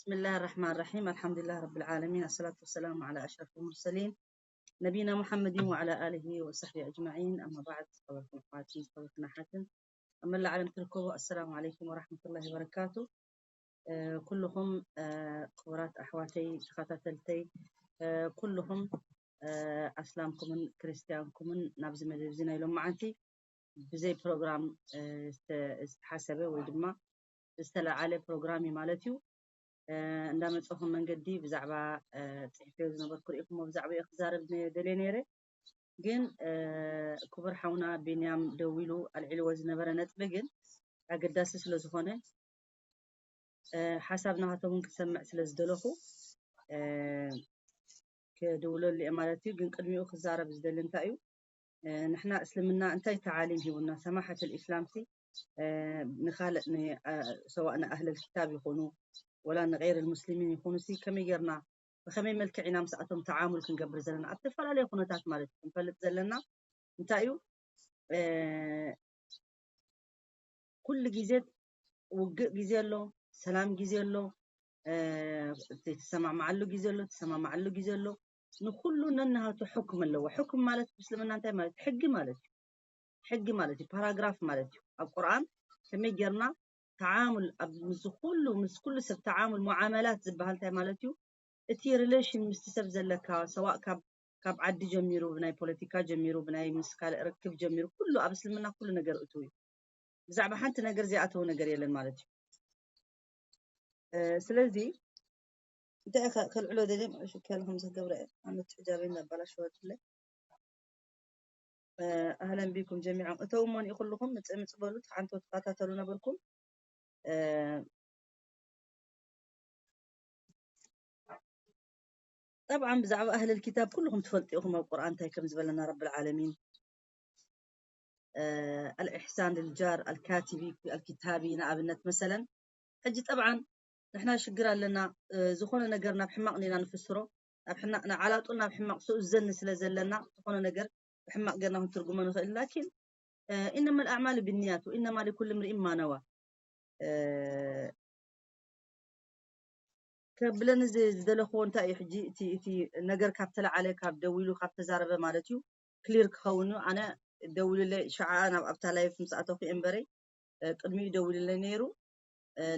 بسم الله الرحمن الرحيم. الحمد لله رب العالمين. الصلاة والسلام على أشرف المرسلين نبينا محمد وعلى آله وصحبه أجمعين. أما بعد، خبركم أخواتي، خبركم أحاتن. أما العالم تركوه. السلام عليكم ورحمة الله وبركاته. ኩልኹም ክቡራት ኣሕዋተይ ተኸታተልተይ፣ ኩልኹም ኣስላምኩምን ክርስትያንኩምን ናብዚ መደብ እዚ ናይ ሎም መዓንቲ ብዘይ ፕሮግራም ዝተሓሰበ ወይ ድማ ዝተለዓለ ፕሮግራም እዩ ማለት እዩ። እንዳመፀኹም መንገዲ ብዛዕባ ፅሒፈዮ ዝነበርኩ ርኢኹሞ፣ ብዛዕባ ክዛረብ ደልየ ነይረ። ግን ክቡር ሓውና ቢንያም ደዊሉ ኣልዒልዎ ዝነበረ ነጥቢ ግን ኣገዳሲ ስለ ዝኾነ ሓሳብ ናሃቶም እውን ክሰምዕ ስለ ዝደለኹ ክድውለሉ እየ ማለት እዩ። ግን ቅድሚኡ ክዛረብ ዝደሊ እንታይ እዩ፣ ንሕና እስልምና እንታይ ተዓሊም ሂቡና? ሰማሓት ልእስላም ሲ ንካልእ ሰዋእ ንኣህለል ክታብ ይኹኑ ወላ ንቀይር ልሙስሊሚን ይኹኑ ሲ ከመይ ጌርና ብኸመይ መልክዕ ኢና ምስኣቶም ተዓሙል ክንገብር ዘለና ኣብ ዝተፈላለዩ ኩነታት ማለት እዩ ክንፈልጥ ዘለና እንታይ እዩ። ኩሉ ግዜ ውግእ ግዜ ኣሎ፣ ሰላም ግዜ ኣሎ፣ ትሰማማዓሉ ግዜ ኣሎ፣ ትሰማማዓሉ ግዜ ኣሎ። ንኩሉ ነናሃቱ ሕኩም ኣለዎ። ሕኩም ማለት ብእስልምና እንታይ ማለት ሕጊ ማለት እዩ። ሕጊ ማለት እዩ ፓራግራፍ ማለት እዩ። ኣብ ቁርኣን ከመይ ጌርና ተዓሙል ኣብ ምስ ኩሉ ምስ ኩሉ ሰብ ተዓሙል ሙዓመላት ዝበሃል እንታይ ማለት እዩ? እቲ ሪሌሽን ምስቲ ሰብ ዘለካ ሰዋእ ካብ ካብ ዓዲ ጀሚሩ ብናይ ፖለቲካ ጀሚሩ ብናይ ምስ ካልእ ርክብ ጀሚሩ ኩሉ ኣብ እስልምና ኩሉ ነገር እትው እዩ። ብዛዕባ ሓንቲ ነገር ዘይኣተወ ነገር የለን ማለት እዩ። ስለዚ እንታይ ከልዕሎ ደልየ ሽከል ከምዚ ክገብረ ኣመት ሕጃበይ እናባላሸወትለ ኣህለን ቢኩም ጀሚዖም እተው እሞን ይኹልኹም ምፅእ ምፅ በሉ ተሓንቶ ተኸታተሉ ነበርኩም። ጠብዓን ብዛዕባ ኣህለል ኪታብ ኩልኹም ትፈልጡ ኢኹም ኣብ ቁርኣን እንታይ ከም ዝበለና ረብል ዓለሚን ኣልእሕሳን ልልጃር ኣልካቲቢ ኣልኪታቢ ንኣብነት መሰለን ሕጂ ጠብዓን ንሕና ሽግር ኣለና ዝኾነ ነገር ናብ ሕማቕ ኔና ንፍስሮ ናብ ሕናቕ ንዓላጡ ናብ ሕማቕ ስኡዘኒ ስለ ዘለና ዝኾነ ነገር ብሕማቕ ገርና ክንትርጉሞ ንኽእል ላኪን ኢነማ ልኣዕማሉ ብንያት ወኢነማ ሊኩል ምርኢን ማነዋ ከብለኒ ዝደለኽዎ እንታይ እዩ ሕጂ እቲ ነገር ካብ ተለዓለ ካብ ደዊሉ ካብ ተዛረበ ማለት እዩ ክሊር ክኸውን እዩ ኣነ ደውልለይ ሸዓ ናብ ኣብታ ላይፍ ምስ ኣተኹ እምበረይ ቅድሚኡ ደውልለይ ነይሩ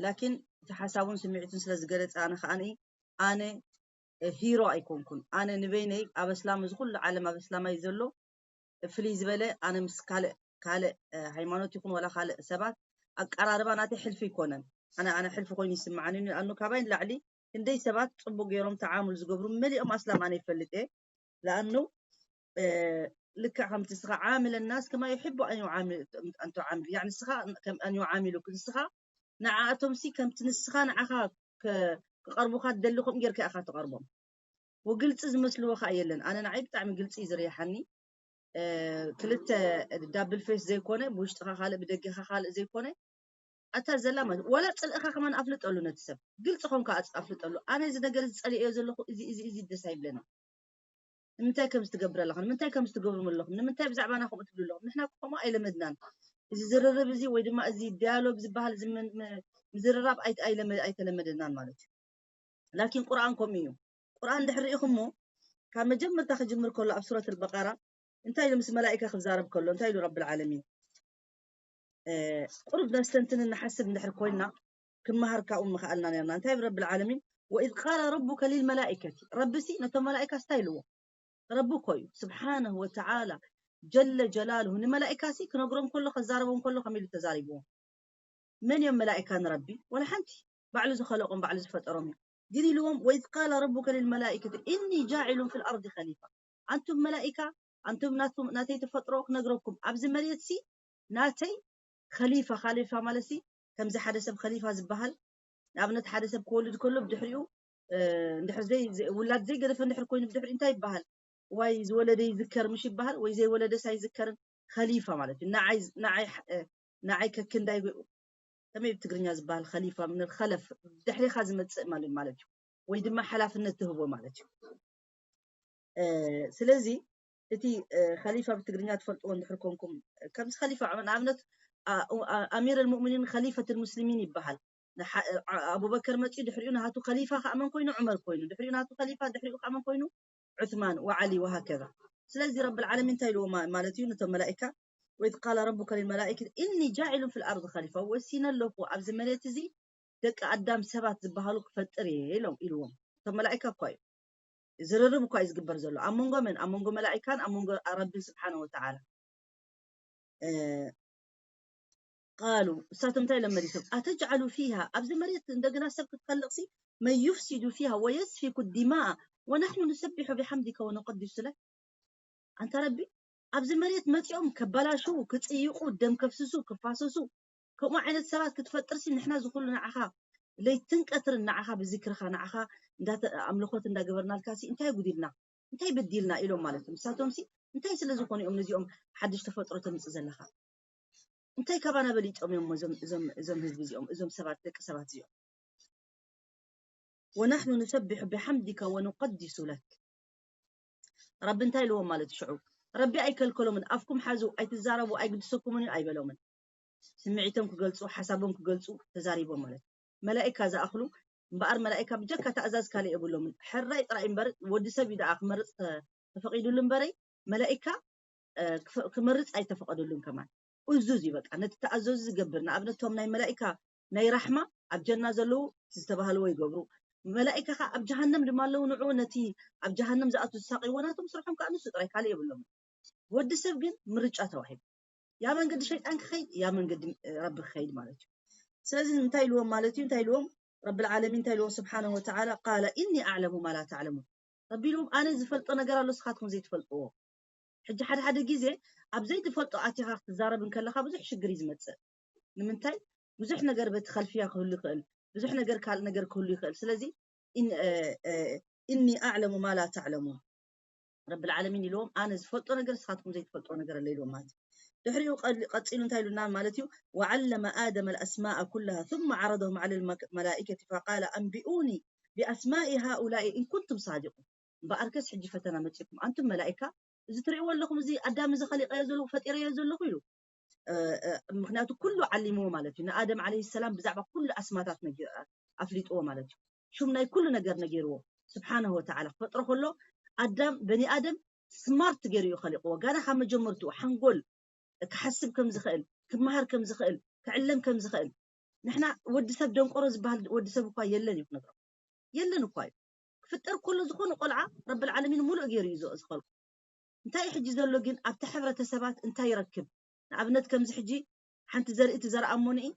ላኪን እቲ ሓሳቡን ስምዒቱን ስለ ዝገለፀ ኣነ ከዓኒ ኣነ ሂሮ ኣይኮንኩን ኣነ ንበይነይ ኣብ ኣስላም እዚ ኩሉ ዓለም ኣብ ኣስላማይ ዘሎ ፍልይ ዝበለ ኣነ ምስ ካልእ ካልእ ሃይማኖት ይኹን ዋላ ካልእ ሰባት ኣቀራርባ ናተይ ሕልፊ ኣይኮነን ኣነ ኣነ ሕልፊ ኮይኑ ይስምዓኒ ንኣኑ ካባይ ንላዕሊ ክንደይ ሰባት ፅቡቅ ገይሮም ተዓሙል ዝገብሩ መሊኦም ኣስላም ኣነ ይፈልጥ እየ ለኣኑ ልክዕ ከምቲ እስኻ ዓምል ናስ ከማ ይሕቡ ኣን ዩዓምል ኣን ቱዓምል ያኒ እስኻ ከም ኣን ዩዓሚሉክ ንስኻ ንዓኣቶም ሲ ከምቲ ንስኻ ንዓኻ ክቐርቡኻ ትደሊ ከምኡ ጌርካ ኢኻ ትቐርቦም ወግልፂ ዝመስልዎ ከዓ የለን ኣነ ንዓይ ብጣዕሚ ግልፂ እዩ ዝርያሓኒ ክልተ ዳብል ፌስ ዘይኮነ ብውሽጥኻ ካልእ ብደገኻ ካልእ ዘይኮነ ኣታ ዘላ ማለት ዋላ ፅልእኻ ከማን ኣፍልጠሉ ነቲ ሰብ ግልፂ ኮንካ ኣፍልጠሉ ኣነ እዚ ነገር እዚ ፀሊእዮ ዘለኹ እዚ እዚ እዚ ደስ ኣይብለኒ ንምንታይ ከም ዝትገብር ኣለኹ ንምንታይ ከም ዝትገብሩ ኣለኹ ንምንታይ ብዛዕባና ከምኡ ትብሉ ኣለኹ ንሕና ከምኡ ኣይለመድናን እዚ ዝርርብ እዚ ወይ ድማ እዚ ዲያሎግ ዝበሃል ምዝርራብ ኣይተለመደናን ማለት እዩ ላኪን ቁርኣን ከምኡ እዩ ቁርኣን ድሕር ሪኢኹሞ ካብ መጀመርታ ክጅምር ከሎ ኣብ ሱረት ልበቀራ እንታይ ኢሉ ምስ መላኢካ ክዛረብ ከሎ እንታይ ኢሉ ረቢ ልዓለሚን ቁሩብ ነስተንትን ንሓስብ እንድሕር ኮይና ክመሃር ካብኡ ምኽኣልና ነርና እንታይ ብ ረቢ ልዓለሚን وإذ قال ربك للملائكة ረብሲ ነቶም መላኢካ ስታይ ኢልዎ ረቢ እኮ እዩ ስብሓነሁ ወተዓላ ጀለ ጀላልሁ ንመላኢካ ሲ ክነግሮም ከሎ ከዛረቦም ከሎ ከመይ ኢሉ ተዛሪብዎም መን እዮም መላኢካ ንረቢ ወላ ሓንቲ ባዕሉ ዝኸለቆም ባዕሉ ዝፈጠሮም እዩ ግን ኢልዎም وإذ قال ربك للملائكة إني جاعل في الأرض خليفة ኣንቱም መላኢካ ኣንቱም ናትኩም ናተይ ተፈጥሮ ክነግረኩም ኣብዚ መሬት ሲ ናተይ ኸሊፋ ኻሊፋ ማለት ሲ ከምዚ ሓደ ሰብ ኸሊፋ ዝበሃል ንኣብነት ሓደ ሰብ ክወልድ ከሎ ብድሕሪኡ እንድሕር ዘይ ውላድ ዘይገደፈ እንድሕር ኮይኑ ብድሕሪኡ እንታይ ይበሃል? ዋይ ዝወለደ ይዝከር ምሽ ይበሃል ወይ ዘይወለደስ ኣይዝከርን። ኸሊፋ ማለት እዩ። ንዓይ ንዓይ ንዓይ ከክንዳይ ከመይ ብትግርኛ ዝበሃል ኸሊፋ ምን ኸለፍ ድሕሪኻ ዝመፅእ ማለት ማለት እዩ። ወይ ድማ ሓላፍነት ትህቦ ማለት እዩ። ስለዚ እቲ ኸሊፋ ብትግርኛ ትፈልጥዎ እንድሕር ኮንኩም ከምዚ ኸሊፋ ንኣብነት ኣሚር ልሙእሚኒን ኸሊፈት ልሙስሊሚን ይበሃል። ኣቡበከር መፅኡ ድሕሪኡ ናሃቱ ኸሊፋ ከዓ መን ኮይኑ? ዑመር ኮይኑ። ድሕሪኡ ናቱ ኸሊፋ ድሕሪኡ ከዓ መን ኮይኑ? ዑስማን ወዓሊ ወሃከዛ። ስለዚ ረብል ዓለሚን እንታይ ኢልዎ ማለት እዩ ነቶም መላኢካ? ወኢዝ ቃለ ረቡከ ልልመላኢከት ኢኒ ጃዒሉን ፊል ኣርድ ኸሊፋ፣ ወሲነ ኣለኹ ኣብዚ መሬት እዚ ደቂ ኣዳም ሰባት ዝበሃሉ ክፈጥር እየ ኢሎም ኢልዎም። እቶም መላኢካ እኳ እዩ ዝርርብ እኳ እዩ ዝግበር ዘሎ ኣብ መንጎ መን? ኣብ መንጎ መላኢካን ኣብ መንጎ ረቢን ስብሓነ ወተዓላ። ቃሉ እሳቶም እንታይ ኢሎም መሊሶም? ኣተጅዓሉ ፊሃ ኣብዚ መሬት እንደገና ሰብ ክትኸልቕሲ መን ዩፍሲዱ ፊሃ ወየስፊኩ ዲማኣ ወናሕኑ ንሰቢሑ ቢሓምዲከ ወነቀዲሱ ለክ። ኣንታ ረቢ ኣብዚ መሬት መፂኦም ከባላሽዉ ክፅይቁ ደም ከፍስሱ ክፋሰሱ ከምኡ ዓይነት ሰባት ክትፈጥርሲ ንሕና ዝኩሉ ንዓኻ ለይትን ቀትርን ንዓኻ ብዝክርኻ ንዓኻ ኣምልኾት እንዳገበርናልካሲ እንታይ ጉዲልና እንታይ በዲልና ኢሎም ማለት እዩ። ንሳቶም ሲ እንታይ ስለ ዝኾኑ እዮም ነዚኦም ሓድሽ ተፈጥሮ ተምፅእ ዘለኻ? እንታይ ካባና በሊፆም እዮም እዞም ህዝቢ እዚኦም እዞም ሰባት ደቂ ሰባት እዚኦም? ወናሕኑ ንሰቢሑ ብሓምዲካ ወንቀዲሱ ለክ። ረቢ እንታይ ኢልዎም ማለት ሽዑ? ረቢ ኣይከልከሎምን። ኣፍኩም ሓዙ ኣይትዛረቡ ኣይግድሰኩምን እዩ ኣይበሎምን። ስምዒቶም ክገልፁ ሓሳቦም ክገልፁ ተዛሪቦም ማለት መላኢካ ዝኣኽሉ እምበኣር መላኢካ ብጀካ ተኣዛዝ ካልእ የብሎምን። ሕራይ ጥራይ እምበር ወዲ ሰብ እዩ ደኣ ክመርፅ ተፈቒዱሉ እምበረይ መላኢካ ክመርፅ ኣይተፈቐደሉን ከማን። እዙዝ እዩ በቃ ነቲ ተኣዘዙ ዝገብር ንኣብነት ቶም ናይ መላኢካ ናይ ራሕማ ኣብ ጀና ዘለዉ ዝተባህልዎ ይገብሩ። መላኢካ ከዓ ኣብ ጀሃነም ድማ ኣለዉ ንዑ ነቲ ኣብ ጀሃነም ዝኣቱ ዝሳቕይዎ ናቶም ስርሖም ከዓ ንሱ ጥራይ ካልእ የብሎም። ወዲ ሰብ ግን ምርጫ ተዋሂቡ ያ መንገዲ ሸይጣን ክኸይድ ያ መንገዲ ረቢ ክኸይድ ማለት እዩ። ስለዚ እንታይ ኢልዎም ማለት እዩ እንታይ ኢልዎም ረቢ ዓለሚን እንታይ ኢልዎም ስብሓነ ወተዓላ ቃለ ኢኒ ኣዕለሙ ማ ላ ተዕለሙን። ረቢ ኢልዎም ኣነ ዝፈልጦ ነገር ኣሎ ስኻትኩም ዘይትፈልጥዎ። ሕጂ ሓደ ሓደ ግዜ ኣብ ዘይትፈልጦ ኣቲኻ ክትዛረብ እንከለኻ ብዙሕ ሽግር እዩ ዝመፅእ። ንምንታይ ብዙሕ ነገር በቲ ከልፍያ ክህሉ ይኽእል ብዙሕ ነገር ካልእ ነገር ክህሉ ይኽእል ስለዚ እኒ ኣዕለሙ ማ ላ ተዕለሙን ረብል ዓለሚን ኢልዎም ኣነ ዝፈልጦ ነገር ንስኻትኩም ዘይትፈልጥዎ ነገር ኣሎ ኢልዎም ማለት እዩ። ድሕሪኡ ቀፂሉ እንታይ ኢሉና ማለት እዩ ወዓለመ ኣደመ ልኣስማእ ኩላሃ ثم ዓረضሁም ዓለ ልመላኢከቲ ፈቃለ ኣንቢኡኒ ብኣስማኢ ሃኡላኢ እንኩንቱም ሳዲቁን እምበኣርከስ ሕጂ ፈተና መፂኩም ኣንቱም መላኢካ እዚ ትሪእዎ ኣለኹም እዚ ኣዳም እዚ ኸሊቀዮ ዘለኹ ፈጢረዮ ዘለኹ ኢሉ ምክንያቱ ኩሉ ዓሊምዎ ማለት እዩ ንኣደም ዓለ ሰላም ብዛዕባ ኩሉ ኣስማታት ኣፍሊጥዎ ማለት እዩ። ሹም ናይ ኩሉ ነገር ነጊርዎ ስብሓንሁ ወተዓላ ክፈጥሮ ከሎ ኣዳም በኒ ኣደም ስማርት ገይሩ እዩ ኸሊቕዎ ጋና ካብ መጀመርትኡ ሓንጎል ክሓስብ ከም ዝኽእል ክመሃር ከም ዝኽእል ክዕለም ከም ዝኽእል ንሕና ወዲ ሰብ ደንቆሮ ዝበሃል ወዲ ሰብ እኳ የለን እዩ ክነግሮ የለን እኳ እዩ ክፍጠር ከሎ ዝኾነ ቆልዓ ረብል ዓለሚን ሙሉእ ገይሩ እዩ ዝኸልቁ እንታይ ሕጂ ዘሎ ግን ኣብቲ ሕብረተሰባት እንታይ ይረክብ ንኣብነት ከምዚ ሕጂ ሓንቲ ዘርኢ ትዘርኣ እሞ ንኢ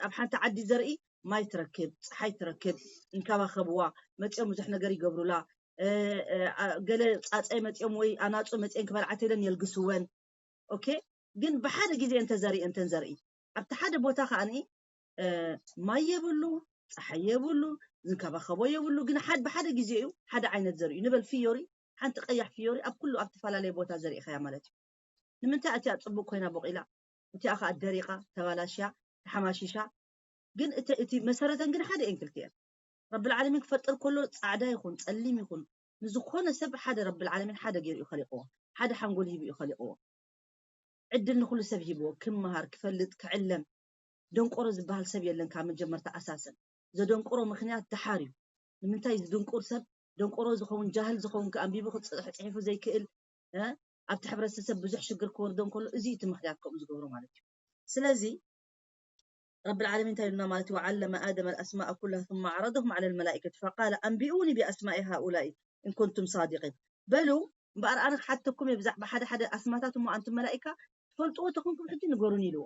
ኣብ ሓንቲ ዓዲ ዘርኢ ማይ ትረክብ ፀሓይ ትረክብ እንከባኸብዋ መፂኦም ብዙሕ ነገር ይገብሩላ ገለ ፃፀይ መፂኦም ወይ ኣናፁ መፂአን ክበልዓ ተለን የልግስወን ኦኬ ግን ብሓደ ግዜ እንተዘርኢ እንተን ዘርኢ ኣብቲ ሓደ ቦታ ከዓ ማይ የብሉ ፀሓይ የብሉ ዝንከባኸቦ የብሉ ግን ሓደ ብሓደ ግዜ እዩ ሓደ ዓይነት ዘርኢ ንበል ፍዮሪ ሓንቲ ቀያሕ ፍዮሪ ኣብ ኩሉ ኣብ ተፈላለየ ቦታ ዘሪእኻያ ማለት እዩ ንምንታይ እቲኣ ፅቡቅ ኮይና ቦቂላ እቲኣ ከዓ ደሪቃ ተባላሽያ ተሓማሺሻ ግን እቲ መሰረተን ግን ሓደ እየን ክልቲኤን ረብል ዓለሚን ክፈጥር ከሎ ፃዕዳ ይኹን ፀሊም ይኹን ንዝኾነ ሰብ ሓደ ረብል ዓለሚን ሓደ ገይሩ እዩ ከሊቅዎ ሓደ ሓንጎል ሂቡ እዩ ከሊቅዎ ዕድል ንኹሉ ሰብ ሂብዎ ክመሃር ክፈልጥ ክዕለም ደንቆሮ ዝበሃል ሰብ የለን ካብ መጀመርታ ኣሳሰን ዘደንቆሮ ምክንያት ደሓር እዩ ንምንታይ ዝድንቁር ሰብ ደንቆሮ ዝኸውን ጃህል ዝኸውን ኣንቢቡ ክፅሕፅሒፉ ዘይክእል ኣብቲ ሕብረተሰብ ብዙሕ ሽግር ክወርዶ እንከሎ እዚ እቲ ምክንያት ከምኡ ዝገብሮ ማለት እዩ ስለዚ ረብል ዓለሚን እንታይ ኢሉና ማለት እዩ ዓለመ ኣደም ኣልኣስማእ ኩላ ثم ዓረضሁም ዓለ ልመላኢከት ፈቃለ ኣንቢኡኒ ብኣስማኢ ሃኡላኢ እንኩንቱም ሳዲቂን በሉ እምበኣር ኣነ ክሓተኩም እየ ብዛዕባ ሓደ ሓደ ኣስማታት እሞ ኣንቱም መላኢካ ትፈልጥዎ ተኾንኩም ሕጂ ንገሩን ኢልዎ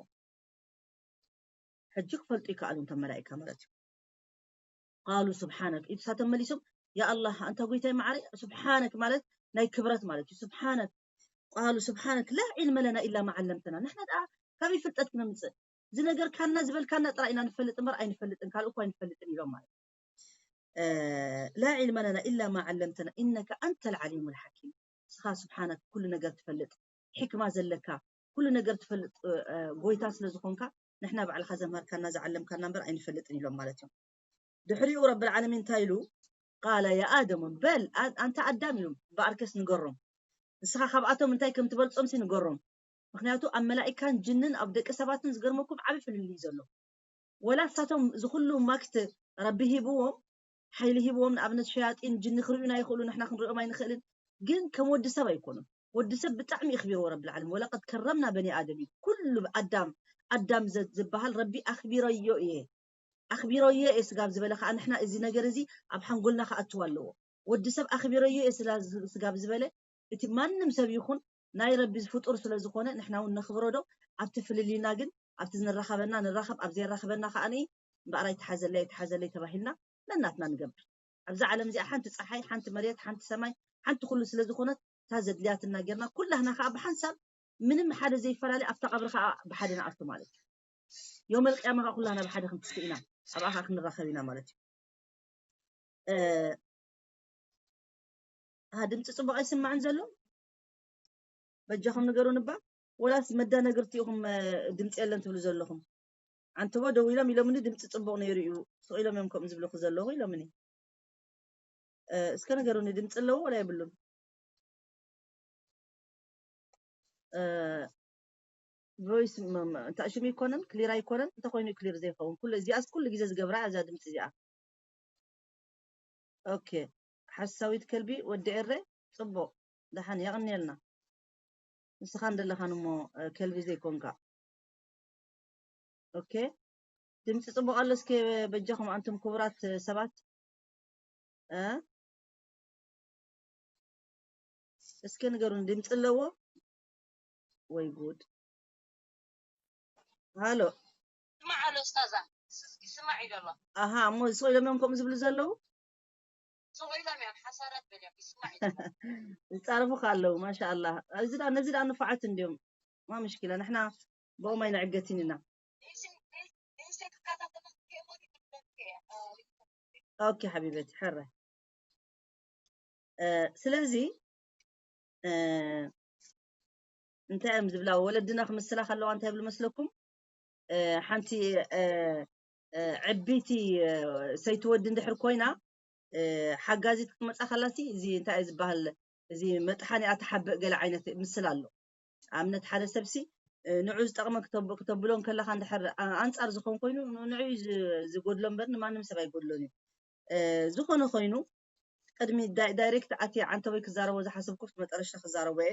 ሕጂ ክፈልጡ ይከኣሉ እንቶም መላኢካ ማለት እዩ ቃሉ ስብሓነክ ኢሳቶም መሊሶም ያ ኣላህ ኣንታ ጎይታይ ማዓረይ ስብሓነክ ማለት ናይ ክብረት ማለት እዩ። ስብሓነክ ቃሉ ስብሓነክ ላ ዒልመ ለና ኢላ ማ ዓለምተና። ንሕና ደኣ ካበይ ፍልጠት ክነምፅእ? ዝነገርካና ዝበልካና ጥራይ ኢና ንፈልጥ እምበር ኣይንፈልጥን፣ ካልእ እኮ ኣይንፈልጥን ኢሎም ማለት እዩ። ላ ዒልመ ለና ኢላ ማ ዓለምተና ኢነከ ኣንተ ልዓሊሙ ልሓኪም። ንስኻ ስብሓነክ ኩሉ ነገር ትፈልጥ፣ ሕክማ ዘለካ፣ ኩሉ ነገር ትፈልጥ ጎይታ ስለ ዝኾንካ ንሕና ባዕልኻ ዘምሃርካና ዝዓለምካና እምበር ኣይንፈልጥን ኢሎም ማለት እዮም። ድሕሪኡ ረብል ዓለሚን እንታይ ኢሉ? ቃለ ያ ኣደሙ በል ኣንተ ኣዳም ኢሉ ብኣርከስ ንገሮም። ንስኻ ካብኣቶም እንታይ ከም ትበልጾም ሲ ንገሮም። ምክንያቱ ኣብ መላኢካን ጅንን ኣብ ደቂ ሰባትን ዝገርመኩም ዓቢ ፍልልይ ዘሎ። ወላ እሳቶም ዝኩሉ ማክት ረቢ ሂብዎም ሓይሊ ሂብዎም ንኣብነት ሸያጢን ጅኒ ክርእዩና ይኽእሉ ንሕና ክንርእዮም ኣይንኽእልን። ግን ከም ወዲ ሰብ ኣይኮኑን። ወዲ ሰብ ብጣዕሚ ይኽቢርዎ ረብል ዓለሚን ወለቀድ ከረምና በኒ ኣደም እዩ። ኩሉ ኣዳም ኣዳም ዝበሃል ረቢ ኣኽቢረዮ እየ ኣኽቢረዮ እየ ስጋብ ዝበለ ከዓ ንሕና እዚ ነገር እዚ ኣብ ሓንጎልና ክኣትው ኣለዎ። ወዲ ሰብ ኣኽቢረዮ እየ ስጋብ ዝበለ እቲ ማንም ሰብ ይኹን ናይ ረቢ ፍጡር ስለ ዝኾነ ንሕና እውን ነኽብሮ ዶ ኣብቲ ፍልልይና ግን ኣብቲ ንራኸበና ንራኸብ ኣብ ዘይራኸበና ከዓ እምበኣር ኣይትሓዘለይ ኣይትሓዘለይ ተባሂልና ነናትና ንገብር። ኣብዛ ዓለም እዚኣ ሓንቲ ፀሓይ ሓንቲ መሬት ሓንቲ ሰማይ ሓንቲ ኩሉ ስለ ዝኾነት እታ ዘድልያትና ጌርና ኩላህና ከዓ ብሓንሳብ ምንም ሓደ ዘይፈላለ ኣብታ ቀብሪ ከዓ ብሓደ ንኣቱ ማለት እዩ። ዮም ኣልቅያማ ከዓ ኩላህና ብሓደ ክንትስእ ኢና ኣብኣ ከዓ ክንራኸብ ኢና ማለት እዩ። ኣሃ ድምፂ ፅቡቕ ኣይስማዕን ዘሎ? በጃኹም ንገሩኒ እባ። ወላስ መዳነግርቲ ኢኹም ድምፂ የለን ትብሉ ዘለኹም? ኣንተቦ ደዊሎም ኢሎምኒ ድምፂ ፅቡቕ ነይሩ እዩ ስቕ ኢሎም እዮም ከምኡ ዝብልኹ ዘለኹ ኢሎምኒ። እስከ ንገሩኒ ድምፂ ኣለዎ ወላ የብሉን? ቮይስ ታሽም ይኮነን ክሊር ኣይኮነን እንተኮይኑ ክሊር ዘይኸውን ኩሉ እዚኣስ ኩሉ ግዜ ዝገብራ እዛ ድምፂ እዚኣ። ኦኬ ሓሳዊት ከልቢ ወዲ ኤረ ፅቡቕ ደሓን የቕንየልና። ንስኻ እንደለኻን እሞ ከልቢ ዘይኮንካ። ኦኬ ድምፂ ፅቡቕ ኣሎ እስከ በጃኹም ኣንቱም ክቡራት ሰባት እስከ ንገሩን ድምፂ ኣለዎ ወይ ጉድ። ሃሎ ስማዕ ኣሎ ስታዛ ስማዕ ኢሉ ኣሎ። ኣሃ እሞ ስቕ ኢሎም እዮም ከምኡ ዝብሉ ዘለዉ። ስቕ ኢሎም እዮም ሓሳራት በል እዮም ይስማዕ ኢሉ። ዝፃረፉ ከ ኣለዉ ማሻ ኣላ። እዚ ዳ ነዚ ዳ ንፉዓት እንዲዮም። ማ ምሽኪላ ንሕና ብኦም ኣይንዕገትን ኢና። ኦኬ ሓቢበቲ ሕረ ስለዚ እንታይ እዮም ዝብላ ወለድና ክምስላ ከለዋ እንታይ ይብሉ መስለኩም? ሓንቲ ዕቢቲ ሰይቲ ወዲ እንድሕር ኮይና ሓጋዚት ክትመፃ ከላሲ እዚ እንታይ እዩ ዝበሃል እዚ መጥሓኒኣ ትሓብእ ገለ ዓይነት ምስል ኣሎ። ኣብነት ሓደ ሰብሲ ንዑ ዝጠቕመ ክተብሎ እንከለኻ እንድሕር ኣንፃር ዝኾን ኮይኑ ንዑ ዝጎድሎ እምበር ንማንም ሰብ ኣይጎድሎን እዩ። ዝኾነ ኮይኑ ቅድሚ ዳይሬክት ኣትየ ዓንተቦይ ክዛረቦ ዝሓሰብኩ መጠረሽታ ክዛረቦ እየ።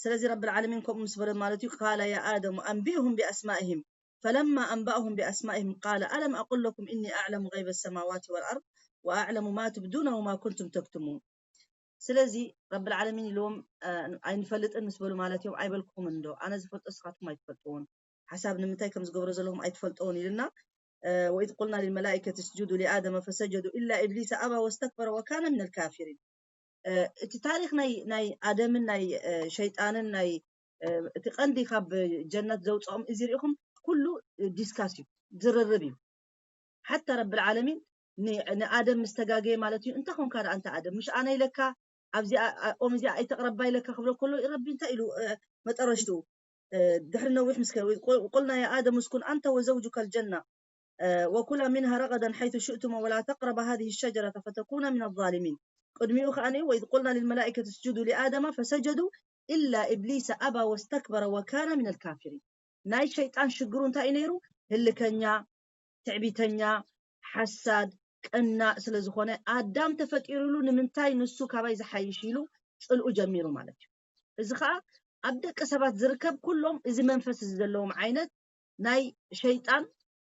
ስለዚ ረብል ዓለሚን ከምኡ ምስ በለ ማለት እዩ ቃለ ያ ኣደሙ ኣንቢእሁም ቢኣስማኢሂም ፈለማ ኣንባእሁም ቢኣስማኢሂም ቃለ ኣለም ኣቁል ለኩም እኒ ኣዕለሙ ገይበ ሰማዋት ወልኣርድ ወኣዕለሙ ማ ትብዱነ ወማ ኩንቱም ተክትሙን። ስለዚ ረብል ዓለሚን ኢልዎም ኣይንፈልጥን ምስ በሉ ማለት እዮም ኣይበልኩምን እንዶ ኣነ ዝፈልጦ ስኻትኩም ኣይትፈልጥዎን ሓሳብ ንምንታይ ከም ዝገብሮ ዘለኹም ኣይትፈልጥዎን ኢልና ወኢዝ ቁልና ልልመላኢከት እስጁዱ ሊኣደመ ፈሰጀዱ ኢላ ኢብሊሰ ኣባ ወስተክበረ ወካነ ምን ልካፊሪን። እቲ ታሪክ ናይ ናይ ኣደምን ናይ ሸይጣንን ናይ እቲ ቀንዲ ካብ ጀነት ዘውፅኦም እዚ ሪኢኹም ኩሉ ዲስካስ እዩ ዝርርብ እዩ። ሓታ ረብል ዓለሚን ንኣደም ምስ ተጋገየ ማለት እዩ እንተ ኾንካ ደኣ እንተ ኣደም ምሽ ኣነ ኢለካ ኣብዚ ኦም እዚኣ ኣይተቕረባ ኢለካ ክብሎ ከሎ ረቢ እንታይ ኢሉ መጠረሽትኡ ድሕሪ ነዊሕ ምስ ቁልና ያ ኣደም እስኩን ኣንተ ወዘውጁካ ልጀና وكلا منها رغدا حيث شئتما ولا تقربا هذه الشجرة فتكونا من الظالمين ቅድሚኡ ከኣ ወኢዝ ቁልና ልልመላኢከት እስጁዱ ሊኣደማ ፈሰጀዱ ኢላ ኢብሊሰ ኣባ ወስተክበረ ወካነ ምን ልካፊሪን። ናይ ሸይጣን ሽግሩ እንታይ እዩ ነይሩ? ህልከኛ፣ ትዕቢተኛ፣ ሓሳድ፣ ቀናእ ስለ ዝኾነ ኣዳም ተፈጢሩሉ ንምንታይ ንሱ ካባይ ዝሓይሽ ኢሉ ፅልኡ ጀሚሩ ማለት እዩ። እዚ ከዓ ኣብ ደቂ ሰባት ዝርከብ ኩሎም እዚ መንፈስ እዚ ዘለዎም ዓይነት ናይ ሸይጣን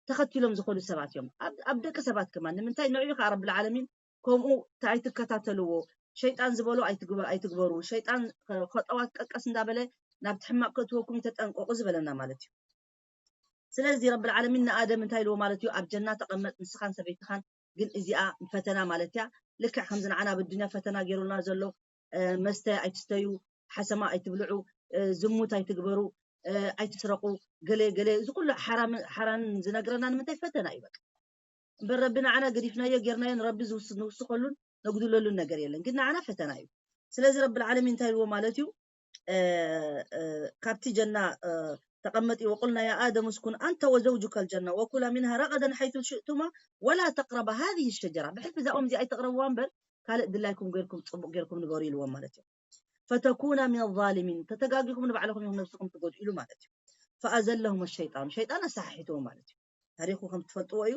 ተኸቲሎም ዝኾኑ ሰባት እዮም። ኣብ ደቂ ሰባት ከማን ንምንታይ ንዕኡ ከዓ ረብል ዓለሚን ከምኡ ኣይትከታተልዎ፣ ሸይጣን ዝበሎ ኣይትግበሩ፣ ሸይጣን ከጠዋት ቀቀስ እንዳበለ ናብቲ ሕማቅ ከእትወኩም ተጠንቀቁ ዝበለና ማለት እዩ። ስለዚ ረብል ዓለሚን ንኣደም እንታይ ኢልዎ ማለት እዩ ኣብ ጀና ተቐመጥ ንስኻን ሰበይትኻን ግን እዚኣ ፈተና ማለት እያ ልክዕ ከምዚ ንዓና ኣብ ኣዱንያ ፈተና ገይሩልና ዘሎ እ፣ መስተ ኣይትስተዩ፣ ሓሰማ ኣይትብልዑ፣ እ፣ ዝሙት ኣይትግበሩ፣ እ፣ ኣይትስረቁ፣ ገለ ገለ፣ እዚ ኩሉ ሓራም፣ ሓራን ዝነግረና ንምንታይ? ፈተና እዩ በቃ። እምበር ረቢ ንዓና ገዲፍናዮ፣ ጌርናዮ፣ ንረቢ ዝውስ-፣ ንውስኸሉን ነጉድለሉን ነገር የለን። ግን ንዓና ፈተና እዩ። ስለዚ ረብል ዓለሚን እንታይ ኢልዎ ማለት እዩ? እ፣ እ፣ ካብቲ ጀና፣ እ፣ ተቐመጢ፣ وقلنا يا آدم اسكن أنت وزوجك الجنة وكلا منها رغدا حيث شئتما ولا تقربا هذه الشجرة። ብሕልፊ እዛኦም እዚኣ ኣይተቕረብዋ እምበር ካልእ ድላይኩም ጌርኩም ጽቡቕ ጌርኩም ንበሩ ኢልዎም ማለት እዩ። فتكونا من الظالمين፣ ተተጋጊኹም ንባዕልኹም ኢኹም ነብስኹም ትጎድኡ ኢሉ ማለት እዩ። فأزلهما الشيطان፣ ሸይጣን ኣሰሓሒትዎ ማለት እዩ። ታሪኹ ከም ትፈልጥዎ እዩ።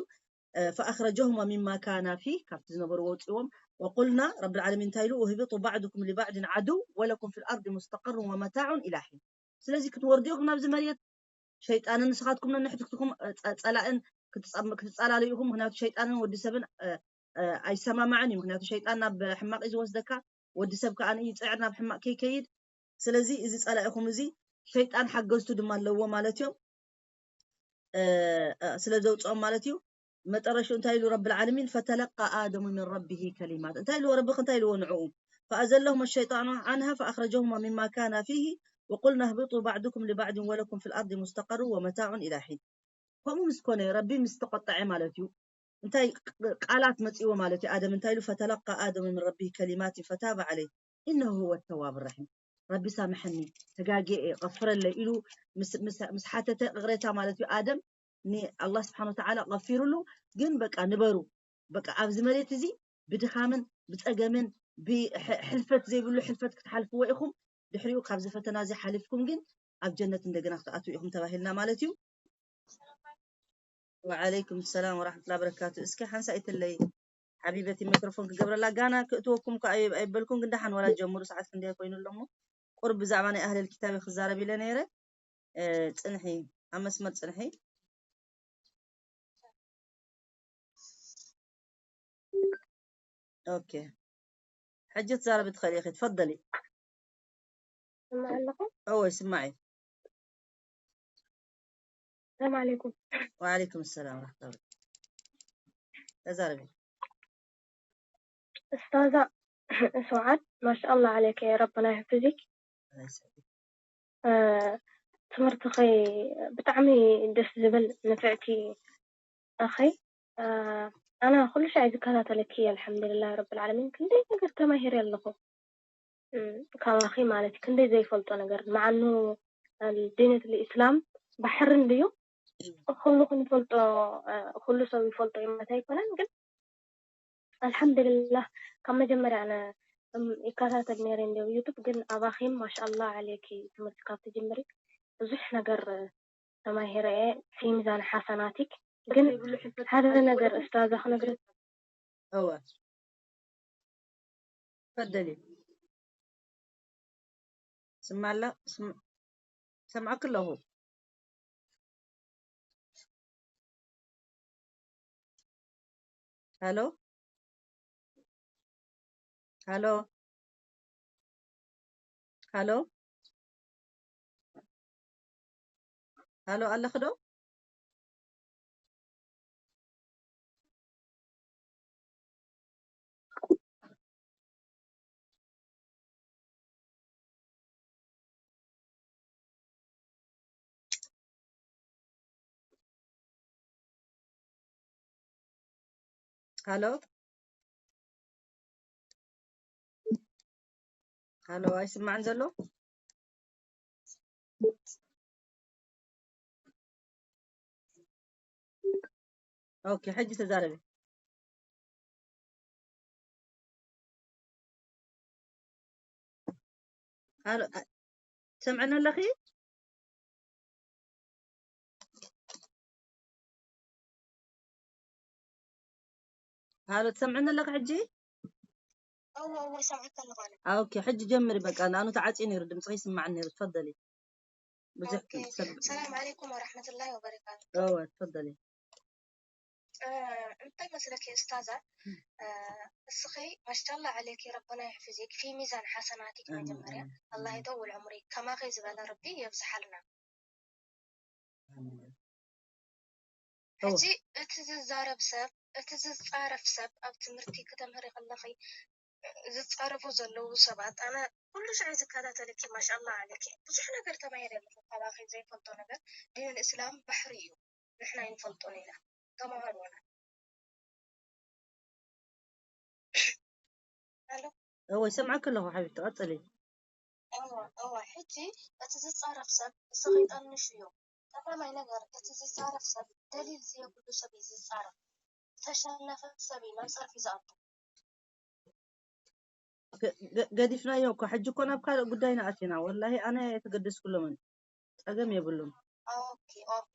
እ፣ فأخرجهما مما كانا فيه، ካብቲ ዝነበሩ ወፅዎም። وقلنا، ረብል ዓለሚን እንታይ ኢሉ? اهبطوا بعضكم لبعض عدو ولكم في الأرض مستقر ومتاع إلى حين። ስለዚ ክትወርዱ ኢኹም ናብዚ መሬት፣ ሸይጣንን ንስኻትኩም ነንሕድሕድኩም፣ እ፣ ጸ-፣ ጸላእን ክትጸም-፣ ክትጸላለዩ ኢኹም። ምኽንያቱ ሸይጣንን ወዲ ሰብን፣ እ፣ እ፣ ኣይሰማማዕን እዩ። ምኽንያቱ ሸይጣን ናብ ሕማቕ እዩ ዝወስደካ፣ ወዲ ሰብ ከኣ ይጽዕር ናብ ሕማቕ ከይከይድ። ስለዚ እዚ ጸላኢኹም እዚ ሸይጣን ሓገዝቱ ድማ ኣለዎ ማለት እዮም። እ፣ እ፣ ስለ ዘውፅኦም ማለት እዩ። መጠረሽኡ እንታይ ኢሉ ረብል ዓለሚን? فتلقى آدم من ربه كلمات። እንታይ ኢልዎ ረቢ? እንታይ ኢልዎ ንዕኡ? فأزلهما الشيطان عنها فأخرجهما مما كانا فيه وقلنا اهبطوا بعضكم لبعض ولكم في الأرض مستقر ومتاع إلى حين። ከምኡ ምስ ኮነ ረቢ ምስ ተቆጠዐ ማለት እዩ። እንታይ ቃላት መፅእዎ ማለት እዩ? ኣደም እንታይ ኢሉ? فتلقى آدم من ربه كلمات فتاب عليه إنه هو التواب الرحيم። ረቢ ሳምሐኒ፣ ተጋግየ እየ፣ غفرለይ ኢሉ ምስ፣ ምስ፣ ምስ ሓተተ ይቕሬታ ማለት እዩ። ኣደም ንኣላህ ስብሓን ወተዓላ غፊሩሉ። ግን በቃ ንበሩ፣ በቃ ኣብዚ መሬት እዚ ብድኻምን ብፀገምን ብሕ-፣ ሕልፈት ዘይብሉ ሕልፈት ክትሓልፍዎ ኢኹም። ድሕሪኡ ካብዚ ፈተና እዚ ሓሊፍኩም ግን ኣብ ጀነት እንደገና ክትኣትዉ ኢኹም ተባሂልና ማለት እዩ። ወዓለይኩም ሰላም ወራሕመቱላሂ ወበረካቱ። እስኪ ሓንሳእ ኢትለይ ሓቢበቲ፣ ማይክሮፎን ክገብረላ፣ ጋና ክእትወኩም እኮ ኣይ-፣ ኣይበልኩን፣ ግን ደሓን ዋላ ጀምሩ፣ ሰዓት ክንደይ ኮይኑ ኣሎ እሞ። ቁሩብ ብዛዕባ ናይ ኣህለል ኪታብ ክዛረብ ኢለ ነይረ። እ፣ ጽንሒ፣ ኣብ መስመር ጽንሒ። ኦኬ። ሕጂ ትዛረቢ ትኽእሊ ኢኺ፣ ትፈደሊ። ስማዕ ኣለኹ። እወ፣ ይስማዕ እዩ። ሰላም ዓለይኩም። ወዓለይኩም ሰላም ወራህመቱላሂ። ተዛረቢ። እስታዛ ስብዓት፣ ማሻኣላ ዓለይከ፣ ረበና ይሕፍዚክ። እ፣ ትምህርትኸይ ብጣዕሚ ደስ ዝብል ንፍዕቲ። ኣኸይ፣ እ፣ ኣነ ኩሉ ሻዕ ዝከታተለኪ፣ ኣልሐምዱሊላህ ረብል ዓለሚን፣ ክንደይ ነገር ተማሂረ ኣለኹ። እ፣ ካባኺ ማለት እዩ፣ ክንደይ ዘይፈልጦ ነገር። መዓኑ ዲነት ልእስላም ባሕሪ እንድዩ፣ ኩሉ ክንፈልጦ፣ እ፣ ኩሉ ሰብ ይፈልጦ እዩ ማለት ኣይኮነን፣ ግን ኣልሐምዱሊላህ ካብ መጀመርያ ኣነ፣ እም፣ ይከታተል ነይረ እንድዩ ዩቱብ፣ ግን ኣባኺም ማሻኣላ ዓለይኪ ትምህርቲ ካብ ትጅምሪ ብዙሕ ነገር ተማሂረ እየ፣ ፊ ሚዛን ሓሰናቲክ። ግን ሓደ ነገር እስታዛ ክነግረክ። እወ። ፈደሊ። ስማላ፣ ስም-፣ ሰምዓክ ኣለኹ። ሃሎ? ሃሎ? ሃሎ? ሃሎ ኣለኺ ዶ? ሃሎ? ሃሎ፣ ኣይስማዕን ዘሎ? ኦኬ፣ ሕጂ ተዛረቢ። ሃሎ፣ ኣ-፣ ትሰምዕኒ ኣለኺ? ሃሎ፣ ትሰምዕኒ ኣለኺ ሕጂ? እወ፣ እወ፣ ይሰምዓካ ኣለኹ ኣነ። ኦኬ፣ ሕጂ ጀምሪ በቃ። ንኣኑ ተዓጽዩ ነይሩ፣ ድምፅኺ ይስማዕኒ ነይሩ። ትፈደሊ። ብዙሕ ኦኬ። ሰብ ሰላም ዓለይኩም ወራሕመቱላሂ ወበረካቱ። እወ፣ ትፈደሊ። እ፣ እንታይ መስለኪ እስታዛ? እ፣ እስኺ ማሻላ ዓለይኪ ረበና ይሕፍዚክ ፊ ሚዛን ሓሰናቲክ። ኣሚን፣ መጀመርያ ኣሚን፣ ኣላህ ኣሚን። ይጠውል ዕምሪ ከማኺ ዝበለ ረቢ የብዝሓልና። ኣሚን። ሕጂ እቲ ዝዛረብ ሰብ፣ እቲ ዝጻረፍ ሰብ ኣብ ትምህርቲ ክተምህሪ ከለኺ ዝፃረፉ ዘለዉ ሰባት ኣነ ኩሉ ሻዕ ዝከታተለኪ ማሻላ ኣለኪ ብዙሕ ነገር ተማሂረ ኣለኹ ካባኺ ዘይፈልጦ ነገር ዲን እስላም ባሕሪ እዩ ንሕና ይንፈልጦን ኢና ተማሃሩና እወ ይሰምዓኪ ኣለኹ ሓቢብቲ ቀፅሊ። እወ እወ ሕጂ እቲ ዝፃረፍ ሰብ እስኺ ጠንሽዮ ቀዳማይ ነገር እቲ ዝፃረፍ ሰብ ደሊል ዘየብሉ ሰብ እዩ ዝፃረፍ ዝተሸነፈ ሰብ እዩ ናብ ፀርፊ ዝኣቱ ገዲፍናዮ እኮ ሕጂ እኮ ናብ ካልእ ጉዳይና ኣቲና ወላሂ ኣነ ኣይተገደስኩሎምን ጸገም የብሉን። ኦኬ ኦኬ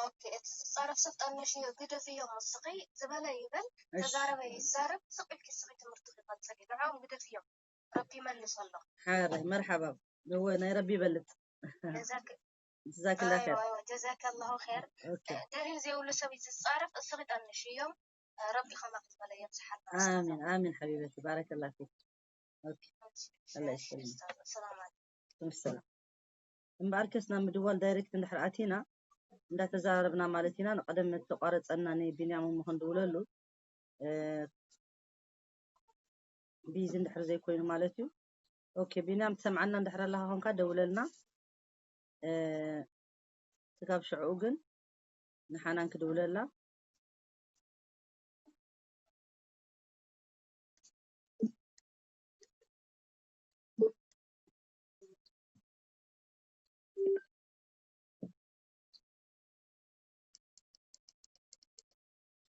ኦኬ እቲ ዝፃረፍ ሰብ ጠንሽዮ ግደፍዮ ምስኺ ዝበለ ይበል ተዛረበ ይዛረብ ስቕ ኢልኪ እስኺ ትምህርትኺ ቀፅሊ ንዕኦም ግደፍዮም ረቢ ይመልሶ ኣሎ። ሓራይ መርሓባ እወ ናይ ረቢ ይበልጽ። ጀዛክ ጀዛክላ ኸይር። ጀዛከላሁ ኸይር። ኦኬ ደሊል ዘይብሉ ሰብ እዩ ዝፃረፍ እስኺ ጠንሽዮም ረቢ ከማኺ ዝበለ የብዝሓልና። ኣሚን ኣሚን ሓቢበቲ ባረከላ ፊክ። ኦኬ ኣላ ይስጥልኝ። ሰላም ሰላም። እምበኣርከስ ናብ ምድዋል ዳይሬክት እንድሕር ኣቲና እንዳተዘራረብና ማለት ኢና። ንቐደም ነቲ ተቋረፀና ንቢንያም እሞ ክንድውለሉ ቢዚ እንድሕር ዘይኮይኑ ማለት እዩ። ኦኬ ቢንያም ትሰምዓና እንድሕር ኣለኻ ኮንካ ደውለልና። ስጋብ ሽዕኡ ግን ንሓናን ክድውለላ።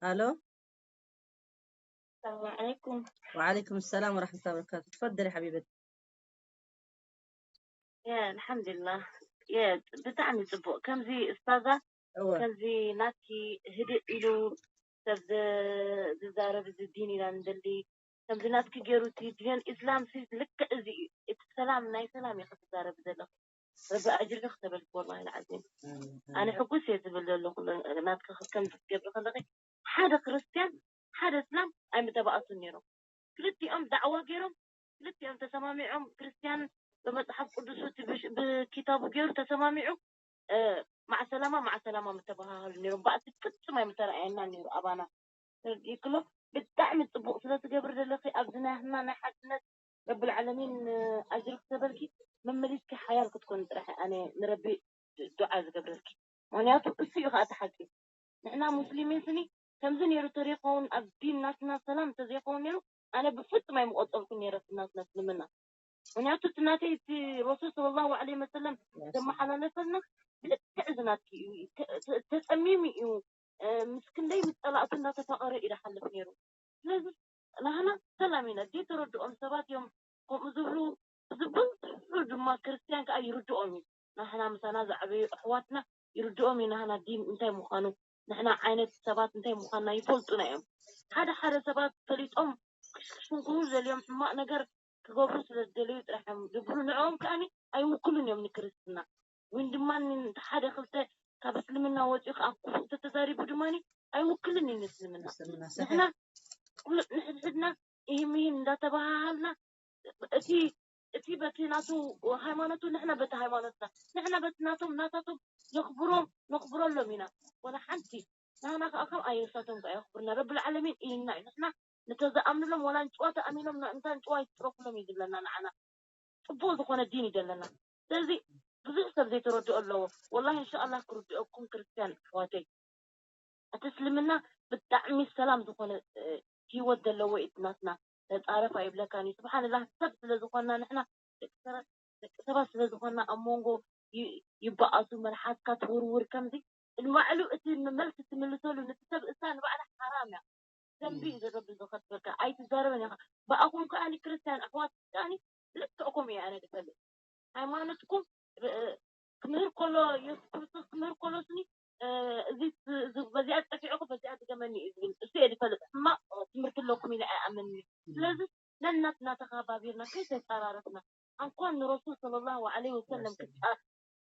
الو. السلام عليكم. وعليكم السلام ورحمة الله وبركاته. تفضلي حبيبتي. يا الحمد لله. يا ብጣዕሚ ጽቡቅ ከምዚ እስታዛ እወ ከምዚ ናትኪ ህድእ ኢሉ ሰብ ዝ- ዝዛረብ እዚ ዲን ኢና ንደሊ ከምዚ ናትኪ ገይሩ እቲ ዲን እስላም ሲ ልክዕ እዚ እዩ እቲ ሰላም ናይ ሰላም እዩ ክትዛረብ ዘለኹ ረቢ ኣጅሪ ክተበልኪ ወላሂ ልዓዚም ኣነ ሕጉስ እየ ዝብል ዘለኹ ናትኪ ከም ትገብሪ ከለኺ ሓደ ክርስትያን ሓደ እስላም ኣይምተባእሱን ነይሮም ክልቲኦም ዳዕዋ ገይሮም ክልቲኦም ተሰማሚዖም ክርስትያን ብመፅሓፍ ቅዱሱ እቲ ብኪታቡ ገይሩ ተሰማሚዑ ማዕሰላማ ማዕሰላማ ምተባሃሃሉ ነይሮም ባእሲ ፍፁም ኣይምተረኣየና ነይሩ ኣባና ተረዲእክሎ ብጣዕሚ ፅቡቅ ስለትገብሪ ዘለኺ ኣብዚ ናትና ናይ ሓድነት ረብል ዓለሚን ኣጅሪ ክሰበልኪ መመሊስኪ ሓያል ክትኮኒ ጥራሕ ኣነ ንረቢ ዱዓ ዝገብረልኪ ምክንያቱ እሱ እዩ ከዓ እቲ ሓቂ ንሕና ሙስሊሚን ስኒ ከምዚ ነይሩ ተሪኸውን ኣብ ዲን ናትና ሰላም እንተዘይኸውን ነይሩ ኣነ ብፍፁም ኣይምቆፀልኩ ነይረ ናትና እስልምና ምክንያቱ እቲ ናተይ እቲ ረሱል ስለ ላሁ ለ ወሰለም ዘመሓላለፈልና ብልክዕ እዚ ናትኪ እዩ ተፀሚሙ እዩ ምስ ክንደይ ምስ ፀላእቱ እንዳተፋቐረ እዩ ዝሓልፍ ነይሩ ስለዚ ናህና ሰላም ኢና ዘይተረድኦም ሰባት እዮም ከምኡ ዝብሉ ዝብሉ ድማ ክርስትያን ከዓ ይርድኦም እዩ ናህና ምሳና ዝዓበዩ ኣሕዋትና ይርድኦም እዩ ናህና ዲን እንታይ ምዃኑ ንሕና ዓይነት ሰባት እንታይ ምዃንና ይፈልጡና እዮም ሓደ ሓደ ሰባት ፈሊጦም ክሽክሽንኩሩ ዘልዮም ሕማቕ ነገር ክገብሩ ስለ ዝደለዩ ጥራሕ እዮም ዝብሉ ንዕኦም ከኣኒ ኣይውክሉን እዮም ንክርስትና ወይም ድማ ሓደ ክልተ ካብ እስልምና ወፂኡ ከዓ ክፉእ ተተዛሪቡ ድማ ኣይውክልን እዩ ንእስልምና ንሕና ንሕድሕድና ይህም ይህም እንዳተባሃሃልና እቲ እቲ በቲ ናቱ ሃይማኖቱ ንሕና በቲ ሃይማኖትና ንሕና በቲ ናቶም ናታቶም የኽብሮም ነኽብረሎም ኢና ወላ ሓንቲ ንሕና ከዓ ከም ኣየሳቶም ከዓ የኽብርና ረብል ዓለሚን ኢልና እዩ ንሕና ንተዝኣምንሎም ወላ ንጭዋ ተኣሚኖም እንታ ንጭዋ ይትረፍሎም እዩ ዝብለና ንዓና ፅቡቅ ዝኾነ ዲን እዩ ዘለና ስለዚ ብዙሕ ሰብ ዘይተረድኦ ኣለዎ ወላ እንሻኣላ ክርድኦኩም ክርስትያን ኣሕዋተይ እቲ እስልምና ብጣዕሚ ሰላም ዝኾነ ህይወት ዘለዎ እዩ ናትና ተፃረፍ ኣይብለካን እዩ ስብሓንላህ ሰብ ስለ ዝኾንና ንሕና ደቂ ሰባት ደቂ ሰባት ስለ ዝኾንና ኣብ መንጎ ይበኣሱ መልሓስካ ትውርውር ከምዚ ንባዕሉ እቲ መልሲ ትምልሰሉ ነቲ ሰብ እሳ ንባዕላ ሓራም እያ ዘንቢ እዩ ዘረቢ ዝኸትበካ ኣይትዛረበን ኢኻ ብኣኹም ከኣኒ ክርስትያን ኣሕዋት ከኣኒ ልክዕኩም እየ ኣነ ዝፈልጥ ሃይማኖትኩም ክምህር ከሎ የሱስ ክርስቶስ ክምህር ከሎ ስኒ እዚ በዚኣ ጠፊዑ በዚኣ ድገመኒ እዩ ዝብል እሱ እየ ዝፈልጥ ሕማቕ ትምህርቲ ኣለኩም ኢለ ኣይኣምንን እዩ ስለዚ ነናትና ተኸባቢርና ከይተፃራረፍና እንኳን ንረሱል صلى الله عليه وسلم ክፃ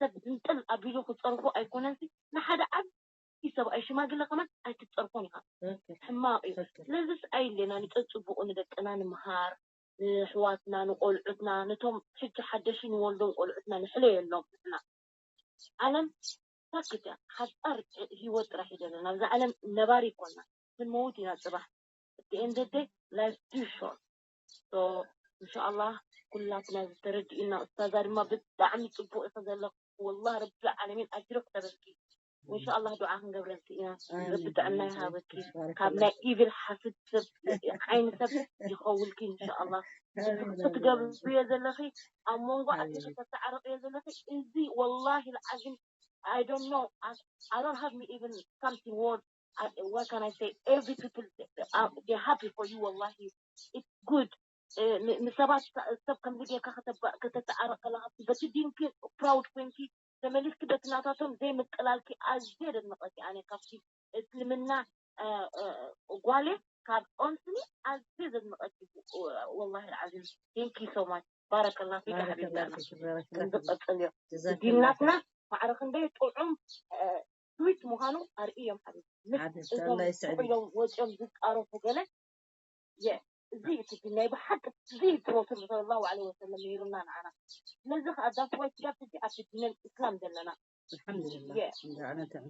ሰብ ዝንጥል ኣቢሉ ክፀርፎ ኣይኮነንሲ ንሓደ ዓብዪ ሰብኣይ ሽማግለ ከማን ኣይክትፀርፎን ኢኻ ሕማቕ እዩ ስለዚስ ኣይሌና ንፀፅቡቑ ንደቅና ንምሃር ንኣሕዋትና ንቆልዑትና ነቶም ሕጂ ሓደሽ ንወልዶም ቆልዑትና ንሕለየሎም ንሕና ዓለም ሳክት እያ ሓፃር ህይወት ጥራሕ እዩ ዘለና ኣብዛ ዓለም ነባሪ ይኮና ክንመውት ኢና ፅባሕ እቲ end of the day life too short So እንሻኣላህ ኩላትና ዝተረድእና ኡስታዛ ድማ ብጣዕሚ ጽቡቅ ኢኺ ዘለኺ። ወላሂ ረብል ዓለሚን ኣጅሪ ክተበልኪ። እንሻኣላህ ዱዓ ክንገብረልኪ ኢና። ረቢ ጥዕና ይሃበኪ። ካብ ናይ ኢቪል ሓስድ ሰብ ዓይኒ ሰብ ይኸውልኪ እንሻኣላህ። እዚ ክትገብርዮ ዘለኺ ኣብ መንጎ ኣቲኺ ተተዓረቅዮ ዘለኺ እዚ ወላሂ ልዓዚም I don't know. I, I don't have me even something word. I, what can I say? Every people uh, they're happy for you. Wallahi, it's good. ንሰባት ሰብ ከምዚ ጌርካ ከተተዓረቅ ከለካ በቲ ዲንኪ ፕራውድ ኮንኪ ተመሊስኪ በቲ ናታቶም ዘይምቅላልኪ ኣዝየ ደድንቀኪ ኣነ ካብቲ እስልምና ጓሌ ካብ ኦንስኒ ኣዝየ ዘድንቀኪ ወላሂ ዓዚም thank you so much ባረከላ ፊክ ሓቢብና ክንዚ ቀጽል እዮ ዲናትና ማዕረ ክንደይ ጥዑም ስዊት ምዃኑ ኣርእዮም ሓቢብ ምስ እዞም ኢሎም ወፂኦም ዝቃረፉ ገለ እዚ እቲ ናይ ብሓቂ እዚ ረሱል ሰለላሁ ዐለይሂ ወሰለም ነይሩና ንዓና ስለዚ ከዓ that's why ትጋብ ሕጂ ኣብ ዲነል እስላም ዘለና الحمد لله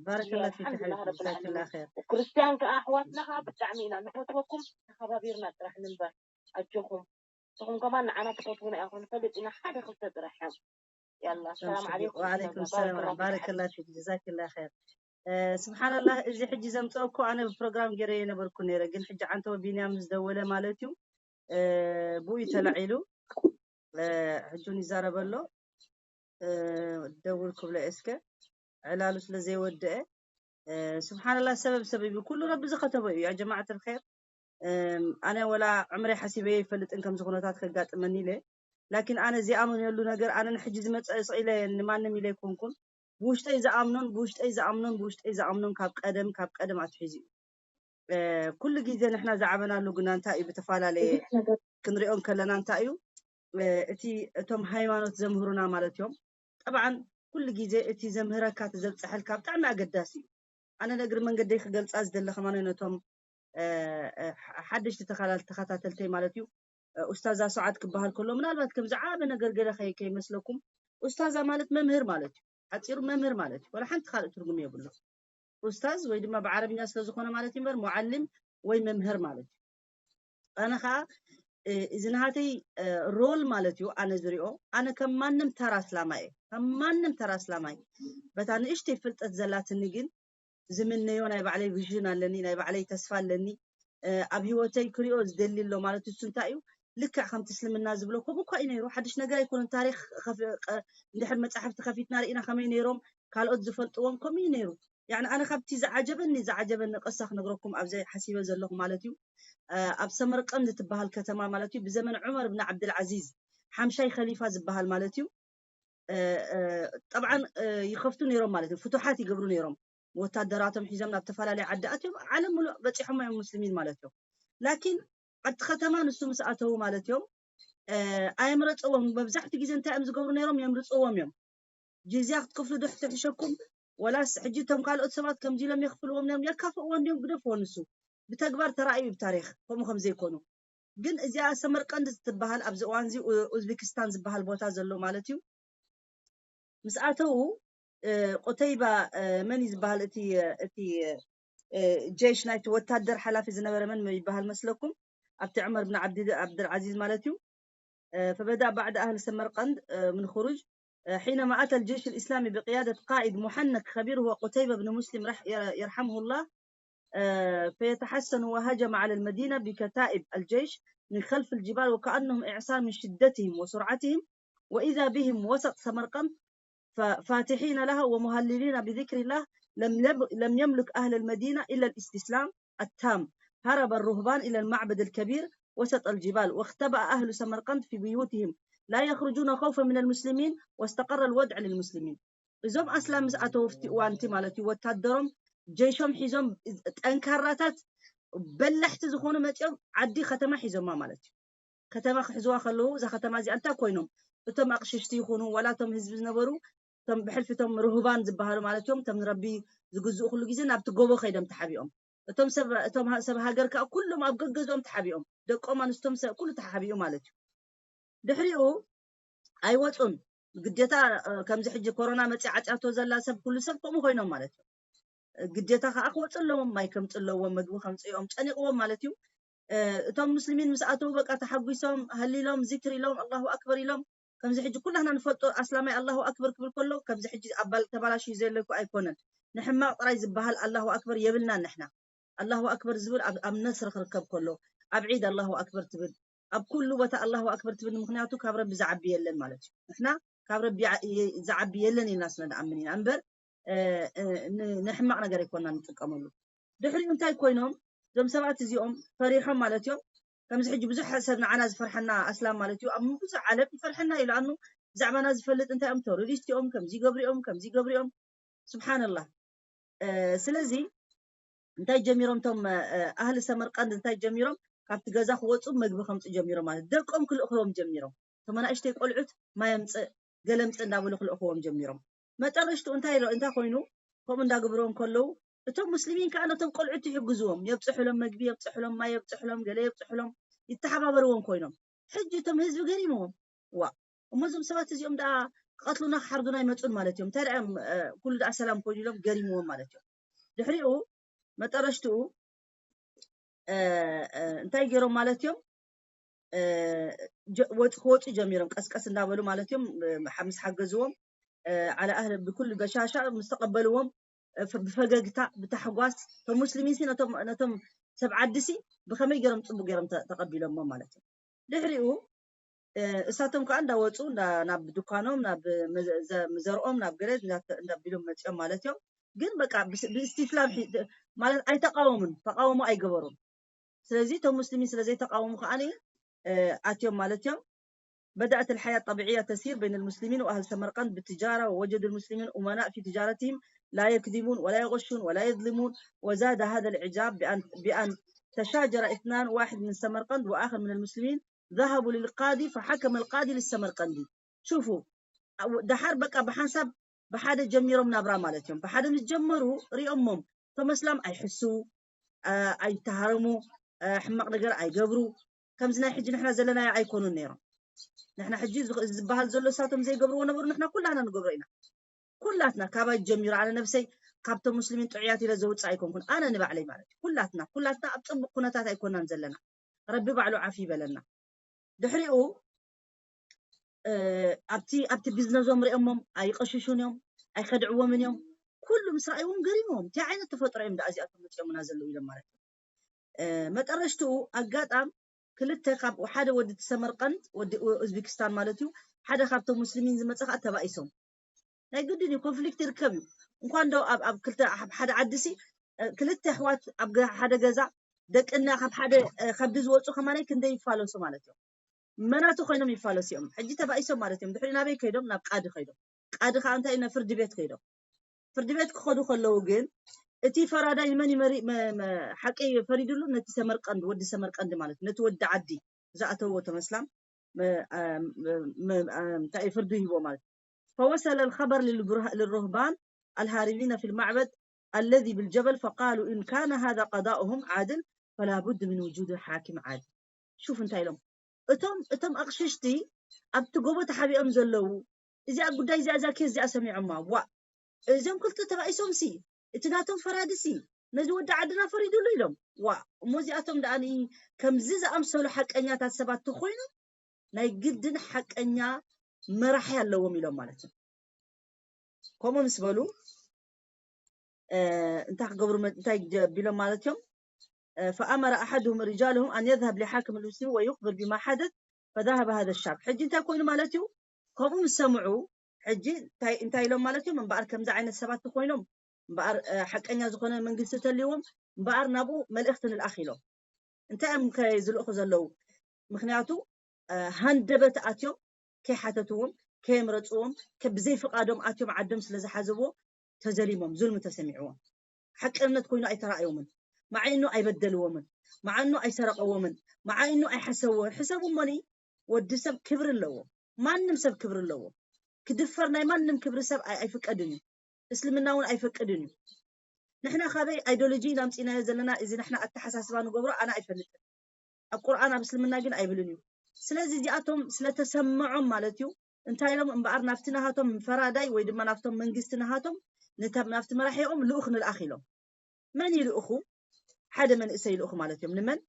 ባረከላ ፊክ ሓቢብ ጀዛክላ ኸይር ክርስቲያን ከዓ ኣሕዋትና ከዓ ብጣዕሚ ኢና ንፈትወኩም ተኸባቢርና ጥራሕ ንንበር ኣጆኹም ንስኹም ከማን ንዓና ትፈትዉና ኢኹም ንፈልጥ ኢና ሓደ ክልተ ጥራሕ እዮም ያላ ሰላም ዓለይኩም وعليكم السلام ባረከላ ፊክ ጀዛክላ ኸይር ስብሓንላህ እዚ ሕጂ ዘምፀእኩ ኣነ ብፕሮግራም ገይረ የነበርኩ ነይረ ግን ሕጂ ዓንተወ ቢንያም ምስ ደወለ ማለት እዩ ብኡ ተላዒሉ ሕጂ እውን ይዛረበ ኣሎ ደውል ክብሎ እስከ ዕላሉ ስለ ዘይወደአ ስብሓንላህ ሰበብ ሰበብ እዩ ኩሉ ረቢ ዝኸተቦ እዩ ያ ጀማዓት ልኸይር ኣነ ወላ ዕምረይ ሓሲበዮ ይፈልጥን ከምዚ ኩነታት ከጋጥመኒ ኢለ ላኪን ኣነ ዘይኣመነሉ ነገር ኣነ ንሕጂ ዝመፀ ስቕ ኢለ ንማንም ኢለ ኣይኮንኩን ብውሽጠይ ዝኣምኖን ብውሽጠይ ዝኣምኖን ብውሽጠይ ዝኣምኖን ካብ ቀደም ካብ ቀደም ኣትሒዙ እዩ ኩሉ ግዜ ንሕና ዝዓበናሉ ግና እንታይ እዩ ብተፈላለየ ክንሪኦ ከለና እንታይ እዩ እቲ እቶም ሃይማኖት ዘምህሩና ማለት እዮም ጠብዓን ኩሉ ግዜ እቲ ዘምህረካ እቲ ዘብፀሐልካ ብጣዕሚ ኣገዳሲ እዩ ኣነ ነግሪ መንገደይ ክገልፃ ዝደለ ከማነ ነቶም ሓደሽቲ ተኸታተልተይ ማለት እዩ ኡስታዛ ሰዓት ክበሃል ከሎ ምናልባት ከም ዝዓበ ነገር ገለ ከይመስለኩም ኡስታዛ ማለት መምህር ማለት እዩ ሓፂሩ መምህር ማለት እዩ ወላ ሓንቲ ካልእ ትርጉም የብሉ ኡስታዝ ወይ ድማ ብዓረብኛ ስለ ዝኾነ ማለት እዩ እምበር ሙዓሊም ወይ መምህር ማለት እዩ ኣነ ከዓ እዚ ናሃተይ ሮል ማለት እዩ ኣነ ዝሪኦ ኣነ ከም ማንም ተራ ኣስላማይ እየ ከም ማንም ተራ ኣስላማይ በታ ንእሽተይ ፍልጠት ዘላትኒ ግን ዝምነዮ ናይ ባዕለይ ቪዥን ኣለኒ ናይ ባዕለይ ተስፋ ኣለኒ ኣብ ሂወተይ ክሪኦ ዝደሊ ኣሎ ማለት እሱ እንታይ እዩ ልክዕ ከምቲ እስልምና ዝብሎ ከምኡ እኳ እዩ ነይሩ ሓድሽ ነገር ኣይኮነን ታሪክ እንድሕር መፅሓፍቲ ከፊትና ርኢና ከመይ ነይሮም ካልኦት ዝፈልጥዎም ከምኡ እዩ ነይሩ ያኒ ኣነ ካብቲ ዝዓጀበኒ ዝዓጀበኒ ቅሳ ክነግረኩም ኣብዚ ሓሲበ ዘለኹ ማለት እዩ ኣብ ሰመርቀንድ ትበሃል ከተማ ማለት እዩ ብዘመን ዑመር ብን ዓብድልዓዚዝ ሓምሻይ ከሊፋ ዝበሃል ማለት እዩ ጠብዓን ይኸፍቱ ነይሮም ማለት እዩ ፍቱሓት ይገብሩ ነይሮም ወታደራቶም ሒዞም ናብ ተፈላለዩ ዓዲ ኣትዮም ዓለም ሙሉእ በፂሖሞ እዮም ሙስሊሚን ማለት እዮም ላኪን ኣብቲ ከተማ ንሱ ምስ ኣተዉ ማለት እዮም ኣየምረፅዎም መብዛሕቲ ግዜ እንታይ እዮም ዝገብሩ ነይሮም የምርፅዎም እዮም ጅዝያ ክትከፍሉ ዶ ትሕሸኩም ወላስ ሕጂ እቶም ካልኦት ሰባት ከምዚ ኢሎም የኽፍልዎም ነይሮም የካፍእዎ እንዲዮም ግደፍዎ ንሱ ብተግባር ተራእዩ ብታሪክ ከምኡ ከም ዘይኮኑ ግን እዚኣ ሰመርቀንድ ትበሃል ኣብዚ እዋንዚ ኡዝቤክስታን ዝበሃል ቦታ ዘሎ ማለት እዩ ምስ ኣተዉ ቆተይባ መን እዩ ዝበሃል እቲ እቲ ጀይሽ ናይቲ ወታደር ሓላፊ ዝነበረ መን ይበሃል መስለኩም ኣብቲ ዕመር ብን ዓብድልዓዚዝ ማለት እዩ فبدأ بعض أهل سمرقند من خروج حينما أتى الجيش الإسلامي بقيادة قائد محنك خبير هو قتيبة بن مسلم يرحمه الله فيتحصن وهجم على المدينة بكتائب الجيش من خلف الجبال وكأنهم إعصار من شدتهم وسرعتهم وإذا بهم وسط سمرقند فاتحين لها ومهللين بذكر الله لم لم يملك أهل المدينة إلا الاستسلام التام هرب الرهبان إلى المعبد الكبير وسط الجبال واختبأ أهل سمرقند في بيوتهم لا يخرجون خوفا من المسلمين واستقر الوضع للمسلمين እዞም ኣስላም ምስ ኣተዉ ኣብቲ እዋንቲ ማለት እዩ ወታደሮም ጀይሾም ሒዞም ጠንካራታት በላሕቲ ዝኾኑ መፂኦም ዓዲ ከተማ ሒዞማ ማለት እዩ ከተማ ክሕዝዋ ከለዉ እዛ ከተማ እዚኣ እንታይ ኮይኖም እቶም ኣቕሽሽቲ ይኹኑ ዋላ እቶም ህዝቢ ዝነበሩ እቶም ብሕልፊ እቶም ርሁባን ዝበሃሉ ማለት እዮም እቶም ንረቢ ዝግዝኡ ኩሉ ግዜ ናብቲ ጎቦ ከይዶም ተሓቢኦም እቶም ሰብ እቶም ሰብ ሃገር ከዓ ኩሎም ኣብ ገገዝኦም ተሓቢኦም ደቆም ኣንስቶም ሰብ ኩሉ ተሓቢኡ ማለት እዩ ድሕሪኡ ኣይወፁን ግዴታ ከምዚ ሕጂ ኮሮና መፂ ዓፅያቶ ዘላ ሰብ ኩሉ ሰብ ከምኡ ኮይኖም ማለት እዩ ግዴታ ከዓ ክወፁ ኣለዎም ማይ ከምፁ ኣለዎም መግቢ ከምፅኦም ጨኒቕዎም ማለት እዩ እቶም ሙስሊሚን ምስ ኣተዉ በቃ ተሓጒሶም፣ ሃሊሎም፣ ዚክር ኢሎም፣ ኣላሁ ኣክበር ኢሎም። ከምዚ ሕጂ ኩላህና ንፈልጦ ኣስላማይ ኣላሁ ኣክበር ክብል ከሎ ከምዚ ሕጂ ኣባል ተባላሽዩ ዘለኩ ኣይኮነን። ንሕማቕ ጥራይ ዝበሃል ኣላሁ ኣክበር የብልናን ንሕና። ኣላሁ ኣክበር ዝብል ኣብ ነስሪ ክርከብ ከሎ፣ ኣብ ዒድ ኣላሁ ኣክበር ትብል፣ ኣብ ኩሉ ቦታ ኣላሁ ኣክበር ትብል፣ ምክንያቱ ካብ ረቢ ዝዓቢ የለን ማለት እዩ። ንሕና ካብ ረቢ ዝዓቢ የለን ኢልና ስለ ንኣምን ኢና እምበር ንሕማቕ ነገር ኣይኮና ንጥቀመሉ። ድሕሪኡ እንታይ ኮይኖም እዞም ሰባት እዚኦም ፈሪሖም ማለት እዮም። ከምዚ ሕጂ ብዙሕ ሰብ ንዓና ዝፈርሐና ኣስላም ማለት እዩ ኣብ ብዙሕ ዓለም ይፈርሐና እዩ። ለኣኑ ብዛዕባና ዝፈልጥ እንታይ እዮም ተሮሪስት እዮም፣ ከምዚ ይገብሩ እዮም፣ ከምዚ ይገብሩ እዮም። ስብሓንላህ። ስለዚ እንታይ ጀሚሮም እቶም ኣህሊ ሰመርቀንድ እንታይ ጀሚሮም? ካብቲ ገዛ ክወፁ መግቢ ከምፁ ጀሚሮም ማለት ደቆም ክልእኽዎም ጀሚሮም። እቶም ኣናእሽተይ ቆልዑት ማይ ኣምፅእ ገለምፅ እንዳበሉ ክልእኽዎም ጀሚሮም። መጠረሽቱ እንታይ እንታይ ኮይኑ ከምኡ እንዳግብርዎም ከለዉ እቶም ሙስሊሚን ከዓ ነቶም ቆልዑት ይሕግዝዎም፣ የብፅሕሎም መግቢ፣ የብፅሕሎም ማይ፣ የብፅሕሎም ገለ፣ የብፅሕሎም ይተሓባበርዎም ኮይኖም። ሕጂ እቶም ህዝቢ ገሪምዎም። ዋ እሞ እዞም ሰባት እዚኦም ደኣ ክቐትሉና ክሓርዱና ይመፁን ማለት እዮም። እንታይ ደኣ እዮም ኩሉ ደኣ ሰላም ኮይኑ ኢሎም ገሪምዎም ማለት እዮም። ድሕሪኡ መጠረሽትኡ እንታይ ገይሮም ማለት እዮም? ክወፁ ጀሚሮም ቀስቀስ እንዳበሉ ማለት እዮም። ምስ ሓገዝዎም ዓላ ኣህለ ብኩሉ በሻሻ ምስ ተቐበልዎም ብፈገግታ ብታሕጓስ፣ እቶም ሙስሊሚን ሲ ነቶም ሰብ ዓዲ ሲ ብኸመይ ገይሮም ፅቡቅ ገይሮም ተቐቢሎሞ ማለት እዮም። ድሕሪኡ እሳቶም ከዓ እንዳወፁ ናብ ድኳኖም ናብ ዘርኦም ናብ ገለ እንዳቢሎም መፂኦም ማለት እዮም። ግን በቃ ብእስትስላም ማለት ኣይተቃወሙን፣ ተቃውሞ ኣይገበሩን። ስለዚ እቶም ሙስሊሚን ስለዘይተቃወሙ ከዓ ኣትዮም ማለት እዮም። بدأت الحياة الطبيعية تسير بين المسلمين وأهل سمرقند بالتجارة، ووجد المسلمين أمناء في تجارتهم لا يكذبون ولا يغشون ولا يظلمون، وزاد هذا الإعجاب بأن بأن تشاجر اثنان، واحد من سمرقند وآخر من المسلمين، ذهبوا للقاضي فحكم القاضي للسمرقندي. شوفوا، ደሓር በቃ ብሓንሳብ ብሓደ ጀሚሮም ናብራ ማለት እዮም። ብሓደ ምስ ጀመሩ ሪኦሞም እቶም ኣስላም ኣይሕስዉ፣ ኣይተሃረሙ፣ ሕማቕ ነገር ኣይገብሩ። ከምዚ ናይ ሕጂ ንሕና ዘለናዮ ኣይኮኑን ነይሮም። ንሕና ሕጂ ዝበሃል ዘሎ እሳቶም ዘይገብርዎ ነበሩ፣ ንሕና ኩላና ንገብሮ ኢና። ኩላትና ካባይ ጀሚሩ ኣነ ነብሰይ ካብቶም ሙስሊሚን ጥዑያት ኢለ ዘውፅእ ኣይኮንኩን። ኣነ ንባዕለይ ማለት እዩ። ኩላትና ኩላትና ኣብ ፅቡቅ ኩነታት ኣይኮናን ዘለና። ረቢ ባዕሉ ዓፊ ይበለና። ድሕሪኡ ኣብቲ ኣብቲ ቢዝነሶም ሪኦሞም ኣይቀሽሹን እዮም፣ ኣይከድዕዎምን እዮም። ኩሉ ምስ ረኣይዎም ገሪሞም እንታይ ዓይነት ተፈጥሮ እዮም ደኣ እዚኣቶም መፅኦምና ዘለዉ ኢሎም ማለት እዩ። መጠረሽትኡ ኣጋጣም ክልተ ካብ ሓደ ወዲ ሰመርቀንድ ወዲ ኡዝቤክስታን ማለት እዩ ሓደ ካብቶም ሙስሊሚን ዝመፀ ከዓ ተባኢሶም ናይ ግድን እዩ ኮንፍሊክት ይርከብ እዩ። እንኳን ዶ ኣብ ኣብ ክልተ ኣብ ሓደ ዓዲ ሲ ክልተ ኣሕዋት ኣብ ሓደ ገዛ ደቅና ካብ ሓደ ከብዲ ዝወፁ ከማናይ ክንደይ ይፋለሱ ማለት እዮም። መናቱ ኮይኖም ይፋለሱ እዮም። ሕጂ ተባኢሶም ማለት እዮም። ድሕሪ ናበይ ከይዶም ናብ ቃዲ ከይዶም ቃዲ ከዓ እንታይ ናብ ፍርዲ ቤት ከይዶም ፍርዲ ቤት ክኸዱ ከለዉ ግን እቲ ፈራዳይ ንመን ይመሪ ሓቂ ፈሪድሉ ነቲ ሰመርቀንድ ወዲ ሰመርቀንድ ማለት ነቲ ወዲ ዓዲ ዝኣተዎ ተመስላም እንታይ ፍርዱ ይህቦ ማለት فوصل الخبر للرهبان الهاربين في المعبد الذي بالجبل فقالوا إن كان هذا قضاؤهم عادل فلا بد من وجود حاكم عادل شوف እንታይ ኢሎም እቶም እቶም ኣቕሽሽቲ ኣብቲ ጎቦ ተሓቢኦም ዘለዉ እዚኣ ጉዳይ እዚኣ እዛ ኬዝ እዚኣ ሰሚዖማ ዋ እዞም ክልተ ተባኢሶም ሲ እቲ ናቶም ፈራዲ ሲ ነዚ ወዲ ዓድና ፈሪድሉ ኢሎም ዋ እሞ እዚኣቶም ደኣ ከምዚ ዝኣምሰሉ ሓቀኛታት ሰባት ተኮይኖም ናይ ግድን ሓቀኛ መራሒ ኣለዎም ኢሎም ማለት እዩ። ከምኡ ምስ በሉ እንታይ ክገብሩ እንታይ ቢሎም ማለት እዮም فأمر أحدهم رجالهم أن يذهب لحاكم المسلمين ويخبر بما حدث فذهب هذا الشاب ሕጂ እንታይ ኮይኑ ማለት እዩ ከምኡ ምስ ሰምዑ ሕጂ እንታይ ኢሎም ማለት እዮም እምበኣር ከምዚ ዓይነት ሰባት ኮይኖም እምበኣር ሓቀኛ ዝኾነ መንግስቲ ተልዎም እምበኣር ናብኡ መልእኽቲ ንልኣኽ ኢሎም እንታይ እዮም ከ ዝልእኹ ዘለዉ ምክንያቱ ሃንደበት ኣትዮም ከይሓተትዎም ከየምረፅዎም ብዘይ ፍቓዶም ኣትዮም ዓዶም ስለ ዝሓዘብዎ ተዘሊሞም ዙልሚ ተሰሚዕዎም ሓቀነት ኮይኑ ኣይተራእዮምን ማዓይኑ ኣይበደልዎምን ማዓኑ ኣይሰረቀዎምን ማዓይኑ ኣይሓሰብዎን ሕሰቡ እሞኒ ወዲ ሰብ ክብሪ ኣለዎ ማንም ሰብ ክብሪ ኣለዎ ክድፈር ናይ ማንም ክብሪ ሰብ ኣይፍቀድን እዩ እስልምና እውን ኣይፈቅድን እዩ ንሕና ካበይ ኣይዶሎጂ ኢና ኣምፂናዮ ዘለና እዚ ንሕና ኣተሓሳስባ ንገብሮ ኣነ ኣይፈልጥን ኣብ ቁርኣን ኣብ እስልምና ግን ኣይብልን እዩ ስለዚ እዚኣቶም ስለተሰምዖም ማለት እዩ እንታይ ኢሎም እምበኣር ናብቲ ናሃቶም ፈራዳይ ወይ ድማ ናብቶም መንግስቲ ናሃቶም ናብቲ መራሒኦም ልኡኽ ንልኣኽ ኢሎም መን ይልእኹ ሓደ መንእሰይ ይልእኹ ማለት እዮም ንመን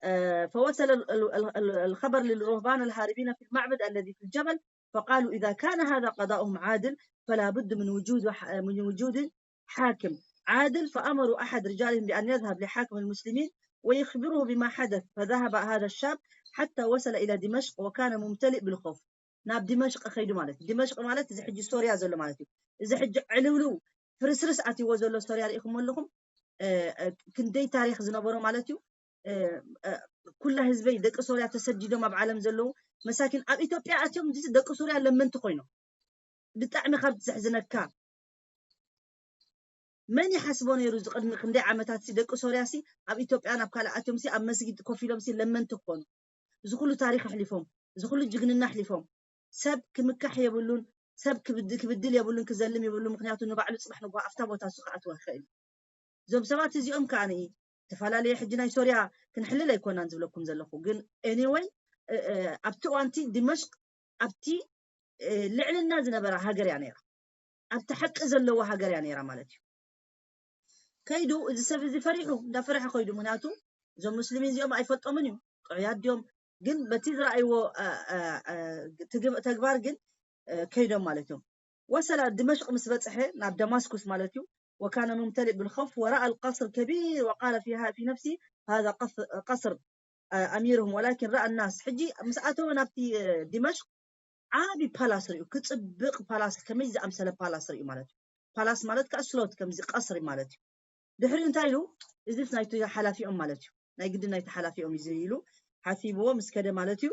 آه، فوصل ال- ال- ال- ال- الخبر للرهبان الهاربين في المعبد الذي في الجبل، فقالوا: إذا كان هذا قضاؤهم عادل، فلا بد من وجود ح- من وجود حاكم عادل. فأمروا أحد رجالهم بأن يذهب لحاكم المسلمين ويخبره بما حدث. فذهب هذا الشاب حتى وصل إلى دمشق، وكان ممتلئ بالخوف. ናብ ዲመሽቅ ከይዱ ማለት እዩ። ዲመሽቅ ማለት እዚ ሕጂ ሶርያ ዘሎ ማለት እዩ። እዚ ሕጂ ዕልውልው ፍርስርስ ኣትይዎ ዘሎ ሶርያ ርኢኹም ኣለኹም። ክንደይ ታሪክ ዝነበሮ ማለት እዩ። ኩላ ህዝበይ ደቂ ሶርያ ተሰዲዶም ኣብ ዓለም ዘለዉ መሳኪን ኣብ ኢትዮጵያ ኣትዮም ደቂ ሶርያ ለመንቲ ኮይኖም። ብጣዕሚ ካብ ዘሕዝነካ መን ይሓስቦ ነይሩ እዚ ቅድሚ ክንደይ ዓመታት ሲ ደቂ ሶርያ ሲ ኣብ ኢትዮጵያ ናብ ካልእ ኣትዮም ሲ ኣብ መስጊድ ኮፍ ኢሎም ሲ ለመንቲ ክኾኑ? እዚ ኩሉ ታሪክ ኣሕሊፎም፣ እዚ ኩሉ ጅግንና ኣሕሊፎም፣ ሰብ ክምካሕ የብሉን፣ ሰብ ክብድል የብሉን፣ ክዘልም የብሉን። ምክንያቱ ንባዕሉ ፅባሕ ንግሆ ኣብታ ቦታ እሱ ክኣትዋ ይኽእል። እዞም ሰባት እዚኦም ከዓ ንኢ ዝተፈላለየ ሕጂ ናይ ሶርያ ክንሕልል ኣይኮናን ዝብለኩም ዘለኹ፣ ግን anyway ኣብቲ እዋንቲ ዲመሽቅ ኣብቲ ልዕልና ዝነበራ ሃገር እያ ነይራ፣ ኣብቲ ሓቂ ዘለዋ ሃገር እያ ነይራ ማለት እዩ። ከይዱ እዚ ሰብ እዚ ፈሪሑ እንዳፈረሐ ከይዱ። ምክንያቱ እዞም ሙስሊሚን እዚኦም ኣይፈልጦምን እዩ፣ ጥዑያት ድዮም፣ ግን በቲ ዝረኣይዎ ተግባር ግን ከይዶም ማለት እዮም። ወሰላ ድመሽቅ ምስ በፅሐ ናብ ደማስኩስ ማለት እዩ። وكان ممتلئ بالخوف ورأى القصر كبير وقال في في نفسه هذا قصر أميرهم ولكن رأى الناس. ሕጂ ምስ ኣተወ ናብቲ ዲመሽቅ ዓቢ ፓላስ ሪኡ፣ ክጽብቕ ፓላስ፣ ከመይ ዝኣምሰለ ፓላስ ሪኡ ማለት እዩ። ፓላስ ማለት ከዓ ስሎት ከምዚ ቀስሪ ማለት እዩ። ድሕሪኡ እንታይ ኢሉ? እዚስ ናይቲ ሓላፊኦም ማለት እዩ፣ ናይ ግዲ ናይቲ ሓላፊኦም እዩ ኢሉ ሓሲብዎ ምስ ከደ ማለት እዩ።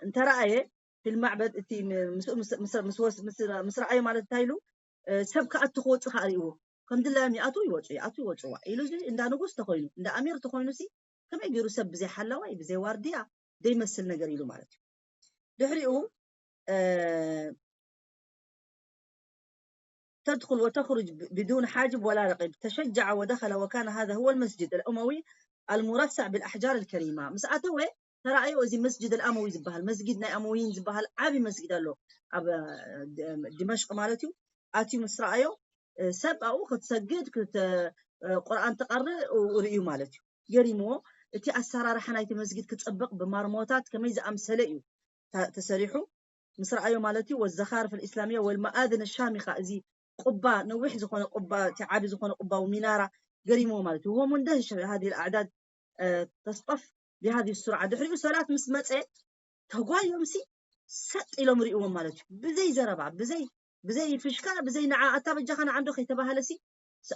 እንተረኣየ ፊልማዕበድ እቲ ምስ ረኣየ ማለት እንታይ ኢሉ? ሰብ ክኣቱ ክወፅእ ከዓ ሪእዎ። ከም ድላዮም ይኣትዉ ይወፁ፣ ይኣትዉ ይወፁ። ዋ ኢሉ እዚ እንዳ ንጉስ ተኮይኑ እንዳ ኣሚር ተኮይኑ ሲ ከመይ ገይሩ ሰብ ብዘይ ሓላዋይ ብዘይ ዋርድያ ዘይመስል ነገር ኢሉ ማለት እዩ። ድሕሪኡ تدخل وتخرج بدون حاجب ولا رقيب. تشجع ودخل وكان هذا هو المسجد الأموي المرصع بالأحجار الكريمة. ምስ ኣተወ ተራእዮ እዚ መስጅድ ኣልኣመዊ ዝበሃል መስጊድ ናይ ኣመዊን ዝበሃል ዓቢ መስጊድ ኣሎ ኣብ ድመሽቅ ማለት እዩ። ኣትዩ ምስ ረኣዮ ሰብ ኣብኡ ክትሰግድ ቁርኣን ትቀርእ ርእዩ ማለት እዩ። ገሪምዎ። እቲ ኣሰራርሓ ናይቲ መስጊድ ክጸብቕ ብማርሞታት ከመይ ዝኣምሰለ እዩ ተሰሪሑ ምስ ረኣዮ ማለት እዩ። والزخارف الإسلامية والمآذن الشامخة፣ እዚ ቁባ ነዊሕ ዝኾነ ቁባ እቲ ዓቢ ዝኾነ ቁባ ሚናራ ገሪምዎ ማለት እዩ። وهو مندهش هذه الأعداد تصطف بهذه السرعة. ድሕሪኡ ሰላት ምስ መጸ ተጓዮም ሲ ሰጥ ኢሎም ርእዎም ማለት እዩ። ብዘይ ዘረባ ብዘይ ብዘይ ፍሽካ ብዘይ ንዓ ኣታ በጃኻ ንዓ እንዶ ከይተባሃለ ሲ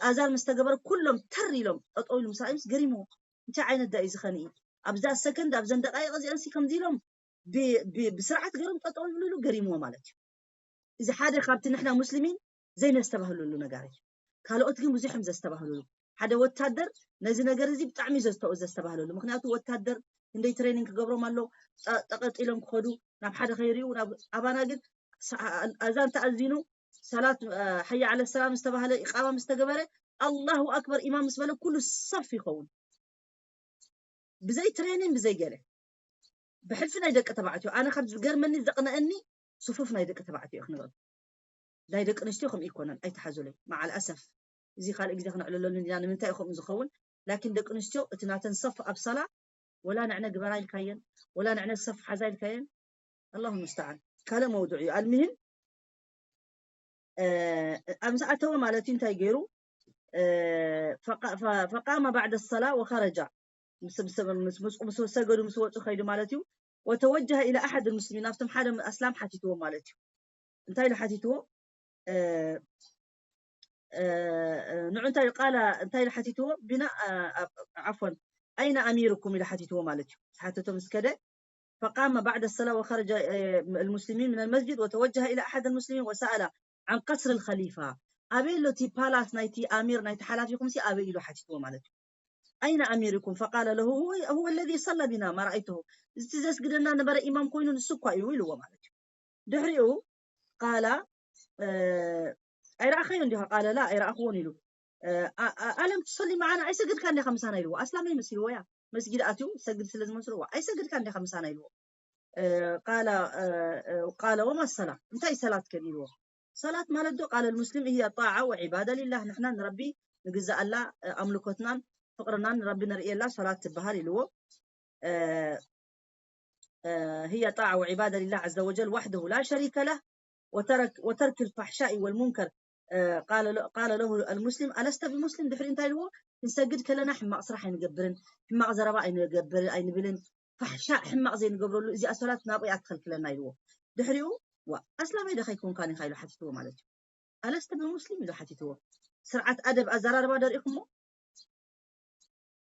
ኣዛን ምስ ተገበረ ኩሎም ተር ኢሎም ጠጠው ኢሉ ምስ ረኣዮም ገሪምዎ። እንታይ ዓይነት ዳ እዩ ዝኸንኢ ኣብዛ ሰከንድ ኣብዘን ደቃይቕ እዚኣን ሲ ከምዚ ኢሎም ብስርዓት ገይሮም ጠጠው ይብልሉ ገሪምዎ ማለት እዩ። እዚ ሓደ ካብቲ ንሕና ሙስሊሚን ዘይነስተባህለሉ ነገር እዩ። ካልኦት ግን ብዙሕ እዮም ዘስተባህልሉ። ሓደ ወታደር ነዚ ነገር እዚ ብጣዕሚ ዘዝተው ዘስተባህለሉ። ምክንያቱ ወታደር ክንደይ ትሬኒንግ ክገብሮም ኣሎ፣ ጠ- ጠቀጢሎም ክኸዱ ናብ ሓደ ከይሪኡ ናብ ኣባና ግን ሰ- ኣዛን ተኣዚኑ ሰላት እ፣ ሓያ ዓለ ሰላም ዝተባህለ ኢቃማ ምስ ተገበረ ኣላሁ ኣክበር ኢማም ምስ በለ ኩሉ ሰፍ ይኸውን። ብዘይ ትሬኒን ብዘይ ገለ ብሕልፊ ናይ ደቂ ተባዕትዮ ኣነ ካብ ዝገርመኒ ዘቕነአኒ ስፉፍ ናይ ደቂ ተባዕትዮ እዩ ክንብል ናይ ደቂ ኣንስትዮ ከምኡ ይኮነን ኣይተሓዙለይ መዓል ኣሰፍ እዚ ካልእ ግዜ ክነዕልለሉ ኢና ንምንታይ እዩ ከምኡ ዝኸውን ላኪን ደቂ ኣንስትዮ እቲ ናተን ሰፍ ኣብ ሰላ ወላ ንዕነ ግበራ ኢልካየን ወላ ንዕነ ሰፍ ሓዛ ኢልካየን ኣላሁ ሙስተዓን ካልእ መውዱዕ እዩ ኣልሚህም ኣብ ምስ ኣተወ ማለት እዩ እንታይ ገይሩ ፈቃመ ባዕደ ሰላ ወኸረጃ ምስ ሰገዱ ምስ ወፁ ከይዱ ማለት እዩ ወተወጀሀ ኢላ ኣሓድ ልሙስሊሚን ኣብቶም ሓደ ኣስላም ሓቲትዎ ማለት እዩ እንታይ ኢሉ ሓቲትዎ ንዑ እንታይ ቃላ እንታይ ኢሉ ሓቲትዎ ቢና ዓፎን ኣይነ ኣሚርኩም ኢሉ ሓቲትዎ ማለት እዩ ዝሓተቶ ምስ ከደ فقام بعد الصلاة وخرج المسلمين من المسجد وتوجه إلى أحد المسلمين وسأل عن قصر الخليفة ኣበይ ኣሎ እቲ ፓላስ ናይቲ ኣሚር ናይቲ ሓላፊኹም ሲ ኣበይ ኢሉ ሓቲትዎ ማለት እዩ أين أميركم فقال له هو, هو الذي صلى بنا ما رأيته እቲ ዘስግደና ነበረ ኢማም ኮይኑ ንሱ እኳ እዩ ኢልዎ ማለት እዩ ድሕሪኡ ቃላ ኣይረኣኸዮ እንዲኻ ቃለ ላ ኣይረኣኽዎን ኢሉ ኣለም ትሰሊ መዓና ኣይሰግድካ እንዲኻ ምሳና ኢልዎ ኣስላመይ መሲልዎ ያ መስጊድ ኣትዩ ሰግድ ስለ ዝመስልዎ ኣይሰግድካ እንዲኻ ምሳና ኢልዎ ቃለ ቃለ ወማ ሰላ እንታይ ሰላት ከን ኢልዎ ሰላት ማለት ዶ ቃለ ልሙስሊም እያ ጣዓ ወዒባዳ ሊላህ ንሕና ንረቢ ንግዛእ ኣላ ኣምልኮትናን ፍቕርና ንረቢ ነርእየላ ሶላት ትበሃል ኢልዎ። هي طاعة وعبادة لله عز وجل وحده لا شريك له وترك وترك الفحشاء والمنكر. قال قال له المسلم: ألست بمسلم؟ ድሕሪ እንታይ ኢልዎ? ክንሰግድ ከለና ሕማቕ ስራሕ ኣይንገብርን፣ ሕማቕ ዘረባ ኣይንገብር ኣይንብልን፣ ፋሕሻ ሕማቕ ዘይንገብረሉ እዚኣ ሶላት ናብኡ እያ ትኸልክለና ኢልዎ። ድሕሪኡ ዋ ኣስላማይ ዶ ከይኮንካን ኢኻ ኢሉ ሓቲትዎ ማለት እዩ። ኣለስተ ብሙስሊም ኢሉ ሓቲትዎ። ስርዓት ኣደብ ኣዘራርባ ደሪእኹሞ።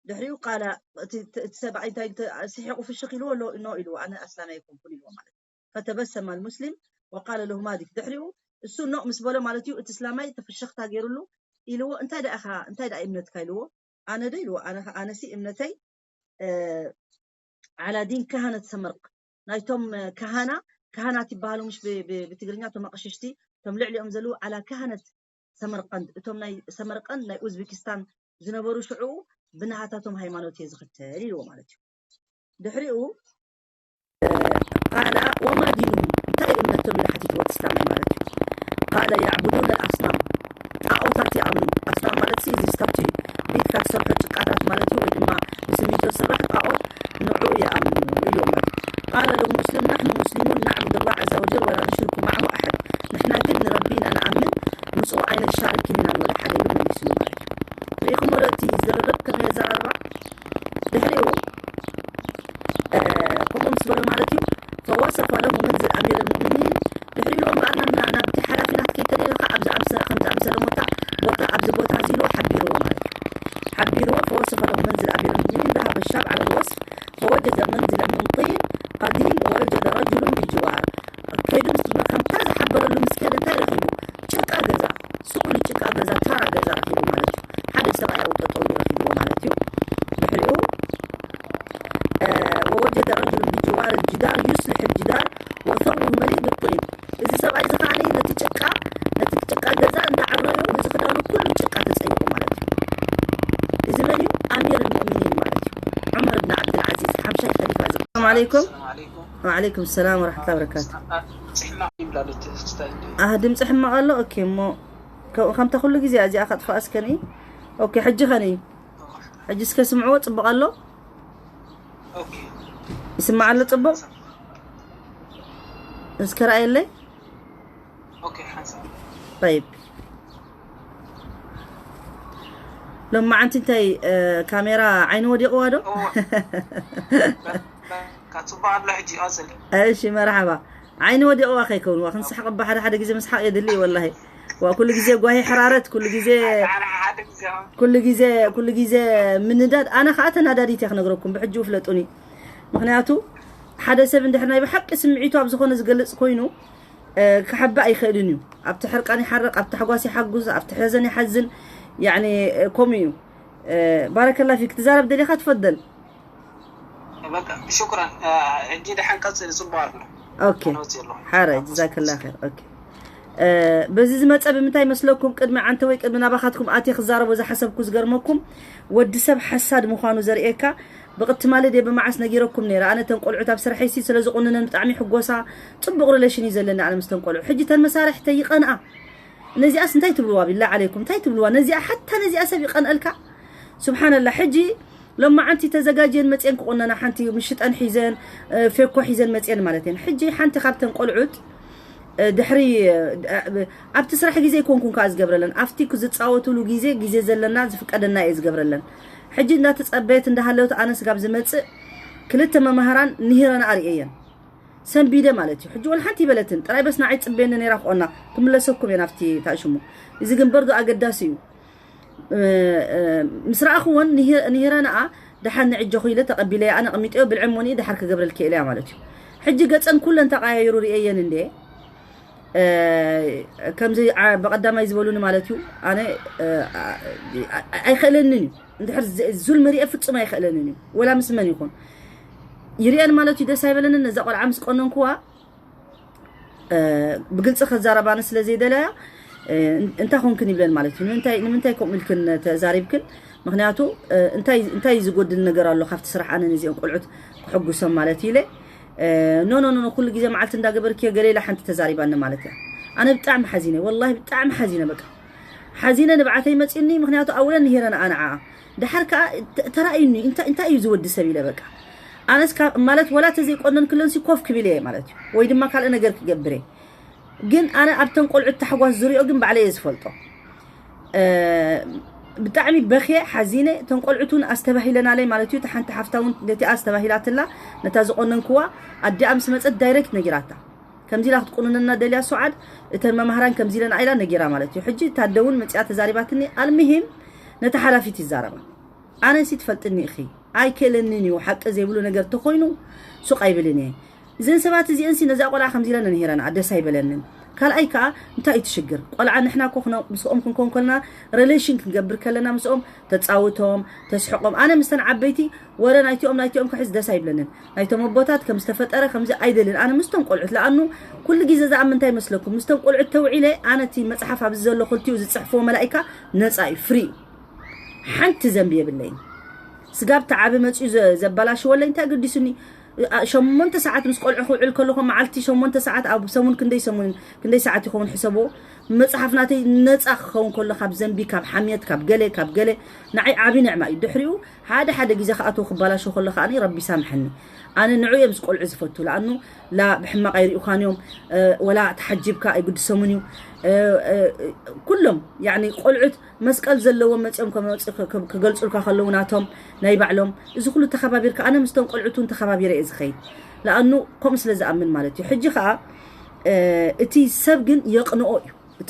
ድሕሪኡ ቃላ እቲ ሰብኣይ እንታይ ስሒቑ ፍሽኽ ኢልዎ ኖ ኢልዎ ኣነ ኣስላማይ ኣይኮንኩን ኢልዎ ማለት እዩ። فتبسم المسلم وقال له ما ذيك ድሕሪኡ እሱ ኖ ምስ በሎ ማለት እዩ እቲ እስላማይ ተፍሽኽታ ገይሩሉ ኢልዎ እንታይ ደኣ ኢኻ እንታይ ደኣ እምነትካ ኢልዎ ኣነ ዶ ኢልዎ ኣነ ኣነሲ እምነተይ ዓላዲን ካህነት ሰመርቅ ናይቶም ካህና ካህናት ይበሃሉ ምሽ ብትግርኛ እቶም ኣቕሽሽቲ እቶም ልዕሊኦም ዘለዉ ዓላ ካህነት ሰመርቀንድ እቶም ናይ ሰመርቀንድ ናይ ኡዝቤኪስታን ዝነበሩ ሽዑ ብናሃታቶም ሃይማኖት እየ ዝኽተል ኢልዎ ማለት እዩ። ድሕሪኡ ቃለ ወማ ዲኑሁም እንታይ እምነቶም ኢሉ ሓቲትዎ እቲ እስላማይ ማለት እዩ። ቃለ ያዕቡዱነ ኣስናም ጣዖታት ይኣምኑ። ኣስናም ማለት እዚ ስታቱ ቤትካ ትሰርሖ ጭቃታት ማለት እዩ ወይ ድማ ብስሚንቶ ዝስራሕ ጣዖት ንዑ ይኣምኑ እዩ ማለት እዩ። ቃለ له مسلم نحن مسلمون نعبد الله عز وجل ولا نشرك معه أحد ንሕና ግን ንረቢ ኢና ንኣምን ምስኡ ኣይነሻርክን ኢና ንወላ ሓደ ኢሉ መሊስሉ ማለት እዩ። ርኢኹሞ ዶ እቲ ዝርርብ ከመይ ኣዘራርባ ድሕሪኡ ከምኡ ምስ በሎ ማለት እዩ። فوصف له منزل أمير المؤمنين ድሕሪኡ እምበኣር ናብቲ ሓላፊ ናትከ ተሪኢኻ ኣብዚ ኣምሰ ከምዚ ኣምሰለ ቦታ ቦታ ኣብዚ ቦታ እዚ ኢሉ ሓቢርዎ ማለት እዩ። ሓቢርዎ فوصف له منزل أمير المؤمنين ذهب الشاب على الوصف فوجد منزلا من طين قديم ووجد رجل بجوار ከይዱ ምስ ከምታ ዝሓበረሉ ምስ ከደ እንታይ ረኺቡ ጭቃ ገዛ ስቁል ጭቃ ገዛ ታራ ገዛ ረኺቡ ማለት እዩ። ሓደ ሰብኣይ ኣብኡ ጠጠው ኢሉ ረኺብዎ ማለት እዩ። ድሕሪኡ ووجد رجل بجوار الجدار يصلح الجدار وثوبه مليء بالطين እዚ ሰብኣይ እዚ ከዓ ነቲ ጭቃ ነቲ ጭቃ ገዛ እንዳዓረዩ እዚ ክዳኑ ኩሉ ጭቃ ተፀይቑ ማለት እዩ። እዚ መን እዩ? ኣሚር ልሙእሚኒን ማለት እዩ። ዑመር ብን ዓብድልዓዚዝ ሓምሻይ ከሊፋ እዚ ሰላም ዓለይኩም። ወዓለይኩም ሰላም ወረሕመቱላሂ ወበረካቱ። ኣህ ድምፂ ሕማቕ ኣሎ። ኦኬ እሞ ከምታ ኩሉ ግዜ እዚኣ ከጥፋ እስከኒ። ኦኬ ሕጂ ኸኒ ሕጂ እስከ ስምዕዎ ፅቡቕ ኣሎ። ይስማዕ ኣሎ ፅቡቕ እስከ ረኣየለይ። ጠይብ ሎማዓንቲ እንታይ ካሜራ ዓይኒ ወዲቕዋ ዶ? እሺ መርሓባ። ዓይኒ ወዲቕዋ ከይከውንዋ ክንስሓቕ እባ ሓደ ሓደ ግዜ ምስሓቕ የድሊ እዩ ወላሂ። ዋ ኩሉ ግዜ ጓሂ ሕራረት ኩሉ ግዜ ኩሉ ግዜ ኩሉ ግዜ ምንዳድ ኣነ ከዓ ተናዳዲት እየ ክነግረኩም ብሕጂ ፍለጡኒ። ምክንያቱ ሓደ ሰብ እንድሕር ናይ ብሓቂ ስምዒቱ ኣብ ዝኾነ ዝገልፅ ኮይኑ ክሓብእ ኣይኽእልን እዩ። ኣብቲ ሕርቃን ይሓርቕ፣ ኣብ ታሕጓስ ይሓጉስ፣ ኣብቲ ሕዘን ይሓዝን። ያኒ ከምኡ እዩ። ባረከላ ፊክ ትዛረብ ደሊኻ ትፈደል። በቃ ሽኩራን። ሕጂ ደሓን ቀጽል ጽቡቅ ኣሎ። ኦኬ ሓረ ጀዛከላ ኸይር። ኦኬ በዚ ዝመፀ ብምንታይ መስለኩም ቅድሚ ዓንተ ወይ ቅድሚ ናባኻትኩም ኣትየ ክዛረቦ ዝሓሰብኩ ዝገርመኩም ወዲ ሰብ ሓሳድ ምዃኑ ዘርእየካ ብቕትማሊ ድየ ብመዓስ ነጊረኩም ነይረ ኣነ ተን ቆልዑት ኣብ ስርሐይሲ ስለ ዝቑንነን ብጣዕሚ ይሕጎሳ ጽቡቕ ሪሌሽን እዩ ዘለኒ ኣነ ምስ ተን ቆልዑ ሕጂ ተን መሳርሕተይ ይቐንኣ ነዚኣስ እንታይ ትብልዋ ቢላ ዓለይኩም እንታይ ትብልዋ ነዚኣ ሓታ ነዚኣ ሰብ ይቐንአልካ ስብሓንላ ሕጂ ሎማዓንቲ ተዘጋጅየን መፅየን ክቑነና ሓንቲ ምሽጠን ሒዘን ፌኮ ሒዘን መፅየን ማለት እየን ሕጂ ሓንቲ ካብተን ቆልዑት ድሕሪ ኣብቲ ስራሕ ግዜ ኣይኮንኩን ከዓ ዝገብረለን ኣብቲ ዝፃወትሉ ግዜ ግዜ ዘለና ዝፍቀደና እየ ዝገብረለን ሕጂ እንዳተፀበየት እንዳሃለወት ኣነ ስጋብ ዝመፅእ ክልተ መማህራን ንሂረና ኣርእየየን ሰንቢደ ማለት እዩ ሕጂ ወላ ሓንቲ ይበለትን ጥራይ በስ ንዓይ ፅበየኒ ነይራ ክቆና ክምለሰኩም እየ ናብቲ ታሽሙ እዚ ግን በርዶ ኣገዳሲ እዩ ምስ ረኣኹወን ንሂረንኣ ደሓን ንዕጀኹ ኢለ ተቐቢለያ ኣነ ኣቐሚጠዮ ብልዒ እሞኒ ደሓር ክገብረልኪ እየ ኢለያ ማለት እዩ ሕጂ ገፀን ኩለን ተቐያይሩ ርእየየን እንደ ከምዚ ብቐዳማይ ዝበሉኒ ማለት እዩ ኣነ ኣይኽእለንን እዩ እንድሕር ዙልሚ ርእየ ፍጹም ኣይኽእለንን እዩ ወላ ምስ መን ይኹን ይርእየን ማለት እዩ ደስ ኣይበለንን ነዛ ቆልዓ ምስ ቆነንኩዋ ብግልፂ ከዛረባኒ ስለ ዘይደለያ እንታይ ኮንክን ይብለን ማለት እዩ ንምንታይ ከምኡ ኢልክን ተዛሪብክን ምክንያቱ እንታይ ዝጎድል ነገር ኣሎ ካብቲ ስራሕ ኣነ ነዚኦም ቆልዑት ክሕጉሶም ማለት ኢለ ኖ ኖ ኖ ኩሉ ግዜ መዓልቲ እንዳገበርክዮ ገለ ኢላ ሓንቲ ተዛሪባኒ ማለት እያ ኣነ ብጣዕሚ ሓዚነ ወላሂ ብጣዕሚ ሓዚነ በቃ ሓዚነ ንብዓተይ መፂኒ ምክንያቱ ኣውለን ንሄረን ኣንዓኣ ድሓር ከዓ ተራእዩኒ እንታይ እዩ ዝወዲ ሰብ ኢለ በቃ ኣነስ ማለት ወላ ተዘይቆነን ክለንሲ ኮፍ ክብል እየ ማለት እዩ ወይ ድማ ካልእ ነገር ክገብር እየ። ግን ኣነ ኣብተን ቆልዑት ታሕጓስ ዝሪኦ ግን ባዕለ እየ ዝፈልጦ። ብጣዕሚ በኽየ ሓዚነ። እተን ቆልዑት እውን ኣስተባሂለናለይ ማለት እዩ። እታ ሓንቲ ሓፍታ እውን ነቲኣ ኣስተባሂላትላ ነታ ዝቆነንክዋ ኣዲኣ ምስ መፀት ዳይሬክት ነጊራታ። ከምዚ ኢላ ክትቁንነና ደልያ ሱዓድ እተን መማህራን ከምዚ ኢለና ኢላ ነጊራ ማለት እዩ። ሕጂ እታ ኣደ እውን መፂኣ ተዛሪባትኒ። ኣልምሂም ነታ ሓላፊት ይዛረባ። ኣነ ሲ ትፈልጥኒ ኢኺ ኣይክእለንን እዩ ሓቂ ዘይብሉ ነገር ተኮይኑ ሱቕ ኣይብልን እየ። እዘን ሰባት እዚአን ሲ ነዛ ቆልዓ ከምዚ ኢለን ንሂረና ደስ ኣይበለንን። ካልኣይ ከዓ እንታይ እዩ ትሽግር ቆልዓ ንሕና ኮ ምስኦም ክንኮን ከለና ሬሌሽን ክንገብር ከለና ምስኦም ተፃውቶም ተስሕቆም ኣነ ምስተን ዓበይቲ ወረ ናይቲኦም ናይቲኦም ክሕዝ ደስ ኣይብለንን። ናይቶም ኣቦታት ከም ዝተፈጠረ ከምዚ ኣይደልን ኣነ ምስቶም ቆልዑት ለኣኑ ኩሉ ግዜ ዝኣምን እንታይ መስለኩም ምስቶም ቆልዑት ተውዒለ ኣነ እቲ መፅሓፍ ኣብዚ ዘሎ ክልቲኡ ዝፅሕፍዎ መላኢካ ነፃ እዩ ፍሪ እዩ። ሓንቲ ዘንቢ የብለይን። ስጋብ ተዓቢ መፅኡ ዘባላሽወለይ እንታይ ገዲሱኒ? ሸሞንተ ሰዓት ምስ ቆልዑ ክውዕል ከለኹ መዓልቲ ሸሞንተ ሰዓት ኣብ ሰሙን ክንደይ ሰሙን ክንደይ ሰዓት ይኸውን ሕሰቦ። መፅሓፍ ናተይ ነፃ ክኸውን ከሎ ካብ ዘንቢ ካብ ሓምየት ካብ ገለ ካብ ገለ ንዓይ ዓብዪ ንዕማ እዩ። ድሕሪኡ ሓደ ሓደ ግዜ ክኣተው ክባላሾ ከሎ ከዓ ረቢ ሳምሐኒ። ኣነ ንዑ እዮም ዝቆልዑ ዝፈቱ ለኣኑ ላ ብሕማቕ ኣይሪኡኻን እዮም። ወላ ተሓጂብካ ኣይግድሰሙን እዩ። ኩሎም ቆልዑት መስቀል ዘለዎም መፅኦም ክገልፁልካ ከለዉ ናቶም ናይ ባዕሎም እዚ ኩሉ ተኸባቢርካ ኣነ ምስቶም ቆልዑት እውን ተኸባቢረ እየ ዝኸይድ። ለኣኑ ከምኡ ስለ ዝኣምን ማለት እዩ። ሕጂ ከዓ እቲ ሰብ ግን የቕንኦ እዩ። እቲ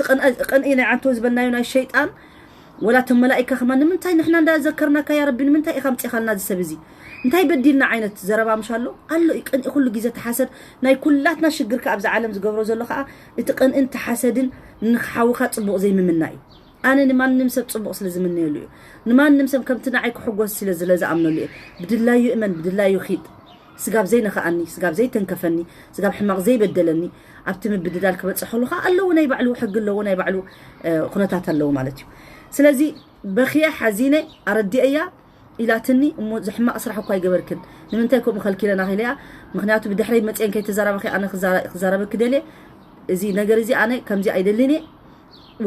ቅንኢ ናይ ዓንተው ዝበልናዮ ናይ ሸይጣን ወላ እቶም መላኢካ ከማ ንምንታይ ንሕና እንዳዘከርናካ ያ ረቢ ንምንታይ ኢኻ ምፅኻልና እዚ ሰብ እዚ እንታይ በዲልና ዓይነት ዘረባ ምሽ ኣሎ ኣሎ እዩ። ቅንኢ ኩሉ ግዜ ተሓሰድ ናይ ኩላትና ሽግር ከዓ ኣብዚ ዓለም ዝገብሮ ዘሎ ከዓ እቲ ቅንእን ተሓሰድን ንሓውኻ ፅቡቕ ዘይምምና እዩ። ኣነ ንማንም ሰብ ፅቡቕ ስለ ዝምነየሉ እዩ። ንማንም ሰብ ከምቲ ንዓይ ክሕጎስ ስለ ዝለ ዝኣምነሉ እየ። ብድላዩ እመን ብድላዩ ኺድ። ስጋብ ዘይነኸኣኒ ስጋብ ዘይተንከፈኒ ስጋብ ሕማቕ ዘይበደለኒ ኣብቲ ምብድዳል ክበፅሕ ከሉ ከዓ ኣለዎ ናይ ባዕሉ ሕጊ ኣለዎ ናይ ባዕሉ ኩነታት ኣለዎ ማለት እዩ። ስለዚ በኽየ ሓዚነ ኣረዲአያ ኢላትኒ እሞ ዝሕማቕ ስራሕ እኳ ኣይገበርክን ንምንታይ ከምኡ ከልኪለና ኢለያ። ምክንያቱ ብድሕረይ መፅአን ከይተዛራበኺ ኣነ ክዛረበኪ ደልየ እዚ ነገር እዚ ኣነ ከምዚ ኣይደልን እየ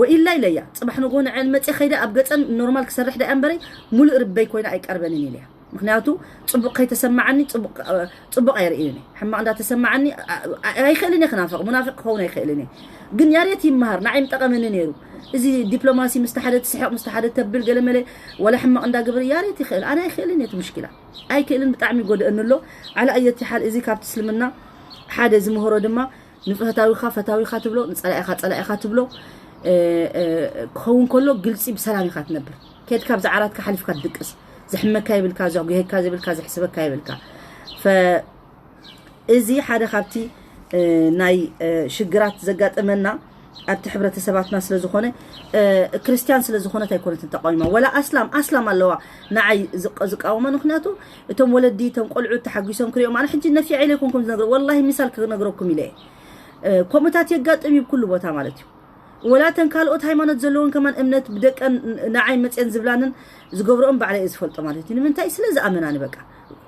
ወኢላ ኢለያ። ፅባሕ ንጎ ንዐን መፅእ ከይደ ኣብ ገፀን ኖርማል ክሰርሕ ዳ እምበረይ ሙሉእ ርበይ ኮይና ኣይቀርበንን ኢለያ። ምክንያቱ ፅቡቕ ከይተሰማዓኒ ፅቡቕ ኣይርእይን ሕማቕ እንዳተሰማዓኒ ኣይክእልን እየ ክናፍቕ ሙናፍቅ ክኸውን ኣይክእልን እየ። ግን ያሬት ይመሃር ንዓይ ምጠቐመኒ ነይሩ። እዚ ዲፕሎማሲ ምስቲ ሓደ ትስሕቕ ምስቲ ሓደ ተብል ገለመለ ወላ ሕማቕ እንዳገበረ ያሬት ይኽእል ኣነ ኣይክእልን እየ። እቲ ምሽኪላ ኣይክእልን ብጣዕሚ ይጎድአኒ ኣሎ። ዓላ ኣየቲ ሓል እዚ ካብቲ እስልምና ሓደ ዝምህሮ ድማ ንፈታዊኻ ፈታዊኻ ትብሎ ንፀላኢኻ ፀላኢኻ ትብሎ ክኸውን ከሎ ግልፂ ብሰላም ኢኻ ትነብር። ከድካ ብዛ ዓራትካ ሓሊፍካ ትድቅስ። ዝሕመካ ይብልካ ዘጉሄካ ዝብልካ ዘሕስበካ ይብልካ። እዚ ሓደ ካብቲ ናይ ሽግራት ዘጋጠመና ኣብቲ ሕብረተሰባትና ስለ ዝኾነ ክርስቲያን ስለ ዝኾነት ኣይኮነትን ተቃዊማ ወላ ኣስላም ኣስላም ኣለዋ ንዓይ ዝቃወማ ምክንያቱ እቶም ወለዲ እቶም ቆልዑ ተሓጒሶም ክሪኦም ኣነ ሕጂ ነፊዐ ኢለ ይኮንኩም ዝነግረ ወላሂ ሚሳል ክነግረኩም ኢለ እየ። ከምኡታት የጋጥም እዩ ኩሉ ቦታ ማለት እዩ። ወላ ተን ካልኦት ሃይማኖት ዘለዎን ከማን እምነት ብደቀን ንዓይ መፅየን ዝብላንን ዝገብረኦም ባዕለ እየ ዝፈልጦ ማለት እዩ። ንምንታይ ስለ ዝኣመናኒ በቃ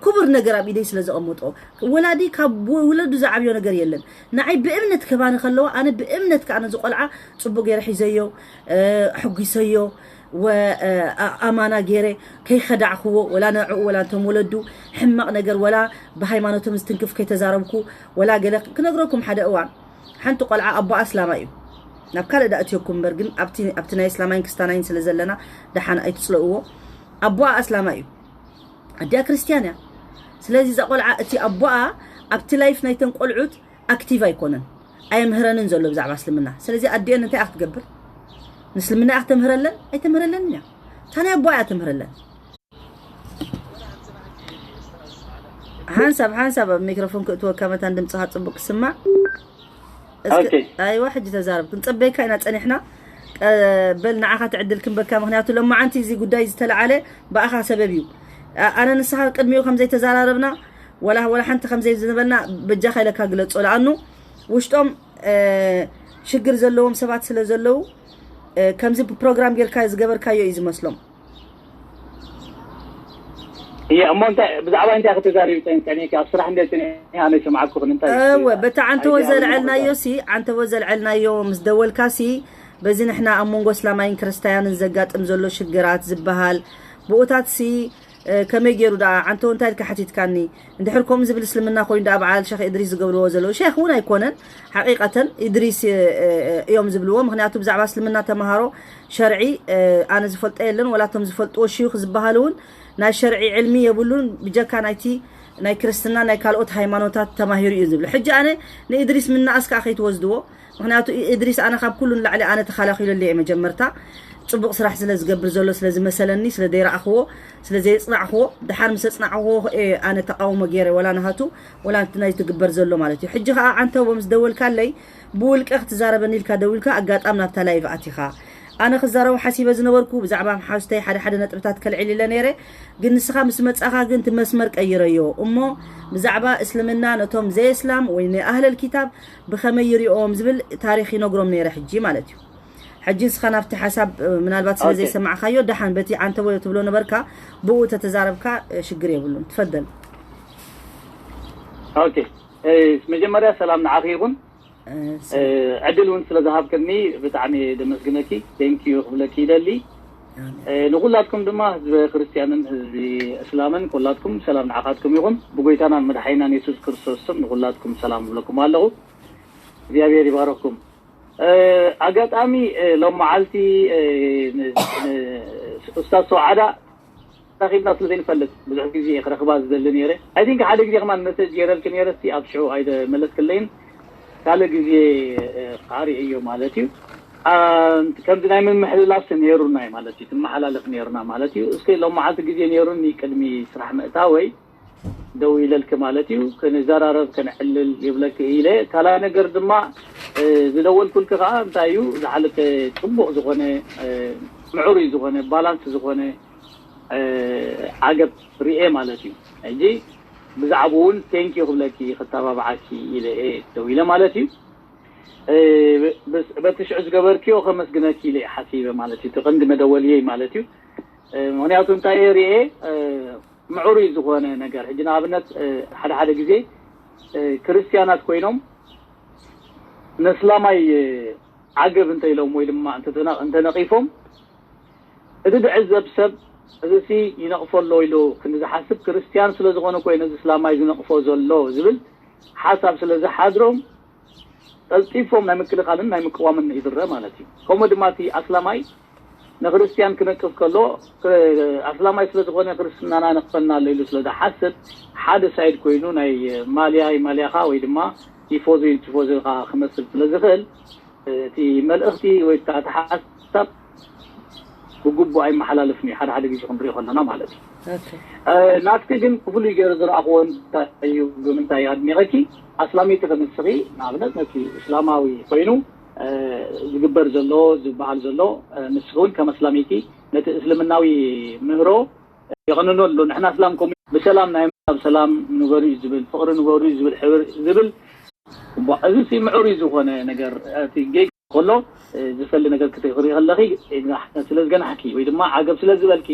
ክቡር ነገር ኣብ ኢደይ ስለ ዘቐምጦ ወላዲ ካብ ውለዱ ዝዓብዮ ነገር የለን። ንዓይ ብእምነት ከባኒ ከለዋ ኣነ ብእምነት ከዓ ነዚ ቆልዓ ፅቡቅ ገይረ ሒዘዮ ሕጒሰዮ ኣማና ገይረ ከይኸዳዕክዎ ወላ ንዕኡ ወላ እንቶም ወለዱ ሕማቕ ነገር ወላ ብሃይማኖቶም ዝትንክፍ ከይተዛረብኩ ወላ ገለ ክነግረኩም ሓደ እዋን ሓንቲ ቆልዓ ኣቦኣ ኣስላማይ እዩ ናብ ካልእ ዳእትዮኩም እምበር ግን ኣብቲ ናይ እስላማይን ክስታናይን ስለ ዘለና ደሓን ኣይትፅለእዎ። ኣቦኣ ኣስላማይ እዩ ኣዲኣ ክርስትያን እያ። ስለዚ እዛ ቆልዓ እቲ ኣቦኣ ኣብቲ ላይፍ ናይተን ቆልዑት ኣክቲቭ ኣይኮነን ኣየምህረንን ዘሎ ብዛዕባ እስልምና። ስለዚ ኣዲአን እንታይ ክትገብር ንእስልምና እያ ክተምህረለን ኣይተምህረለንን እያ። እታ ናይ ኣቦኣ እያ ተምህረለን። ሓንሳብ ሓንሳብ ኣብ ሚክሮፎን ክእትወካ መታን ድምፅኻ ፅቡቅ ክስማዕ። ኣይዋ ሕጂ ተዛረብ ክንፀበይካ ኢና ፀኒሕና። በል ንዓኻ ትዕድል ክንበካ ምክንያቱ ለማዓንቲ እዚ ጉዳይ ዝተለዓለ ብኣኻ ሰበብ እዩ። ኣነ ንስኻ ቅድሚኡ ከምዘይተዘራረብና ወላ ወላ ሓንቲ ከምዘይ ዝነበልና በጃኻ ኢለካ ግለፆ ለኣኑ ውሽጦም ሽግር ዘለዎም ሰባት ስለ ዘለዉ ከምዚ ፕሮግራም ጌርካ ዝገበርካዮ እዩ ዝመስሎም። እየ እሞ እንታይ ብዛዕባ እንታይ ከተዛሪብ ፀኒሕኪ ኣብ ስራሕ እንደ ፀኒሐ ኣነ ይሰምዓኩ ክንታይ እወ በታ ዓንተወ ዘልዐልናዮ ሲ ዓንተወ ዘልዐልናዮ ምስ ደወልካ ሲ በዚ ንሕና ኣብ መንጎ እስላማይን ክርስታያንን ዘጋጥም ዘሎ ሽግራት ዝበሃል ብኡታት ሲ ከመይ ገይሩ ደኣ ዓንተው እንታይ ኢልካ ሓቲትካኒ? እንድሕር ከምኡ ዝብል እስልምና ኮይኑ ደኣ በዓል ሸኽ እድሪስ ዝገብርዎ ዘለዉ ሸኽ እውን ኣይኮነን። ሓቂቀተን እድሪስ እዮም ዝብልዎ። ምክንያቱ ብዛዕባ እስልምና ተምሃሮ ሸርዒ ኣነ ዝፈልጦ የለን። ወላቶም ዝፈልጥዎ ሽዩክ ዝበሃሉ እውን ናይ ሸርዒ ዕልሚ የብሉን። ብጀካ ናይቲ ናይ ክርስትና ናይ ካልኦት ሃይማኖታት ተማሂሩ እዩ ዝብሉ። ሕጂ ኣነ ንእድሪስ ምናኣስ ከዓ ከይትወስድዎ። ምክንያቱ እድሪስ ኣነ ካብ ኩሉ ንላዕሊ ኣነ ተኻላኺለሉ እየ። መጀመርታ ፅቡቅ ስራሕ ስለ ዝገብር ዘሎ ስለ ዝመሰለኒ ስለ ዘይረኣኽዎ ስለ ዘየፅናዕኽዎ፣ ድሓር ምስ ኣፅናዕኽዎ እየ ኣነ ተቃውሞ ገይረ፣ ወላ ናሃቱ ወላ እቲ ናይ ትግበር ዘሎ ማለት እዩ። ሕጂ ከዓ ዓንተቦ ምስ ደወልካለይ ብውልቀ ክትዛረበኒ ኢልካ ደዊልካ ኣጋጣም ናብታ ላይቭ ኣቲኻ። ኣነ ክዛረቦ ሓሲበ ዝነበርኩ ብዛዕባ ሓውስተይ ሓደ ሓደ ነጥብታት ከልዕል ኢለ ነይረ፣ ግን ንስኻ ምስ መጻኻ ግን እቲ መስመር ቀይረዮ እሞ ብዛዕባ እስልምና ነቶም ዘይእስላም ወይ ንኣህለል ኪታብ ብኸመይ ይሪኦም ዝብል ታሪኽ ይነግሮም ነይረ ሕጂ ማለት እዩ። ሕጂ ንስኻ ናብቲ ሓሳብ ምናልባት ስለ ኦኬ። ዘይሰማዕካዮ ደሓን በቲ ዓንተቦ ትብሎ ነበርካ ብኡ ተተዛረብካ ሽግር የብሉን። ትፈደል። ኦኬ። መጀመርያ ሰላም ንዓኺ ይኹን። ዕድል እውን ስለ ዝሃብክኒ ብጣዕሚ ደመስግነኪ፣ ቴንኪዩ ክብለኪ ይደሊ። ንኩላትኩም ድማ ህዝበ ክርስትያንን ህዝቢ እስላምን ኩላትኩም ሰላም ንዓኻትኩም ይኹን። ብጎይታናን መድሓኒናን የሱስ ክርስቶስ ስም ንኩላትኩም ሰላም እብለኩም ኣለኹ። እግዚኣብሔር ይባረኩም። ኣጋጣሚ ሎም መዓልቲ ኡስታዝ ሰውዓዳ ረኺብና ስለ ዘይንፈልጥ ብዙሕ ግዜ ክረኽባ ዝደሊ ነይረ። I think ሓደ ግዜ ከማን መሰጅ ገይረልኪ ነይረ፣ እስቲ ኣብ ሽዑ ኣይተመለስክለይን። ካልእ ግዜ ክኣሪ እዮ ማለት እዩ። ከምዚ ናይ ምምሕልላፍ ነይሩና ማለት እዩ፣ ትመሓላለፍ ነይሩና ማለት እዩ። እስከ ሎም መዓልቲ ግዜ ነይሩኒ ቅድሚ ስራሕ ምእታወይ ደው ኢለልኪ ማለት እዩ፣ ክንዘራረብ ክንዕልል ይብለኪ ኢለ። ካልኣይ ነገር ድማ ዝደወልኩልኪ ከዓ እንታይ እዩ ዝሓለፈ ፅቡቕ ዝኾነ ምዕሩይ ዝኾነ ባላንስ ዝኾነ ዓገብ ርኤ ማለት እዩ። ሕጂ ብዛዕባኡ እውን ቴንኪዩ ክብለኪ ክተባብዓኪ ኢለ እየ ደው ኢለ ማለት እዩ። በቲ ሽዑ ዝገበርክዮ ከመስግነኪ ኢለ እየ ሓሲበ ማለት እዩ። እቲ ቀንዲ መደወልየይ ማለት እዩ። ምክንያቱ እንታይ እየ ርኤ ምዕሩይ ዝኾነ ነገር ሕጂ ንኣብነት ሓደ ሓደ ግዜ ክርስትያናት ኮይኖም ነስላማይ ዓገብ እንተ ኢሎም ወይ ድማ እንተነቂፎም እቲ ዝዕዘብ ሰብ እዚ ሲ ይነቕፎ ኣሎ ኢሉ ክንዲ ዝሓስብ ክርስትያን ስለ ዝኾነ ኮይ ነዚ እስላማይ ዝነቕፎ ዘሎ ዝብል ሓሳብ ስለ ዝሓድሮም ቀልጢፎም ናይ ምክልኻልን ናይ ምቅዋምን ይድረ ማለት እዩ። ከምኡ ድማ እቲ ኣስላማይ ንክርስትያን ክነቅፍ ከሎ ኣስላማይ ስለ ዝኾነ ክርስትናና ነቕፈና ኣሎ ኢሉ ስለ ዝሓስብ ሓደ ሳይድ ኮይኑ ናይ ማልያ ይማልያኻ ወይ ድማ ቲፎዞ ቲፎዞኻ ክመስል ስለ ዝኽእል እቲ መልእኽቲ ወይ ከዓ እቲ ሓሳብ ብግቡእ ኣይመሓላለፍን እዩ። ሓደ ሓደ ግዜ ክንሪኦ ከለና ማለት እዩ። ናትኪ ግን ብፍሉይ ገይሩ ዝረኣኽዎ እንታይ እዩ? ብምንታይ ኣድኒቐኪ? ኣስላሚቲ ከም ንስኺ ንኣብነት ነቲ እስላማዊ ኮይኑ ዝግበር ዘሎ ዝበሃል ዘሎ ንስኺ እውን ከም ኣስላሚቲ ነቲ እስልምናዊ ምህሮ የቐንኖ ኣሎ። ንሕና እስላም ኮሙ ብሰላም ናይ ኣብ ሰላም ንበሩ እዩ ዝብል፣ ፍቕሪ ንበሩ እዩ ዝብል፣ ሕብር ዝብል እዚ ምዕሩይ ዝኾነ ነገር እቲ ጌጋ ከሎ ዝፈሊ ነገር ክትርኢ ከለኺ ስለ ዝገናሕኪ ወይ ድማ ዓገብ ስለ ዝበልኪ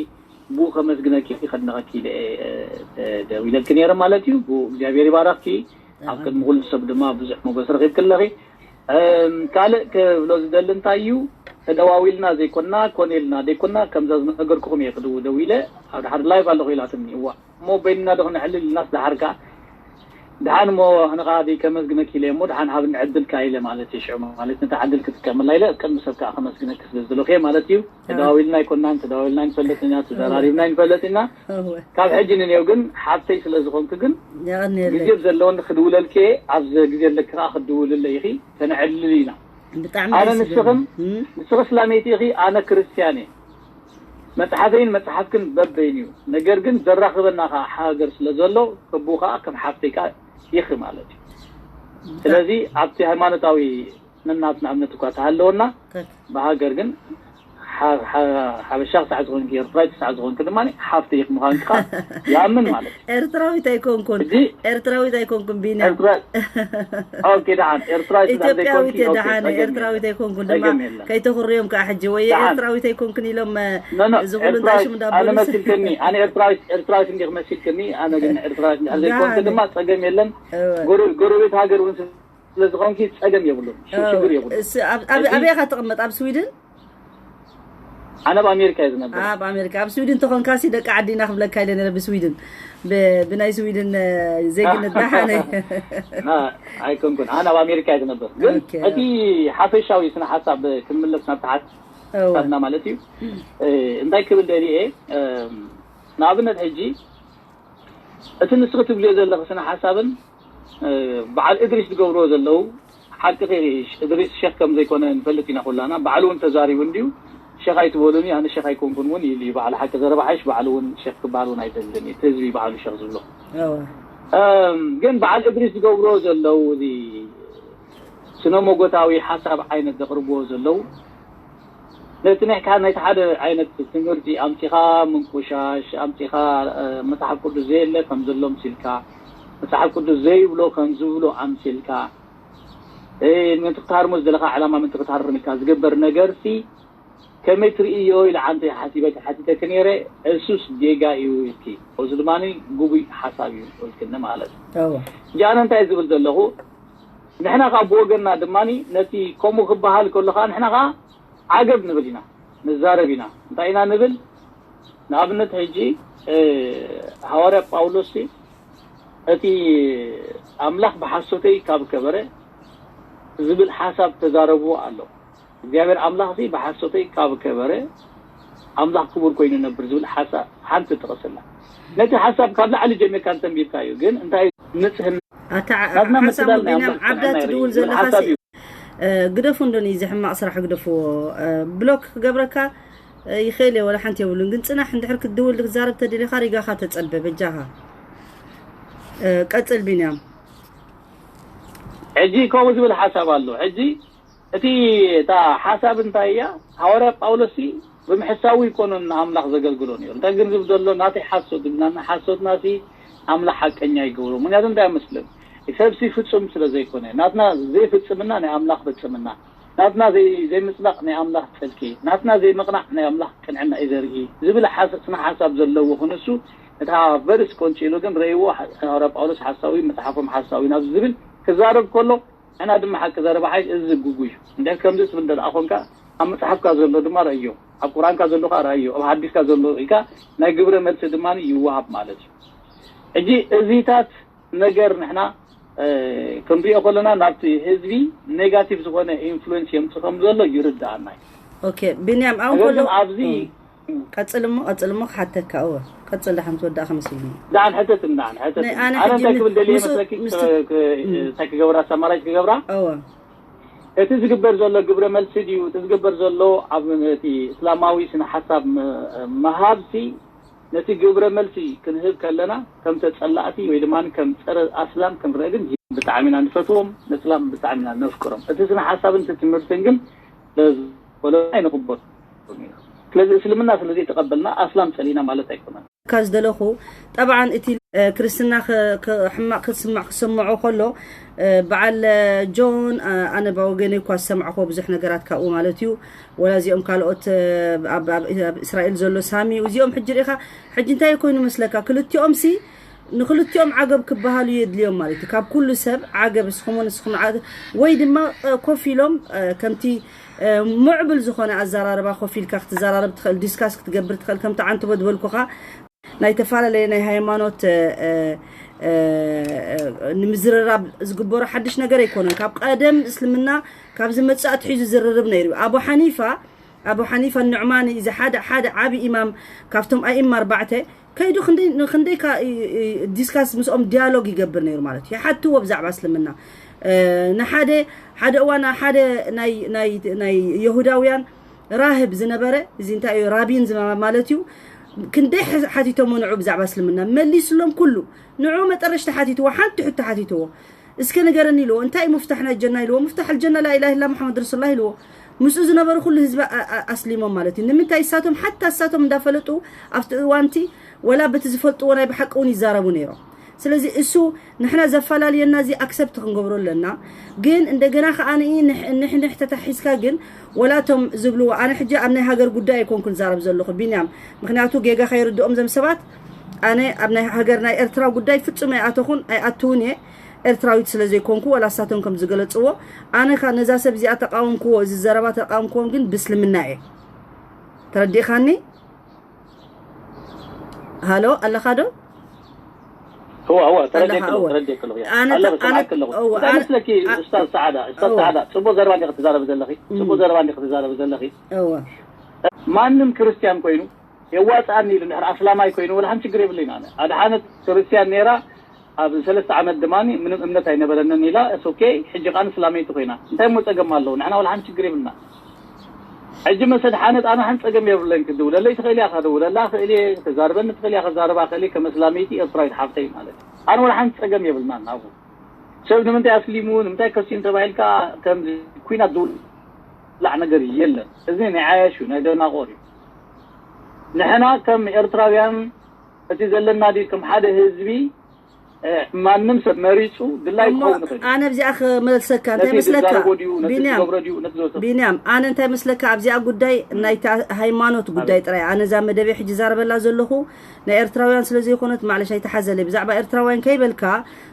ብኡ ከመስግነኪ ከድንቐኪ ኢለ ደው ኢለልኪ ነይረ ማለት እዩ። ብኡ እግዚኣብሔር ይባረኽኪ። ኣብ ቅድሚ ኩሉ ሰብ ድማ ብዙሕ ሞገስ ረኺብኪ ኣለኺ። ካልእ ክብሎ ዝደሊ እንታይ እዩ፣ ተደዋዊልና ዘይኮና ኮነ ኢልና ዘይኮና ከምዛ ዝነገርኩኹም እየ ክድው ደው ኢለ ኣብ ድሓር ላይቭ ኣለኹ ኢላትኒ። እዋ እሞ በይንና ዶ ክነዕልል ኢልናስ ደሓር ከኣ ደሓን እሞ ንኻ ደይ ከመስግነኪ ኢለ እሞ ደሓን ሃብኒ ዕድል ከኣ ኢለ ማለት እዩ። ሽዑ ማለት ነታ ዕድል ክጥቀመላ ኢለ ቅድሚ ሰብ ከኣ ከመስግነኪ ስለ ዝደለኹ እየ ማለት እዩ። ተደዋዊልና ኣይኮናን፣ ተደዋዊልና ኣይንፈልጥን ኢና፣ ተዘራሪብና ኣይንፈልጥን ኢና። ካብ ሕጂ ንኔው ግን ሓብተይ ስለ ዝኾንኪ ግን ግዜ ዘለወኒ ክድውለልኪ እየ። ኣብዚ ግዜ ኣለኪ ከኣ ክድውልለ ኢኺ፣ ከነዕልል ኢና። ብጣዕሚ ኣነ ደስ ንስኽን ዝብል። ንስኺ እስላመይቲ ኢኺ፣ ኣነ ክርስትያን እየ። መጽሓፈይን መጽሓፍክን በበይን እዩ። ነገር ግን ዘራኽበና ከኣ ሃገር ስለ ዘሎ ከብኡ ከኣ ከም ሓፍተይ ከኣ ኢኺ ማለት እዩ። ስለዚ ኣብቲ ሃይማኖታዊ ነናትና እምነት እኳ ተሃለወና ትክክል። ብሃገር ግን ሓ- ሓ- ሓበሻ ክሳዕ ዝኾንኪ ኤርትራዊ ክሳዕ ዝኾንኪ ድማ ሓፍቲ ኢኺ ምዃንኪ ከኣ ይኣምን ማለት እዩ። ኤርትራዊት ኣይኮንኩን። ሕጂ ኤርትራዊት ኣይኮንኩን ቢንያም። ኤርትራ ኦኬ ደሓን ኤርትራዊ ስለ ኢትዮጵያዊት ዘይኮንኪ እየ ኦኬ ደሓን ጸገም ኤርትራዊት የለን። ኣይኮንኩን ድማ ጸገም የለን። ከይተኹርዮም ከዓ ሕጂ ወይ ደሓን ኤርትራዊት ኣይኮንኩን ኢሎም ኖ ኖ ዝብሉ እንታይ ኤርትራዊት ሽም ኣነ እንዳበሉ መሲልክኒ ኣነ ኤርትራዊት ኤርትራዊት እንዲኽ መሲልክኒ ኣነ ግን ኤርትራዊት እንዲኽ ዘይኮንኩ ደሓን። ድማ ጸገም የለን። እወ። ጎረ- ጎረቤት ሃገር እውን ስለ ዝኾንኪ ጸገም የብሉን። ሽ- ሽግር የብሉን። እስ- ኣብ- ኣብ- ሕጂ ኣበይ ኢኻ ትቕመጥ ኣብ ስዊድን? ኣነ ኣብ ኣሜሪካ እየ ዝነብር። ኣብ ኣሜሪካ፣ ኣብ ስዊድን ተኾንካሲ ደቂ ዓዲና ክብለካ ኢለ ነረ። ብስዊድን፣ ብ- ብናይ ስዊድን እ፣ ዜግነት ደሓነ። ና፣ ኣይኮንኩን። ኣነ ኣብ ኣሜሪካ እየ ዝነብር። ግን ኦኬ። እቲ ሓፈሻዊ ስነ ሓሳብ ክንምለስ ናብ እወ። ሓሳብና ማለት እዩ። እ፣ እንታይ ክብል ደሊየ? እ፣ ንኣብነት ሕጂ እቲ ንስኺ ትብልዮ ዘለኺ ስነ ሓሳብን እ፣ በዓል እድሪስ ዝገብርዎ ዘለዉ ሓቂ ኸ-፣ እድሪስ ሸኽ ከም ዘይኮነ ንፈልጥ ኢና ኩላና። ባዕሉ እውን ተዛሪቡ እንድዩ። ሸኽ ኣይትበሉኒ፣ ኣነ ሸኽ ኣይኮንኩን እውን ኢሉ እዩ። በዓል ሓቂ ዘረባ ሓይሽ ባዕሉ እውን ሸኽ ክበሃል እውን ኣይደልን እዩ። እቲ ህዝቢ ባዕሉ ሸኽ ዝብሎ። እወ። እም፣ ግን በዓል እድሪስ ዝገብርዎ ዘለዉ እዚ ስነ መጎታዊ ሓሳብ ዓይነት ዘቕርብዎ ዘለዉ ነቲ ናይ ካ-፣ ናይቲ ሓደ ዓይነት ትምህርቲ ኣምፂኻ ምንቁሻሽ፣ ኣምፂኻ እ፣ መፅሓፍ ቅዱስ ዘየለ ከም ዘሎ ምሲልካ፣ መፅሓፍ ቅዱስ ዘይብሎ ከም ዝብሎ ኣምሲልካ፣ እ፣ ምእንቲ ክትሃርሞ ዝደለኻ ዕላማ ምእንቲ ክትሃርም ኢልካ ዝግበር ነገርሲ ከመይ ትርእዮ ኢለ ዓንተ ሓሲበ ሓቲተኪ ነይረ። እሱስ ጌጋ እዩ ኢልኪ፣ እዚ ድማ ግጉይ ሓሳብ እዩ ኢልክኒ ማለት እዩ። እወ። ሕጂ ኣነ እንታይ ዝብል ዘለኹ፣ ንሕና ካብ ብወገንና ድማ ነቲ ከምኡ ክበሃል ከሎ ከዓ ንሕና ከዓ ዓገብ ንብል ኢና፣ ንዛረብ ኢና። እንታይ ኢና ንብል? ንኣብነት ሕጂ እ፣ ሃዋርያ ጳውሎስ እቲ ኣምላኽ ብሓሶተይ ካብ ከበረ ዝብል ሓሳብ ተዛረብዎ ኣሎ። እግዚኣብሔር ኣምላኽ እዚ ብሓሶተይ ካብ ከበረ ኣምላኽ ክቡር ኮይኑ ነብር ዝብል ሓሳብ ሓንቲ ጥቕስላ። ነቲ ሓሳብ ካብ ላዕሊ ጀሚርካ እንተንቢብካ እዩ። ግን እንታይ ንጽህና ኣታ ዓ- ናትና ሓሳሙ ምትላል ናይ ቢንያም ኣምላኽ ዓብዳ ቅንዕና ትድውል የርኢ ዝብል ዘለኻ ሓሳብ ሲ እዩ። እ፣ ግደፉ እንዶ ንዚ ሕማቕ ስራሕ ግደፍዎ። እ፣ ብሎክ ክገብረካ እ፣ ይኽእል እየ፣ ወላ ሓንቲ የብሉን። ግን ጽናሕ እንድሕር ክትድውል ክትዛረብ ተደሊኻ ሪጋኻ ተጸበ በጃኻ። እ፣ ቀጽል ቢንያም። ሕጂ ከምኡ ዝብል ሓሳብ ኣሎ። ሕጂ እቲ እታ ሓሳብ እንታይ እያ? ሃዋርያ ጳውሎስ ሲ ብምሕሳዊ ይኮኑን ንኣምላኽ ዘገልግሎ ነይሩ። እንታይ ግን ዝብል ዘሎ ናተይ ሓሶት ዝብልና ሓሶትና ሲ ኣምላኽ ሓቀኛ ይገብሮ። ምክንያቱ እንታይ መስለን ሰብ ሲ ፍጹም ስለ ዘይኮነ ናትና ዘይፍጽምና ናይ ኣምላኽ ፍጽምና ናትና ዘይ ዘይምጽዳቕ ናይ ኣምላኽ ጽድቂ ናትና ዘይምቕናዕ ናይ ኣምላኽ ቅንዕና እዩ ዘርኢ ዝብል ሓስ- ስነ ሓሳብ ዘለዎ ክንሱ እታ ቨርስ ቆንጪሉ ግን ረእይዎ ሓ- ሃዋርያ ጳውሎስ ሓሳዊ መጽሓፎም ሓሳዊ ናብ ዝብል ክዛረብ ከሎ ንሕና ድማ ሓቂ ዘረባ ሓይሽ እዚ ዝግጉ እዩ። እንድሕር ከምዚ ትብል እንተ ደኣ ኾንካ ኣብ መጽሓፍካ ዘሎ ድማ ረእዮ፣ ኣብ ቁርኣንካ ዘሎ ከዓ ረእዮ፣ ኣብ ሓዲስካ ዘሎ ኢልካ ናይ ግብረ መልሲ ድማ ይወሃብ ማለት እዩ። ሕጂ እዚታት ነገር ንሕና እ፣ ክንሪኦ ከለና ናብቲ ህዝቢ ኔጋቲቭ ዝኾነ ኢንፍሉዌንስ የምጽእ ከም ዘሎ ይርድኣና እዩ። ኦኬ ቢንያም ኣሁን ነገር ከሎ ግን ኣብዚ ቀጽል እሞ ቀጽል እሞ ክሓተካ። እወ ቀጽል ዳሓን ትወዳእካ መሲሉኒ። ዳን ሕተት እንዳን ሕተት ናይ ኣነ ኣነ ሕጂ እንታይ ምስ- ክብል ደልየ ምስ- መስለኪ ምስ- ክ- ክ- እንታይ ክገብራ ሳማራይት ክገብራ እወ እቲ ዝግበር ዘሎ ግብረ መልሲ ድዩ እቲ ዝግበር ዘሎ ኣብ እቲ እስላማዊ ስነ ሓሳብ ም- መሃብሲ ነቲ ግብረ መልሲ ክንህብ ከለና ከም ተጸላእቲ ወይ ድማ ከም ጸረ ኣስላም ክንረአ ግን ብጣዕሚ ኢና ንፈትዎም፣ ንእስላም ብጣዕሚ ኢና ነፍቅሮም። እቲ ስነ ሓሳብን እቲ ትምህርትን ግን ለዝኮለና ኣይንቕበሎ። ስለዚ እስልምና ስለ ዘይተቐበልና ኣስላም ጸሊእና ማለት ኣይኮነን። ካ ዝደለኹ ጠብዓን እቲ እ፣ ክርስትና ክ- ክ- ሕማቕ ክትስማዕ ክሰምዖ ከሎ እ፣ በዓል እ፣ ጆን እ፣ ኣነ ብወገነይ እኳ ዝሰማዕኮ ብዙሕ ነገራት ካብኡ ማለት እዩ። ወላ እዚኦም ካልኦት እ፣ ኣብ ኣብ- ኣብ እስራኤል ዘሎ ሳሚ እዚኦም ሕጂ ርኢኻ ሕጂ እንታይ ኮይኑ መስለካ ክልቲኦም ሲ ንክልቲኦም ዓገብ ክበሃሉ የድልዮም ማለት እዩ። ካብ ኩሉ ሰብ ዓገብ እስኹም ንስኹም ዓገብ ወይ ድማ እ፣ ኮፍ ኢሎም እ፣ ከምቲ እ፣ ምዕብል ዝኾነ ኣዘራርባ ኮፍ ኢልካ ክትዘራረብ ትኽእል ዲስካስ ክትገብር ትኽእል ከምቲ ዓንትቦ ዝበልኩኻ ናይ ተፈላለየ ናይ ሃይማኖት እ፣ እ፣ እ፣ ንምዝርራብ ዝግበሩ ሓድሽ ነገር ኣይኮነን። ካብ ቀደም እስልምና ካብ ዝመፅእ ኣትሒዙ ዝርርብ ነይሩ እዩ። ኣቡ ሓኒፋ ኣቡ ሓኒፋ ኑዕማኒ እዚ ሓደ ሓደ ዓቢ ኢማም ካብቶም ኣኢማ ኣርባዕተ ከይዱ ክንደይ ክንደይ ካ ዲስካስ ምስኦም ዲያሎግ ይገብር ነይሩ ማለት እዩ። ይሓትዎ ብዛዕባ እስልምና እ፣ ንሓደ ሓደ እዋን ሓደ ናይ ናይ ናይ የሁዳውያን ራህብ ዝነበረ እዚ እንታይ እዩ ራቢን ዝማ- ማለት እዩ ክንደይ ሓ- ሓቲቶሞ ንዑ ብዛዕባ እስልምና መሊስሎም ኩሉ ንዑ መጠረሽታ ሓቲትዎ ሓንቲ ሕቶ ሓቲትዎ እስከ ንገረኒ ኢልዎ እንታይ እዩ ሙፍታሕ ናይ ጀና ኢልዎ ሙፍታሕ ኣልጀና ላኢላህ ኢላ ሙሓመድ ረሱሉላህ ኢልዎ ምስኡ ዝነበሩ ኩሉ ህዝቢ ኣ- ኣ- ኣስሊሞም ማለት እዩ ንምንታይ እሳቶም ሓታ እሳቶም እንዳፈለጡ ኣብቲ እዋንቲ ወላ በቲ ዝፈልጥዎ ናይ ብሓቂ እውን ይዛረቡ ነይሮም ስለዚ እሱ ንሕና ዘፈላልየና እዚ ኣክሰፕት ክንገብሮ ኣለና ግን እንደገና ከዓ ንሕንሕ ተታሒዝካ ግን ወላቶም ዝብልዎ ኣነ ሕጂ ኣብ ናይ ሃገር ጉዳይ ኣይኮንኩ ዝዛረብ ዘለኹ ቢንያም ምክንያቱ ጌጋ ከይርድኦም ዘም ሰባት ኣነ ኣብ ናይ ሃገር ናይ ኤርትራ ጉዳይ ፍጹም ኣይኣተኹን ኣይኣትውን እየ ኤርትራዊት ስለ ዘይኮንኩ ወላ ሳቶም ከም ዝገለጽዎ ኣነ ካ ነዛ ሰብ እዚኣ ተቃወምክዎ እዚ ዘረባ ተቃወምክዎም ግን ብስልምና እየ ተረዲእኻኒ? ሃሎ ኣለኻ ዶ? هو هو ኣለኻ ተረዲእክሎ እወ ተረዲእክሎ ኣነ ኣለኹ ኣነ ሰማዕክለኹ እወ እንታይ ኣነ መስለኪ ኣ- ኡስታዝ ሰዓዳ ኡስታዝ እወ ሰዓዳ ጽቡቅ ዘረባ እንዲኺ ትዛረቢ ዘለኺ ጽቡቅ እም ዘረባ እንዲኺ ትዛረቢ ዘለኺ እወ ማንም ክርስቲያን ኮይኑ የዋፅኣኒ ኢሉ እንድሕር ኣስላማይ ኮይኑ ወላ ሓንቲ ችግር የብለይን ኣነ ኣድሓነት ክርስቲያን ነይራ ኣብ ሰለስተ ዓመት ድማ ምንም እምነት ኣይነበረንን ኢላ ኦኬ ሕጂ ከዓ እስላመይቲ ኮይና እንታይ እሞ ፀገም ኣለዎ ንሕና ወላ ሓንቲ ችግር የብልና ሕጂ መሰድ ሓነት ኣነ ሓንቲ ፀገም የብለይን ክድውለለይ ትኽእል እያ ከድውለላ ክእል እየ ክዛርበኒ ትኽእል እያ ከዛርባ ክእል እየ ከም እስላመይቲ ኤርትራዊት ሓፍተይ ማለት እዩ ኣነ ወላ ሓንቲ ፀገም የብልና ናብኡ ሰብ ንምንታይ ኣስሊሙ ንምንታይ ከሲን ተባሂልካ ከም ኩናት ዝውላዕ ነገር የለን እዚ ናይ ዓያሽ እዩ ናይ ደናቆር እዩ ንሕና ከም ኤርትራውያን እቲ ዘለና ድዩ ከም ሓደ ህዝቢ ማንም ሰብ መሪፁ ድላይ እሞ ክኸውን ይኽእል እዩ ኣነ ኣብዚኣ ክመልሰካ እንታይ ነቲ መስለካ ዝዛረቦ ድዩ ነቲ ቢንያም ዝገብሮ ድዩ ነቲ ዘወሰ ቢንያም ኣነ እንታይ መስለካ ኣብዚኣ ጉዳይ ናይታ ሃይማኖት ጉዳይ ጥራይ ኣነ እዛ መደበይ ሕጂ ዛረበላ ዘለኹ ናይ ኤርትራውያን ስለ ዘይኮነት ማዕለሽ ኣይተሓዘለይ ብዛዕባ ኤርትራውያን ከይበልካ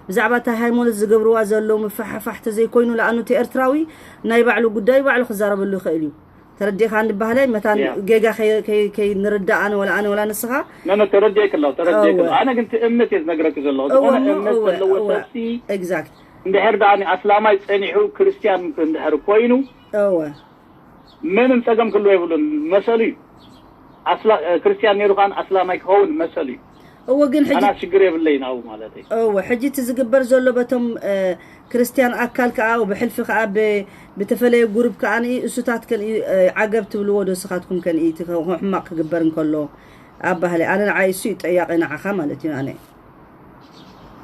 ብዛዕባ እታ ሃይማኖት ዝገብርዋ ዘለዉ ምፍሕፋሕ ተዘይኮይኑ ለኣኑ እቲ ኤርትራዊ ናይ ባዕሉ ጉዳይ ባዕሉ ክዛረበሉ ይኽእል እዩ ተረዲእካ እንድባህለይ መታን ያ ጌጋ ከይ- ከይ- ከይንርዳእ ኣነ ወላ ኣነ ወላ ንስኻ ነነ ተረዲእክ ኣለኹ ተረዲእክ እወ ኣለኹ ኣነ ግን ትእምት እየ ዝነግረክ ዘለኹ እወ ዝኾነ እሞ እምነት እወ ዘለዎ እወ ሰብሲ exact እንድሕር ደኣ ኣስላማይ ፀኒሑ ክርስትያን እንድሕር ኮይኑ እወ ምንም ፀገም ክህልዎ የብሉን መሰሉ እዩ ኣስላ ክርስትያን ነይሩ ከዓ ኣስላማይ ክኸውን መሰሉ እዩ እወ ግን ሕጂ ኣና ሽግር የብለይን ኣብኡ ማለት እዩ እወ ሕጂ እቲ ዝግበር ዘሎ በቶም እ፣ ክርስትያን ኣካል ከዓ ብሕልፊ ከዓ ብ- ብተፈለየ ጉሩብ ከዓ ንኢ እሱታት ከን እ፣ ዓገብ ትብልዎ ዶ ስኻትኩም ከን እቲ ሕማቅ ክግበር እንከሎ ኣብ ባህሊ ኣነ ንዓይ እሱ እዩ ጠያቂ ንዓኻ ማለት እዩ ኣነ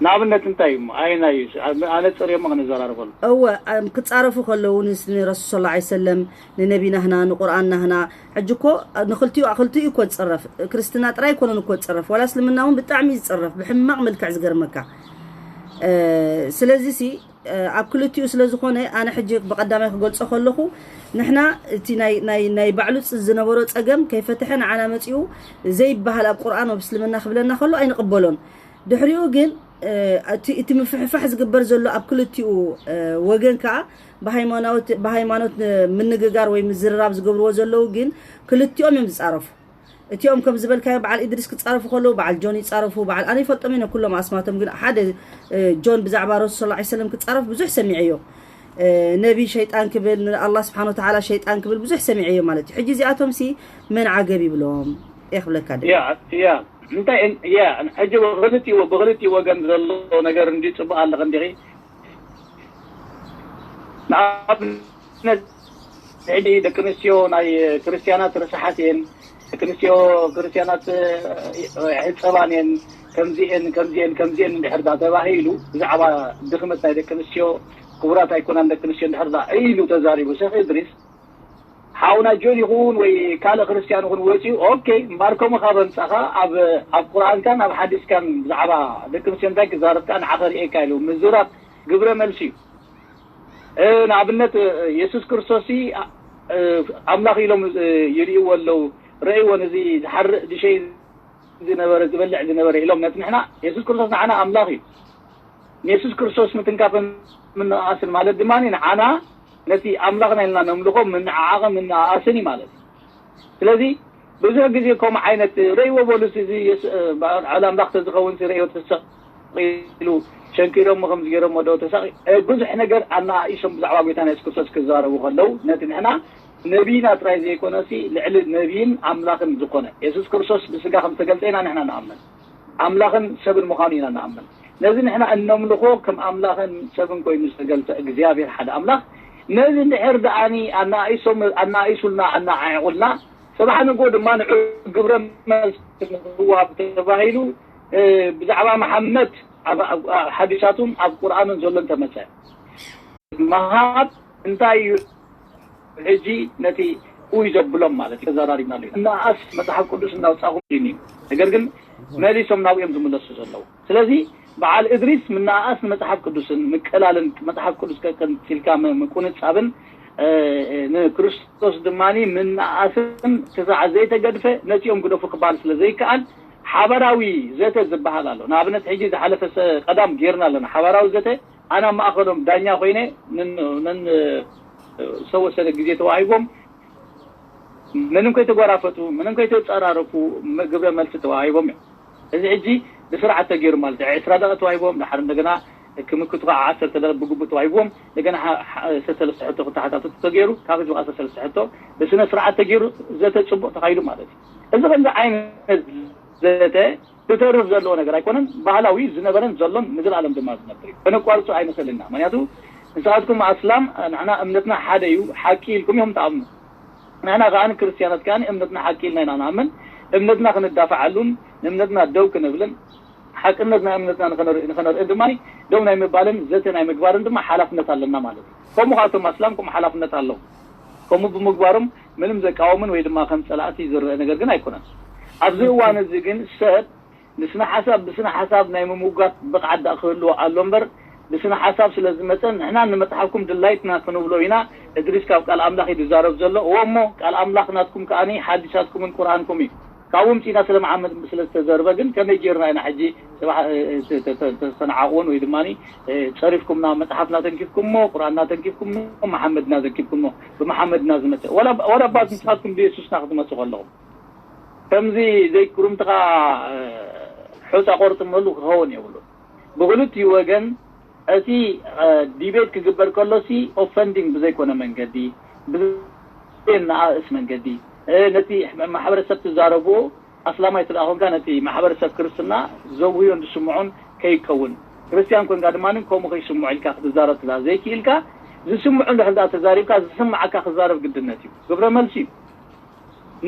ንኣብነት እንታይ እዩ ኣየናይ እዩ ኣነ ፅርየሞ ክንዘራርበሉ እወ ኣም፣ ክጻረፉ ከለዉ ንስ- ንረሱል ስለ ላ ሰለም ንነቢ ናህና ንቁርኣን ናህና ሕጂ እኮ ንክልቲኡ ክልቲኡ እኮ ዝፅረፍ ክርስትና ጥራይ ኣይኮነን እኮ ዝፅረፍ ዋላ እስልምና እውን ብጣዕሚ እዩ ዝፅረፍ ብሕማቅ መልክዕ ዝገርመካ እ፣ ስለዚ ሲ እ፣ ኣብ ክልቲኡ ስለ ዝኾነ ኣነ ሕጂ ብቀዳማይ ክገልጾ ከለኹ ንሕና እቲ ናይ ናይ ናይ ባዕሉ ፅ- ዝነበሮ ጸገም ከይፈተሐ ንዓና መጺኡ ዘይበሃል ኣብ ቁርኣን ኣብ እስልምና ክብለና ከሎ ኣይንቕበሎን ድሕሪኡ ግን እቲ ምፍሕፋሕ ዝግበር ዘሎ ኣብ ክልቲኡ ወገን ከዓ ብሃይማኖት ምንግጋር ወይ ምዝርራብ ዝገብርዎ ዘለዉ ግን ክልቲኦም እዮም ዝፃረፉ። እቲኦም ከም ዝበልካዮ በዓል ኢድሪስ ክፃረፉ ከለዉ በዓል ጆን ይፃረፉ። በዓል ኣነ ይፈልጦም እየ ኩሎም ኣስማቶም፣ ግን ሓደ ጆን ብዛዕባ ረሱል ሰለላሁ ዐለይሂ ወሰለም ክፃረፍ ብዙሕ ሰሚዐዮ። ነቢ ሸይጣን ክብል ንኣላህ ስብሓን ወተዓላ ሸይጣን ክብል ብዙሕ ሰሚዐዮ ማለት እዩ። ሕጂ እዚኣቶም ሲ መን ዓገብ ይብሎም? እየ ክብለካ ደሊ። ያ ያ እንታይ እን- ያ ሕጂ ብክልቲኡ ብክልቲኡ ወገን ዘሎ ነገር እንዲ ፅቡቅ ኣለኸ እንዲኺ ንኣብነት ሕጂ ደቂ ኣንስትዮ ናይ ክርስትያናት ርሳሓት እየን ደቂ ኣንስትዮ ክርስትያናት ሕፀባን እየን ከምዚአን ከምዚአን ከምዚአን እንድሕር ዳ ተባሂሉ ብዛዕባ ድኽመት ናይ ደቂ ኣንስትዮ ክቡራት ኣይኮናን ደቂ ኣንስትዮ እንድሕር ዳ ኢሉ ተዛሪቡ ሸክ እድሪስ ሓውና ጆን ይኹን ወይ ካልእ ክርስትያን ይኹን ወፂኡ ኦኬ እምበኣር ከምኡ ካብ ኣምፃኻ ኣብ ኣብ ቁርኣንካን ኣብ ሓዲስካን ብዛዕባ ደቂ ኣንስትዮ እንታይ ክዛረብካ ንዓኸ ርእየካ ኢሉ ምዝራብ ግብረ መልሲ እዩ ንኣብነት የሱስ ክርስቶስ ኣምላኽ ኢሎም ይርእይዎ ኣለዉ ረእይዎ ነዚ ዝሓርእ ድሸይ ዝነበረ ዝበልዕ ዝነበረ ኢሎም ነቲ ንሕና የሱስ ክርስቶስ ንዓና ኣምላኽ እዩ ንየሱስ ክርስቶስ ምትንካፍን ምንቕቓስን ማለት ድማ ንዓና ነቲ ኣምላኽና ኢልና ነምልኾ ምንዕዓቕን ምንቕቓስን እዩ ማለት እዩ። ስለዚ ብዙሕ ግዜ ከምኡ ዓይነት ረእይዎ በሉስ እዚ የሱ- በዓል ኣምላኽ ተዝኸውን ረእዮ ተሰቂሉ ሸንኪሮሞ ከምዚ ገይሮሞ ዶ ተሰቂ ብዙሕ ነገር ኣነኣኢሶም ብዛዕባ ጎይታና የሱስ ክርስቶስ ክዛረቡ ከለዉ ነቲ ንሕና ነቢይና ጥራይ ዘይኮነሲ ልዕሊ ነቢይን ኣምላኽን ዝኾነ የሱስ ክርስቶስ ብስጋ ከም ዝተገልጸ ኢና ንሕና ንኣምን። ኣምላኽን ሰብን ምዃኑ ኢና ንኣምን። ነዚ ንሕና እነምልኾ ከም ኣምላኽን ሰብን ኮይኑ ዝተገልጸ እግዚኣብሔር ሓደ ኣምላኽ ነዚ እንድሕር ደኣኒ ኣናኣኢሶም ኣናኣኢሱልና ኣናዓዒቑልና ጽባሕ ንግሆ ድማ ንዑ ግብረ መልሲ ንህዋብ ተባሂሉ እ፣ ብዛዕባ መሓመድ ኣብ ኣብ- ኣብ ሓዲሳቱን ኣብ ቁርኣንን ዘሎ እንተመጸ ምሃብ እንታይ እዩ ሕጂ ነቲ ኡይ ዘብሎም ማለት እዩ ተዘራሪብናሉ ኢና እናኣስ መፅሓፍ ቅዱስ እናውፃኹም እዩ ነገር ግን መሊሶም ናብኡ እዮም ዝምለሱ ዘለዉ ስለዚ በዓል እድሪስ ምናኣስ ንመፅሓፍ ቅዱስን ምቅላልን መፅሓፍ ቅዱስ ቀንፂልካ ምቁንፃብን ንክርስቶስ ድማ ምናኣስን ክሳዕ ዘይተገድፈ ነፂኦም ግደፉ ክበሃል ስለ ዘይከኣል ሓበራዊ ዘተ ዝበሃል ኣሎ ንኣብነት ሕጂ ዝሓለፈ ቀዳም ጌርና ኣለና ሓበራዊ ዘተ ኣነ ኣብ ማእኸሎም ዳኛ ኮይነ ንሰወሰነ ግዜ ተዋሂቦም ምንም ከይተጓራፈጡ፣ ምንም ከይተጸራረፉ ግብረ መልሲ ተዋሂቦም እዮም። እዚ ሕጂ ብስርዓት ተገይሩ ማለት እዩ። ዕስራ ደቂቕ ተዋሂቦም፣ ድሓር እንደገና ክምክቱ ከዓ ዓሰርተ ደቂቕ ብግቡእ ተዋሂቦም፣ እንደገና ሰሰለስተ ሕቶ ክተሓታተቱ ተገይሩ፣ ካብ ህዝቢ ከዓ ሰሰለስተ ሕቶ ብስነ ስርዓት ተገይሩ ዘተ ጽቡቕ ተኻይዱ ማለት እዩ። እዚ ከምዚ ዓይነት ዘተ ክተርፍ ዘለዎ ነገር ኣይኮነን። ባህላዊ ዝነበረን ዘሎን ንዘለኣለም ድማ ዝነብር እዩ። ከነቋርጾ ኣይንኽእልን ኢና። ምክንያቱ ንስኻትኩም ኣስላም ንሕና እምነትና ሓደ እዩ፣ ሓቂ ኢልኩም ኢኹም ትኣምኑ። ንሕና ከኣ ክርስትያናት ከኣ እምነትና ሓቂ ኢልና ኢና ንኣምን። እምነትና ክንዳፈዓሉን ንእምነትና ደው ክንብልን ሓቅነት ናይ እምነትና ንኸነርኢ ድማ ደው ናይ ምባልን ዘተ ናይ ምግባርን ድማ ሓላፍነት ኣለና ማለት እዩ። ከምኡ ከኣ እቶም ኣስላም ከምኡ ሓላፍነት ኣለዎም። ከምኡ ብምግባሮም ምንም ዘቃወምን ወይ ድማ ከም ጸላእቲ ዝረአ ነገር ግን ኣይኮነን። ኣብዚ እዋን እዚ ግን ሰብ ንስነ ሓሳብ ብስነ ሓሳብ ናይ ምምጓት ብቕዓት ደኣ ክህልዎ ኣሎ እምበር ብስነ ሓሳብ ስለ ዝመጸ ንሕና ንመጽሓፍኩም ድላይትና ክንብሎ ኢና። እድሪስ ካብ ቃል ኣምላኽ እዩ ዝዛረብ ዘሎ። እዎ እሞ ቃል ኣምላኽ ናትኩም ከኣ ሓዲሳትኩምን ቁርኣንኩም እዩ። ካብኡ ምጺና ስለ መሓመድ ስለ ዝተዘርበ ግን ከመይ ጌርና ኢና ሕጂ ጽባሕ ተስተናዓቕዎን ወይ ድማ ጸሪፍኩምና መጽሓፍና ተንኪፍኩሞ ቁርኣንና ተንኪፍኩሞ መሓመድና ዘንኪፍኩሞ ብመሓመድና ዝመጸ ወላ ወላ ኣባት ንስኻትኩም ብየሱስና ክትመጹ ከለኹም ከምዚ ዘይክሩምትኻ ሑጻ ቆርጥመሉ ክኸውን የብሉን። ብክልቲኡ ወገን እቲ ዲቤት ክግበር ከሎሲ ኦፈንዲንግ ብዘይኮነ መንገዲ ብዘየነኣእስ መንገዲ ነቲ ማሕበረሰብ ትዛረብዎ ኣስላማይ ትደኣ ኮንካ ነቲ ማሕበረሰብ ክርስትና ዘውህዮን ዝስምዖን ከይከውን ክርስትያን ኮንካ ድማ ከምኡ ከይስምዖ ኢልካ ክትዛረብ ትላ ዘይክኢልካ ዝስምዑ እንድሕር ደኣ ተዛሪብካ ዝስምዓካ ክዛረብ ግድነት እዩ። ግብረ መልሲ እዩ።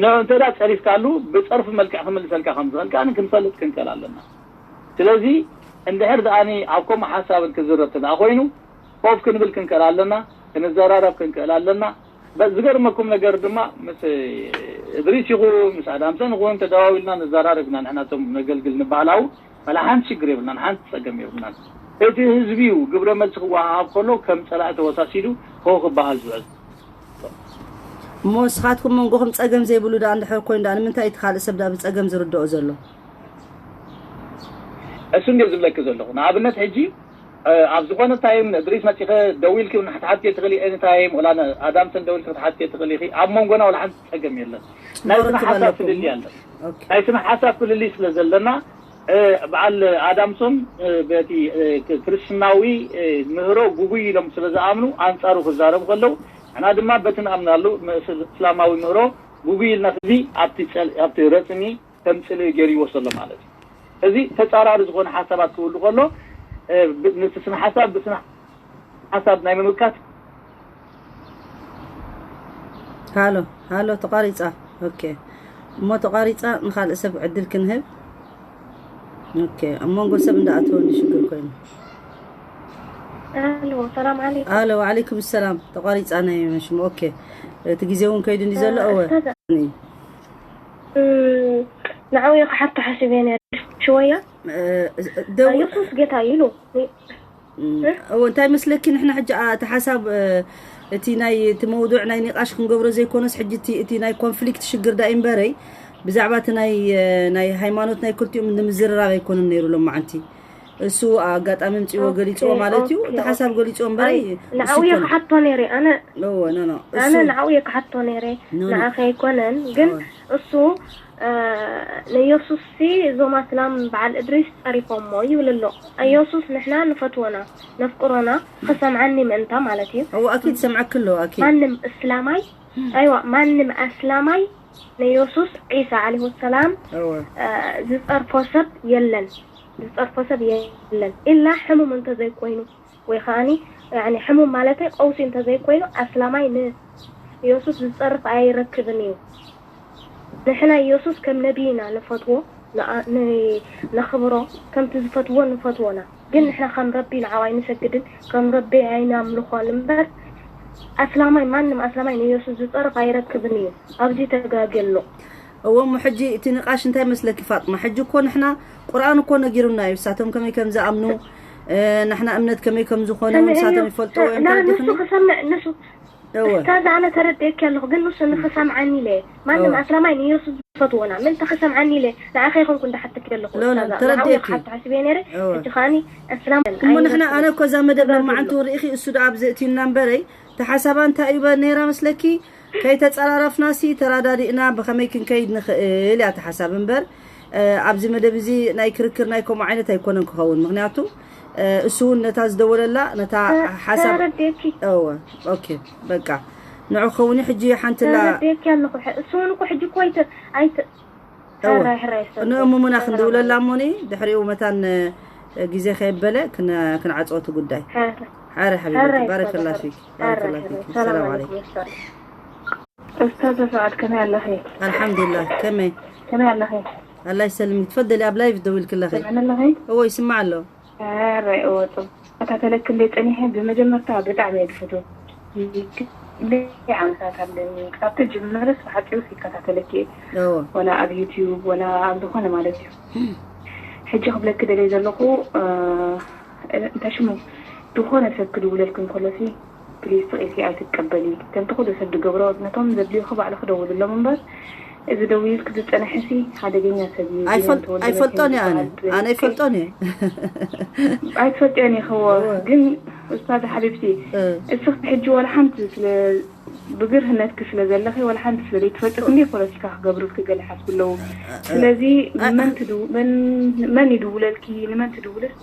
ንዑ እንተ ደኣ ጸሪፍካሉ ብጸርፊ መልክዕ ክምልሰልካ ከም ዝኽእል ከኣ ክንፈልጥ ክንክእል ኣለና። ስለዚ እንድሕር ደኣ ኣብ ከምኡ ሓሳብ ክዝረብ እንተ ደኣ ኮይኑ ኮፍ ክንብል ክንክእል ኣለና፣ ክንዘራረብ ክንክእል ኣለና። ዝገርመኩም ነገር ድማ ምስ እድሪስ ይኹን ምስ ኣዳምሰን ይኹን ተደዋዊልና ንዘራረብ ኢና ንሕና እቶም ነገልግል ንባህላዊ ዋላ ሓንቲ ሽግር የብልናን፣ ሓንቲ ጸገም የብልናን። እቲ ህዝቢ እዩ ግብረ መልሲ ክወሃሃብ ከሎ ከም ጸላኢ ተወሳሲዱ ሆ ክበሃል ዝውዕል። እሞ ንስኻትኩም መንጎኹም ጸገም ዘይብሉ ደኣ እንድሕር ኮይኑ ደኣ ንምንታይ እቲ ካልእ ሰብ ደኣ ብጸገም ዝርድኦ ዘሎ? እሱ እንደ ዝብለኪ ዘለኹ ንኣብነት ሕጂ ኣብ ዝኾነ ታይም ንእድሪስ መጺኸ ደዊልኪ እውን ክትሓትዮ ትኽእሊ ኤኒ ታይም ወላ ኣዳምሰን ደዊልኪ ክትሓትዮ ትኽእሊ ኢኺ ኣብ መንጎና ወላ ሓንቲ ጸገም የለን ናይ ስነ ሓሳብ ፍልልይ ኣለን ናይ ስነ ሓሳብ ፍልልይ ስለ ዘለና በዓል ኣዳምሶን በቲ ክርስትናዊ ምህሮ ጉጉይ ኢሎም ስለ ዝኣምኑ ኣንጻሩ ክዛረቡ ከለዉ ንሕና ድማ በቲ ንኣምናሉ እስላማዊ ምህሮ ጉጉይ ኢልና እዚ ኣብቲ ረጽሚ ከም ጽልኢ ገይሩ ይወስዶ ኣሎ ማለት እዩ። እዚ ተጻራሪ ዝኾነ ሓሳባት ክህሉ ከሎ ንስነ ሓሳብ ብስነ ሓሳብ ናይ ምምካት ሃሎ ሃሎ ተቋሪጻ ኦኬ እሞ ተቋሪጻ ንኻልእ ሰብ ዕድል ክንህብ ኦኬ ኣብ መንጎ ሰብ እንዳኣተወ ሽግር ኮይኑ ኣሎ ሰላም ዓለይኩም ኣሎ ወዓለይኩም ሰላም ተቋሪጻ ናይ መሽሙ ኦኬ እቲ ግዜ እውን ከይዱ እንዲ ዘሎ እወ ንዓው እየ ክሓቶ ሓሲበ ነረ ሽወያ ደው የሱስ ጌታ ኢሉ እዎ እንታይ መስለኪ ንሕና ሕጂ እቲ ሓሳብ እቲ ናይ እቲ መውዱዕ ናይ ኒቃሽ ክንገብሮ ዘይኮነስ ሕጂ እቲ ናይ ኮንፍሊክት ሽግር ዳ እምበረይ ብዛዕባ እቲ ናይ ናይ ሃይማኖት ናይ ክልቲኦም ንምዝርራብ ኣይኮነን ነይሩ ሎማዓንቲ እሱ ኣጋጣሚ ምፅዎ ገሊፅዎ ማለት እዩ እቲ ሓሳብ ገሊፅዎ እምበረይ ንዓው እየ ክሓቶ ነይረ ኣነ እዎ ኖ ኖ ኣነ ንዓው እየ ክሓቶ ነይረ ንዓኸ ኣይኮነን ግን እሱ ንየሱስ ሲ እዞም ኣስላም በዓል እድሪስ ጸሪፎሞ ይብል ኣሎ። ኢየሱስ ንሕና ንፈትወና ነፍቅሮና ክሰምዓኒ ምእንታ ማለት እዩ። እዎ ኣኪድ ሰምዐኪ ኣሎ ኣኪድ። ማንም እስላማይ ኣይዋ ማንም ኣስላማይ ንየሱስ ዒሳ ዓለይሁ ሰላም እዎ ዝጸርፎ ሰብ የለን ዝጸርፎ ሰብ የለን ኢላ ሕሙም እንተዘይኮይኑ ወይ ከኣኒ ያኒ ሕሙም ማለተይ ቀውሲ እንተዘይኮይኑ ኣስላማይ ንየሱስ ዝጸርፍ ኣይረክብን እዩ። ንሕና ኢየሱስ ከም ነቢይና ንፈትዎ፣ ነኽብሮ፣ ከምቲ ዝፈትዎ ንፈትዎና። ግን ንሕና ከም ረቢ ንዓው ኣይንሰግድን፣ ከም ረቢ ኣይናምልኾን እምበር ኣስላማይ ማንም ኣስላማይ ንኢየሱስ ዝጸርፍ ኣይረክብን እዩ። ኣብዚ ተጋግየ ኣሎ። እወ እሞ ሕጂ እቲ ንቃሽ እንታይ መስለኪ ፋጥማ? ሕጂ እኮ ንሕና ቁርኣን እኮ ነጊሩና እዩ። እሳቶም ከመይ ከም ዝኣምኑ፣ እ፣ ንሕና እምነት ከመይ ከም ዝኾነ እውን እሳቶም ይፈልጥዎ እዮም። ተረዲኽኒ? ንሱ ክሰምዕ ንሱ እወ። እስታዝ ኣነ ተረዲኤኪ ኣለኹ ግን ንሱ ንኽሰምዓኒ ኢለ ማንም እወ። ኣስላማይ ንየሱስ ዝፈትዎና ምእንቲ ክሰምዓኒ ኢለ ንዓኸ ይኾንኩ እንዳሓተኪ ኣለኹ ሎ፣ ሎ፣ እስታዝ ኣነ ዓብየ ተረዲኤኪ። ክሓቶ ሓሲበ ነይረ እወ። ሕጂ ከኣኒ ኣስላም እሞ ንሕና ኣነ እኮ እዛ መደብ ሎማዓንቲ ሪኢኺ እሱ ደኣ ኣብዚ እትዩና እምበረይ ተሓሳባ እንታይ እዩ በ- ነይራ መስለኪ ከይተጸራረፍናሲ ተራዳዲእና ብኸመይ ክንከይድ ንኽእል እያ እቲ ሓሳብ እምበር፣ እ፣ ኣብዚ መደብ እዚ ናይ ክርክር ናይ ከምኡ ዓይነት ኣይኮነን ክኸውን። ምኽንያቱ፣ እ፣ እሱ እውን ነታ ዝደወለላ፣ ነታ ሓሳብ ተረዴኪ። እወ፣ ኦኬ፣ በቃ። ንዑ ክኸውን እዩ። ሕጂ ሓንቲ ላ ተረዴኪ ኣለኹ። ሕ-፣ እሱ እውን እኮ ሕጂ እኮ ኣይተ-፣ ኣይተ-፣ እወ። ሕራይ፣ ሕራይ፣ ሰላም። ንእሙሙና ክንድውለላ እሞኒ፣ ድሕሪኡ መታን፣ እ፣ ግዜ ከየበለ ክን-፣ ክንዓጽዎ እቲ ጉዳይ። ሕራይ። ሓረ ሓቢበቲ፣ ሕራይ፣ ባረከላ ሰላም። ፊክ፣ ባረከላ ሕራይ፣ ፊክ። ሰላም ሰላም ዓለይኩም። ዓለይኩም። ኡስታዝ ሰዓድ ከመይ ኣለኺ? ኣልሓምዱሊላህ፣ ከመይ? ከመይ ኣለኺ? ኣላህ ይሰልምክ። ትፈደሊ ኣብ ላይቭ ደዊልክለኺ? ትሰምዕኒ ኣለኺ? እዎ፣ ይስማዕ ኣሎ። ኧረ እዎ፣ ጽቡቅ። እከታተለኪ እንደ ጸኒሐ ብመጀመርታ ብጣዕሚ እየ ዝፈትወኪ። ክንደይ ዓመታት ኣለኒ። ካብ ተጀመረስ ብሓጺሩ ይከታተለኪ እየ። እዎ። ወላ ኣብ ዩትዩብ፣ ወላ ኣብ ዝኾነ ማለት እዩ። ሕጂ ክብለኪ ደልየ ዘለኹ፣ እ፣ እንታይ ሽሙ፣ ዝኾነ ሰብ ክድውለልኪ እንከሎሲ፣ ፕሊዝ ስቕ ኢልኪ ኣይትቀበሊ። ከምቲ ኩሉ ሰብ ዝገብሮ፣ ነቶም ዘድልዩኺ ባዕልኺ ደውልሎም እምበር፣ እዚ ደዊልኪ ዝጸንሐሲ ሓደገኛ ሰብ እዩ። ኣይፈል-፣ ቢንያም ተወልደ ኣይፈልጦን እየ ኣነ። መድህን ኣነ ዝበሃል። ኣይፈልጦን እየ። ኣይትፈልጥዮን ኢኺ፣ እወ። እወ። ግን ኡስታዝ ሓቢብቲ፣ እ። እስኺ ሕጂ ዋላ ሓንቲ ስለ ብግርህነትኪ ስለ ዘለኺ፣ ዋላ ሓንቲ ስለ ዘይትፈልጢ ክንደይ ፖለቲካ ክገብሩልኪ ገለ ሓስቡ ኣለዉ። እ፣ እ። ስለዚ እ፣ መን ትድው-፣ መን፣ መን ይድውለልኪ፣ ንመን ትድውልስ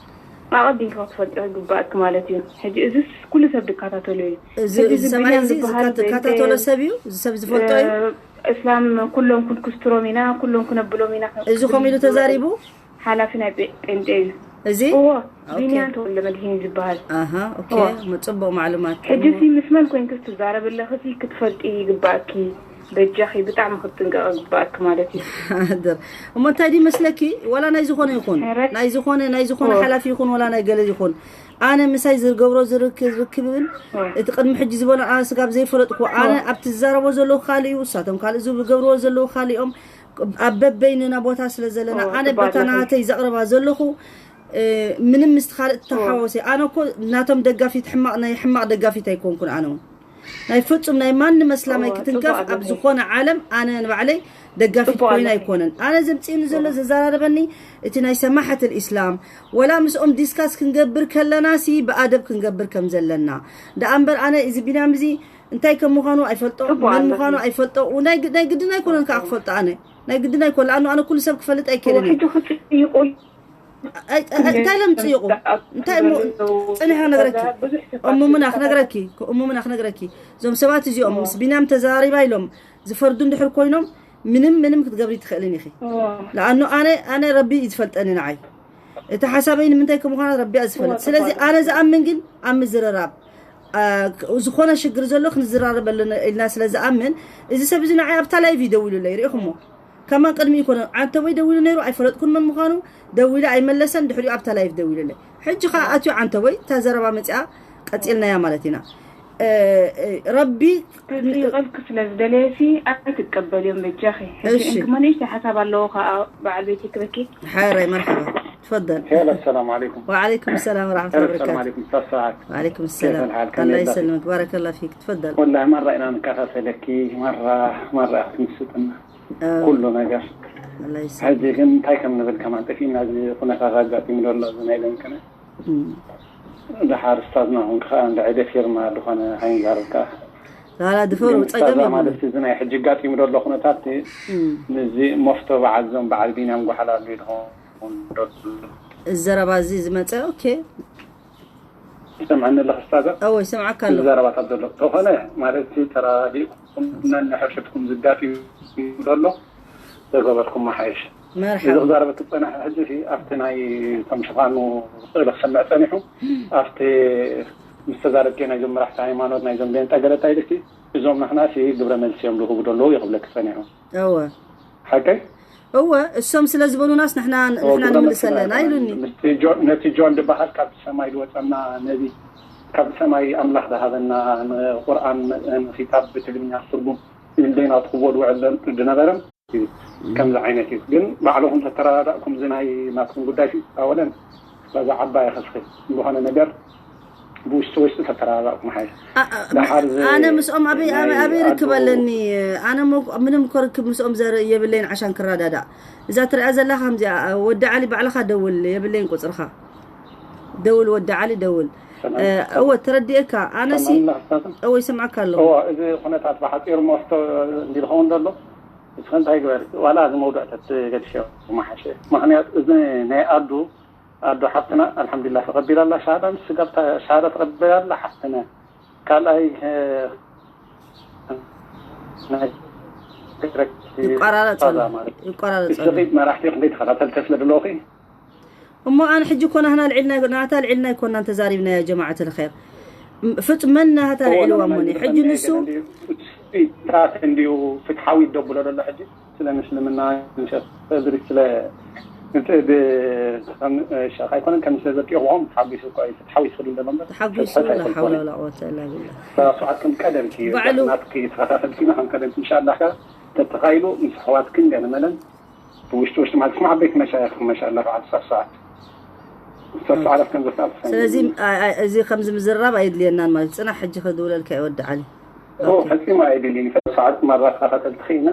ኣቐዲምኪ ክትፈልጢ ይግባእኪ ማለት እዩ። ሕጂ እዚስ ኩሉ ሰብ ዝከታተሎ እዩ። እዚ፣ ሕጂ እዚ እዚ ሰማዒ ቢንያም እዚ ዝበሃል ዝከ-፣ ዝከታተሎ ጴንጤ፣ ሰብ እዩ? እዚ ሰብ ዝፈልጦ እዩ? እ፣ እስላም ኩሎም ክንኩስትሮም ኢና፣ ኩሎም ክነብሎም ኢና። እዚ ከምኡ ኢሉ ተዛሪቡ? ሓላፊ ናይ ጴ-፣ ጴንጤ እዩ። እዚ? እዎ፣ ኦኬ። ቢንያም ተወልደ መድህን ዝበሃል። ኣሃ፣ ኦኬ። እዎ። ም-፣ ጽቡቕ ማዕሉማት። ሕጂ ሲ ምስ መን ኮይንኪ ትዛረቢ ኣለኺ ሲ ክትፈልጢ ይግባእኪ። በጃኺ ብጣዕሚ ክትጥንቀቂ ይግባእኪ ማለት እዩ። ሓደር። እሞ እንታይ ድዩ መስለኪ? ዋላ ናይ ዝኾነ ይኹን፣ ሕረ-፣ ናይ ዝኾነ፣ ናይ ዝኾነ እዎ። ሓላፊ ይኹን፣ ዋላ ናይ ገለ ይኹን፣ ኣነ ምሳይ ዝገብሮ ዝርክ-፣ ዝርክብን እዎ። እቲ ቅድሚ ሕጂ ዝበሎ ኣነ ስጋብ ዘይፈለጥኩ፣ ኣነ እዎ። ኣብቲ ዝዛረቦ ዘለኹ ካልእ እዩ፣ እሳቶም ካልእ ዝገብርዎ ዘለዉ ካልእ እዮም። ኣብ በበይንና ቦታ ስለ ዘለና፣ እዎ፣ ኣነ ጽቡቕ በታ ኣለኺ። ናተይ ዘቕርባ ዘለኹ፣ እ፣ ምንም ምስቲ ካልእ እዎ። ተሓወሰ። ኣነ እኮ ናቶም ደጋፊት ሕማቕ፣ ናይ ሕማቕ ደጋፊት ኣይኮንኩን ኣነ እውን። ናይ ፍጹም ናይ ማንም ኣስላማይ እዎ፣ ክትንከፍ ጽቡቕ ኣብ ኣለኺ። ዝኾነ ዓለም ኣነ ንባዕለይ ደጋፊት ጽቡቕ ኮይነ ኣለኺ። ኣይኮነን። ኣነ ዘምጽእኒ ዘሎ እዎ። ዘዘራረበኒ እቲ ናይ ሰማሐት ልኢስላም፣ ወላ ምስኦም ዲስካስ ክንገብር ከለና ሲ ብኣደብ ክንገብር ከም ዘለና። ደኣ እምበር ኣነ እዚ ቢንያም እዚ እንታይ ከም ምዃኑ ኣይፈልጦ፣ እዎ መን ኣለኺ። ምዃኑ ኣይፈልጦ። ናይ ግ-፣ ናይ ግድን ኣይኮነን ከዓ ክፈልጦ ኣነ። ናይ ግድን ኣይኮነ። ለኣኑ ኣነ ኩሉ ሰብ ክፈልጥ ኣይክእልን እየ። ሕጂ ክጽይቁ ኣይ፣ ኣይ፣ እንታይ ኢሎም ዝጽይቑ? እንታይ እሞ፣ ጽኒሐ ክነግረኪ። ብዙሕ እሙምና ክነግረኪ፣ እሙምና ክነግረኪ። እዞም ሰባት እዚኦም ምስ ቢንያም ተዘራሪባ ኢሎም ዝፈርዱ እንድሕር ኮይኖም፣ ምንም፣ ምንም ክትገብሪ ትኽእልን ኢኺ። ለኣኑ ኣነ፣ ኣነ ረቢ እዩ ዝፈልጠኒ ንዓይ። እቲ ሓሳበይ ንምንታይ ከም ምዃኑ ረቢ እዩ ዝፈልጥ። ስለዚ ኣነ ዝኣምን ግን ኣብ ምዝርራብ፣ ኣ፣ ዝኾነ ሽግር ዘሎ ክንዝራረብ ኣለና ኢልና ስለ ዝኣምን፣ እዚ ሰብ እዚ ንዓይ ኣብታ ላይቭ እዩ ደዊሉለይ፣ ርኢኹሞ። ከማን ቅድሚ ይኮነ፣ ዓንተቦይ ደዊሉ ነይሩ፣ ኣይፈለጥኩን መን ምዃኑ፣ ደዊለ ኣይመለሰን፣ ድሕሪኡ ኣብታ ላይቭ ደዊሉለይ። ሕጂ ኸኣ ኣትዩ ዓንተቦይ፣ እታ ዘረባ መጺኣ፣ ቀጺልናያ ማለት ኢና። እ፣ እ፣ ረቢ ክትይቐልኪ ስለ ዝደለየሲ ኣይትቀበልዮም በጃኺ። ሕጂ እሺ። እንክሞ ንእሽተይ ሓሳብ ኣለዎ ከኣ በዓል ቤተይ ክበኪ። ሓራይ መርሓባ። ትፈደል። ሄሎ፣ ሰላም ዓለይኩም። ወዓለይኩም ሰላም ወራሕመቱላሂ ሄሎ፣ ሰላም ወበረካቱ። ዓለይኩም። ኡስታዝ ሰዓድ። ወዓለይኩም ሰላም። ኬፍ ኣልሓል? ከመይ ኣላህ ኣለኺ? ይሰልምክ። ባረከላህ ፊክ። ትፈደል። ወላሂ መራ ኢና ንከታተለኪ፣ መራ፣ መራ ኢኺ ትምስጥና። ኣዎ። ኩሉ ነገር። ኣላህ ይሰልምክ። ሕጂ ግን እንታይ ከም ንብል ከማን ጠፊእና፣ እዚ ኩነታት ኣጋጢሙ ዘሎ፣ እዚ ናይ ለንቅነ። እም። ደሓር ኡስታዝና ኹንክ ኸኣ እንድዒ ደፊርና ዝኾነ ኣይንዛረብ ከኣ። ላላ ድፈሩ፣ ግን ጸገም ኡስታዝና የብሉን። ማለት እዚ ናይ ሕጂ ኣጋጢሙ ዘሎ ኩነታት እም። ነዚ መፍቶ በዓል እዞም በዓል ቢንያም ጓሓላሉ ኢልኩም ዶ ትብሉ? እዚ ዘረባ እዚ ዝመጸ፣ ኦኬ። ትሰምዐኒ ኣለኺ ኡስታዛ? እወ፣ ይሰምዓካ ኣለኹ። እዚ ዘረባታት ዘሎ ተኾነ ማለት ተራዲእኩም ነንሕድሕድኩም ዝጋጥም ዘሎ ዘገበርኩም መሓይሽ። መርሓባ። እዚ ክዛረበ ክጸናሕ ሕጂ ሲ ኣብቲ ናይ እቶም ሽፋኑ ስእሊ ክሰምዕ ጸኒሑ፣ ኣብቲ ምስ ተዛረብኪ ናይዞም መራሕቲ ሃይማኖት፣ ናይዞም ቤንጠ ገለ እንታይ ኢልኪ፣ እዞም ንሕና ሲ ግብረ መልሲ እዮም ዝህቡ ዘለዉ እዩ ክብለኪ ጸኒሑ። እወ። ሓቀይ? እወ፣ እሶም ስለ ዝበሉናስ ንሕና፣ እወ፣ ንሕና ግብረ መልሲ ንምልስ ኣለና ማለት ኢሉኒ። ምስቲ ጆ-፣ ነቲ ጆን ዝበሃል ካብ ሰማይ ዝወጸና ነቢ፣ ካብ ሰማይ ኣምላኽ ዝሃበና ንቁርኣን ን-፣ ንኪታብ ብትግርኛ ትርጉም ኢሉ ናትኩም ዝውዕል ዝነበረ እዩ። ከምዚ ዓይነት እዩ። ግን ባዕልኹም ተተረዳዳእኩም እዚ ናይ ናትኩም ጉዳይ ሲ ኣወለን በዛ ዓባይ ከስኺ ዝኾነ ነገር ብውሽጢ ውሽጢ ተተረዳዳእኩም ሓይሽ። ኣ-፣ ኣ-፣ ደሓር ዝ-፣ ኣነ ምስኦም ኣበይ፣ ናይ ኣበይ፣ ኣበይ ኣዶ ርክብ ኣለኒ? ኣነ ሞ-፣ ምንም እኮ ርክብ ምስኦም ዘር-፣ የብለይን ዓሻን ክረዳዳእ። እዛ ትሪኣ ዘለኻ ከምዚኣ፣ ወዲ ዓሊ ባዕልኻ ደውል፣ የብለይን ቁጽርኻ። ደውል ወዲ ዓሊ ደውል። እወ፣ ተረዲኤካ። ኣነሲ እወ ይሰምዓካ ኣለኹ። እወ፣ እዚ ኩነታት ብሓፂሩ መፍቶ እንዲ ዝኸውን ዘሎ፣ እስኸ እንታይ ግበር፣ ዋላ እዚ መውዱዕ ተትገድሽዮ ምሓሸ። ምኽንያቱ እዚ ናይ ኣዱ ኣዶ ሓፍትና ኣልሓምዱሊላህ ተቐቢላ ኣላ ሸሃዳ፣ ምስ ስጋብ ታ-፣ ሸሃዳ ተቐቢላ ኣላ ሓፍትና። ካልኣይ፣ እ፣ ናይ ይቋራረጽ ኣሎ። ፋዛ ማለት እዩ። ይቋራረጽ ኣሎ። እስኺ መራሕቲ ክንደይ ተኸታተልቲ ስለ ዘለውኺ? እሞ ኣነ ሕጂ እኮ ናህና ኣልዒልና ኣይኮ-፣ ናታ ኣልዒልና ኣይኮናን ተዛሪብና ያ ጀማዓት ልኸይር። ም-፣ ፍጹም መን ናታ እዎ፣ ኣልዒልዋ እሞ እኔ ሕጂ ንሱ ታት እንዲዩ ፍትሓዊ ደብሎ ዘሎ ሕጂ። ስለ ምስልምና ንሸፈ ድሪክ ስለ ብ-፣ ብ-፣ ከም ሸኽ ኣይኮነን፣ ከም ስለ ዘጥየቑዎም ተሓጒሱ እኮ እዩ፣ ተሓጒሱ ክብል ዘሎ እምበር፣ ተሓጒሱ ተስፋ ላ ኣይኮነን። ሓውላ ወላ ቁወተ ኢላ ቢላህ። ተስፋ ከም ቀደምኪ፣ ባዕሉ ናትኪ ተኸታተልኪ ኢና፣ ከም ቀደምኪ፣ ኢንሻላህ፣ ከ ተተኻኢሉ ምስ ኣሕዋትክን ገለ መለን ብውሽጢ ውሽጢ ማለት፣ ስማዕ፣ ዓበይቲ መሻይኽ፣ ማሻላህ፣ በዓል ሰዓት፣ ሰዓት ዓረፍ ከም ዘስኣል ስለዚ፣ ኣ-፣ ኣ-፣ እዚ ከምዚ ምዝራብ ኣየድልየናን ማለት፣ ጽናሕ፣ ሕጂ ክድውለልካ እየ ወዲ ዓሊ። ኦ፣ ኦኬ። ፈጺሙ ኣየድልይን። ሰዓት ማራ ተኸታተልቲ ኺና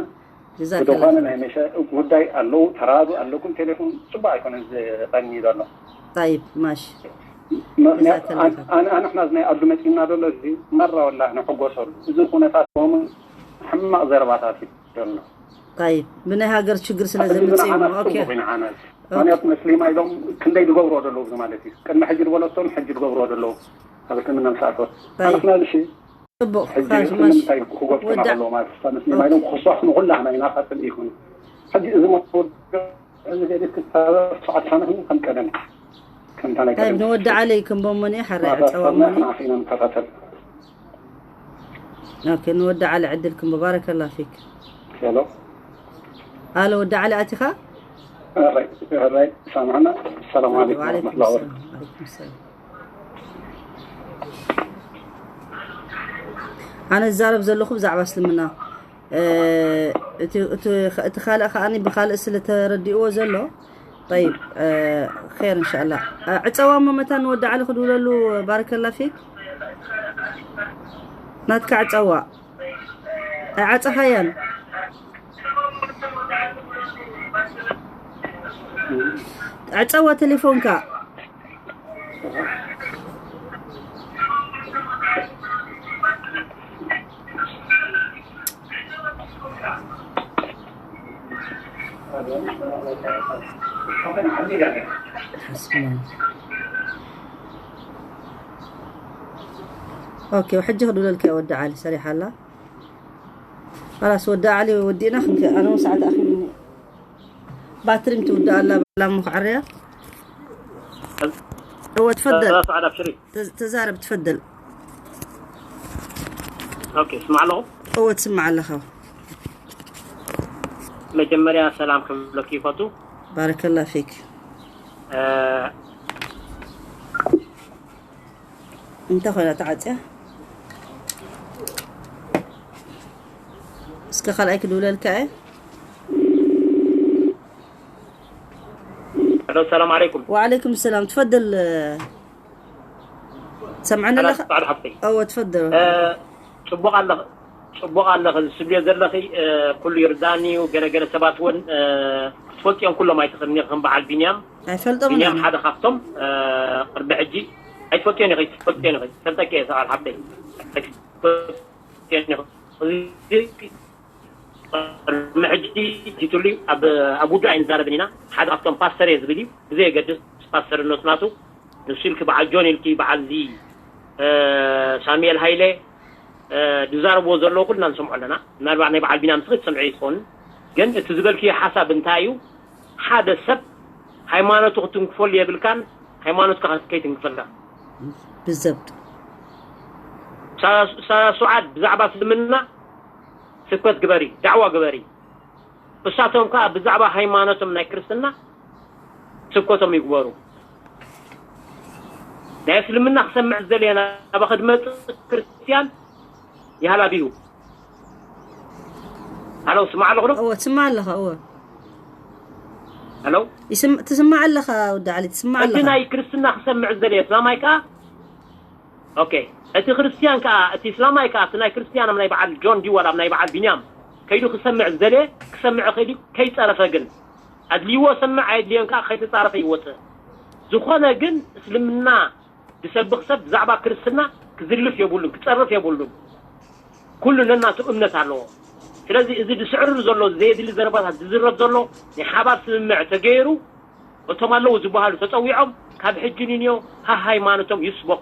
ጀዛከላ ብዝኾነ ኸይር። ናይ መሸ ጉዳይ ኣለዉ፣ ተራዱ ኣለኩም፣ ቴሌፎን ጽቡቕ ኣይኮነን ዝቐኒ ዘሎ። ጠይብ፣ ማሽ። ምኽንያት ጀዛከላ ኣን-፣ ኸይር። ኣን-፣ ኣንሕና እዚ ናይ ኣዱ መጺእና ዘሎ እዚ መራ ወላ ንሕጎሰሉ። እዚ ኩነታት ሎምን ሕማቕ ዘረባታት እዩ ዘሎ። ጠይብ፣ ብናይ ሃገር ችግር ስለ ኣብዚ ዘምጽእ እዩ። ንዓና ኦኬ። ጽቡቕ እዩ ንዓና እዚ። ኦኬ። ምኽንያቱ መስሊማ ኢሎም ክንደይ ዝገብርዎ ዘለዉ ማለት እዩ። ቅድሚ ሕጂ ዝበለቶም ሕጂ ዝገብርዎ ዘለዉ። ኣብ እስልምና ምስ ኣተወ። ጠይብ። ኣንሕና እዚ ሺ ጽቡቕ፣ ሕጂ ኻሽ፣ ማሽ። ንምንታይ ክጎብጡና ወዳ-፣ ከለዉ ማለት እዩ? ኣስላም ሙስሊም ኦኬ። ኣይሎም ክኽሷስ ንኹላህና ኢና፣ ቀጽል ይኹን። ሕጂ እዚ መውዱዕ እዚ ገዲፍ ክሳብ ሰዓት ሓሙስ ከም ቀደም፣ ከምታ ናይ ጠይብ፣ ቀደም። ንወዲ ዓሊ ክንቦ እሞ እኔ ሓራይ ማታ ዕጸዋ እሞ እኔ። ኣስላምና ኢና ንከታተል። ኦኬ፣ ንወዲ ዓሊ ዕድል ክንቦ። ባረከላ ፊክ። ሄሎ። ኣሎ፣ ወዲ ዓሊ ኣቲኻ? ሕራይ፣ ሕራይ፣ ሰማዕና። ሰላም ዓለይኩም ወዓለይኩም ወረሕመቱላሂ ወበረካቱ። ሰላም። ወዓለይኩም ሰላም። ኣነ ዝዛረብ ዘለኹ ብዛዕባ እስልምና፣ እ፣ እቲ፣ እቲ፣ እቲ ካልእ ከኣ ብኻልእ ስለ ተረዲእዎ ዘሎ፣ ጠይብ፣ እ፣ ኸይር እንሻኣላ። እ፣ ዕጸዋ እሞ መታን ንወዲ ዓሊ ክድውለሉ፣ ባረከላ ፊክ። ናትካ ዕጸዋ። ኣይዓጸኻያን። ዕጸዋ ቴሌፎንካ። ኦኬ፣ ሕጂ ክድውለልካ ወዲ ዓሊ ሰሪሓ ኣላ። خلاص ወዲ ዓሊ ወዲእና ክንከ-፣ ኣነ እውን ሰዓት ኣኺሉኒ። ባትሪ ምትውዳእ ኣላ በላ እሞ ክዓርያ። እወ፣ ትፈደል። ሰላሳ ዓድ ኣብሽሪ። ተ-፣ ተዛረብ፣ ትፈደል። ኦኬ፣ ስማዕ ኣለኹ። እወ፣ ትስማዕ ኣለኻ። መጀመርያ ሰላም ክብለኪ ይፈቱ። ባረከላ ፊክ። እ፣ እንተ ኾይና ተዓጽያ። እስከ ካልኣይ ክድውለልካ እየ። ሄሎ፣ ሰላም ዓለይኩም። ወዓለይኩም ሰላም። ትፈደል፣ ትሰምዓኒ ሰላም፣ ኣለኻ? ሰዓድ ሓፍተይ። እወ፣ ትፈደል። እ፣ ጽቡቕ ኣለኽ-፣ ጽቡቕ ኣለኽ። ዝስብልዮ ዘለኺ፣ እ፣ ኩሉ ይርዳእኒ እዩ። ገለ ገለ ሰባት እውን፣ እ፣ ክትፈልጥዮም ኩሎም ኣይትኽእልኒ። ከም በዓል ቢንያም፣ ኣይፈልጦምን ቢንያም ኣነ። ሓደ ካብቶም፣ እ፣ ቅድሚ ሕጂ ኣይትፈልጥዮን ኢኺ፣ ትፈልጥዮን ኢኺ። ፈልጠኪ እየ፣ ሰዓድ ሓፍተይ። ኣይትፈልጥዮን ኢኺ። እዚ ቅድሚ ሕጂ ቲቱሊ ኣብ፣ ኣብ ውዱእ ኣይንዛረብን ኢና። ሓደ ካብቶም ፓስተር እየ ዝብል እዩ። ብዘየገድስ ፓስተርነቱ ናቱ ንሱ ኢልኪ በዓል ጆን ኢልኪ በዓል እዚ፣ እ፣ ሳሙኤል ሃይለ፣ እ፣ ዝዛረብዎ ዘለዉ ኩልና ንሰምዖ ኣለና። ምናልባት ናይ በዓል ቢንያም ስኺ ትሰምዒ ትኸውን። ግን እቲ ዝበልክዮ ሓሳብ እንታይ እዩ? ሓደ ሰብ ሃይማኖቱ ክትንክፈሉ የብልካን፣ ሃይማኖትካ ከይትንክፈልና። ብዘብጥ። ሳ-፣ ሳ-፣ ሱዓድ ብዛዕባ እስልምና ስብከት ግበሪ፣ ዳዕዋ ግበሪ። እሳቶም ከኣ ብዛዕባ ሃይማኖቶም ናይ ክርስትና ስብከቶም ይግበሩ። ናይ እስልምና ክሰምዕ ዝደልየ ናባኺ ድመጽእ ክርስትያን ይሃላቢሁ። ሃሎ፣ ስማዕ ኣለኹ ዶ? እወ፣ ትስማዕ ኣለኻ፣ እወ። ሃሎ? ይስም-፣ ትስማዕ ኣለኻ፣ ወዲ ዓሊ፣ ትስማዕ እቲ ኣለኻ። ናይ ክርስትና ክሰምዕ ዝደልየ እስላማይ ከኣ ኦኬ። እቲ ክርስትያን ከኣ፣ እቲ እስላማይ ከኣ፣ እቲ ናይ ክርስትያን ኣብ ናይ በዓል ጆን ድዩ ዋላ ኣብ ናይ በዓል ቢንያም ከይዱ ክሰምዕ ዝደልየ፣ ክሰምዕ ከይዱ ከይጸረፈ ግን፣ ኣድልይዎ ሰምዕ፣ ኣየድልዮን ከኣ ከይተጻረፈ ይወጽእ። ዝኾነ ግን እስልምና ዝሰብኽ ሰብ ብዛዕባ ክርስትና ክዝልፍ የብሉን፣ ክጸርፍ የብሉን። ኩሉ ነናቱ እምነት ኣለዎ። ስለዚ እዚ ዝስዕርር ዘሎ፣ ዘየድሊ ዘረባታት ዝዝረብ ዘሎ ናይ ሓባር ስምምዕ ተገይሩ፣ እቶም ኣለዉ ዝበሃሉ ተጸዊዖም ካብ ሕጂ ንንዮ ሃሃይማኖቶም ይስበኹ።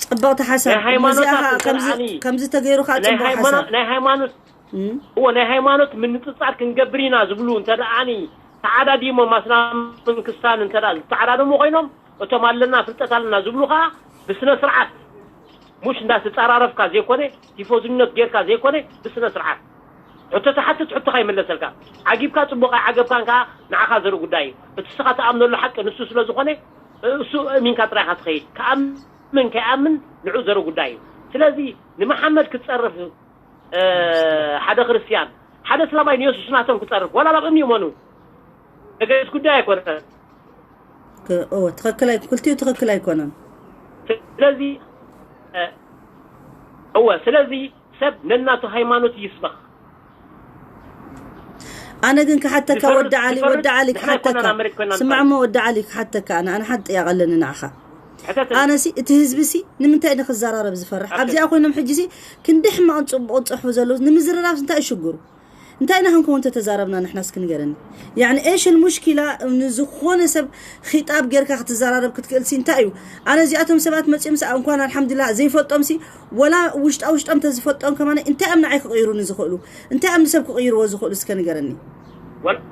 ጽብቕቲ ሓሳብ። ናይ ሃይማኖታት ነዚኣ ከምዚ እንተደኣኒ ከምዚ ተገይሩ ከዓ ናይ ጽቡቕ ሃይማኖ- ሓሳብ። ናይ ሃይማኖት እም። እዎ ናይ ሃይማኖት ምንጽጻር ክንገብር ኢና ዝብሉ እንተደኣኒ ተዓዳዲሞም ኣስላምን ክስታን እንተ ዝተዓዳደሙ ኮይኖም፣ እቶም ኣለና ፍልጠት ኣለና ዝብሉ ከዓ ብስነ ስርዓት፣ ሙሽ እንዳተጻራረፍካ ዘይኮነ፣ ቲፎዝነት ጌርካ ዘይኮነ፣ ብስነ ስርዓት ሕቶ ትሓትት፣ ሕቶኻ ይምለሰልካ። ዓጊብካ ጽቡቕ ኣይዓገብካን ከዓ ንዓኻ ዘርኢ ጉዳይ እዩ። እቲ ንስኻ ትኣምነሉ ሓቂ ንሱ ስለ ዝኾነ፣ እሱ እሚንካ ጥራይኻ ትኸይድ። ክኣምን ከይኣምን ንዑ ዘርኢ ጉዳይ እዩ። ስለዚ ንመሓመድ ክትጸርፍ እ፣ ሓደ ክርስትያን ሓደ እስላማይ ንየሱስ ናቶም ክጸርፍ ዋላ ናብ እምኒ ይመኑ፣ ነገስ ጉዳይ ኣይኮነን። ክ- እወ፣ ትኽክል ኣይ- ክልቲኡ ትኽክል ኣይኮነን። ስለዚ እ፣ እወ ስለዚ ሰብ ነናቱ ሃይማኖት ይስበኽ። ኣነ ግን ክሓተካ ዝፈርድ- ወዲ ዓሊ ዝፈርድ ወዲ ዓሊ ንሕና ኣይኮናን ክሓተካ ኣብ መሬት ኮይና ስማዕ ንፈርድ። እሞ ወዲ ዓሊ ክሓተካ ኣነ ኣነ ሓንቲ ጥያቕ ኣለኒ ንዓኻ። ሕተት ኣነ ሲ እቲ ህዝቢ ሲ ንምንታይ ንክዘራረብ ዝፈርሕ ኣብዚኣ ኮይኖም ሕጂ ሲ ክንዲ ሕማቕን ጽቡቕን ጽሑፉ ዘለዉ ንምዝርራብ እንታይ እዩ ሽግሩ? እንታይ ኢና ክንከውን ተተዛረብና ንሕናስ ክንገረኒ? ያዕኒ ኤሽ ልሙሽኪላ ንዝኾነ ሰብ ኺጣብ ጌርካ ክትዘራረብ ክትክእል ሲ እንታይ እዩ? ኣነ እዚኣቶም ሰባት መጺኦም ሲ እንኳን ኣልሓምዱላ ዘይፈልጦም ሲ ወላ ውሽጣ ውሽጦም ተዝፈልጦም ከማነ እንታይ እዮም ንዓይ ክቕይሩኒ ዝኽእሉ? እንታይ እዮም ንሰብ ክቕይርዎ ዝኽእሉ እስከ ንገረኒ? ወል-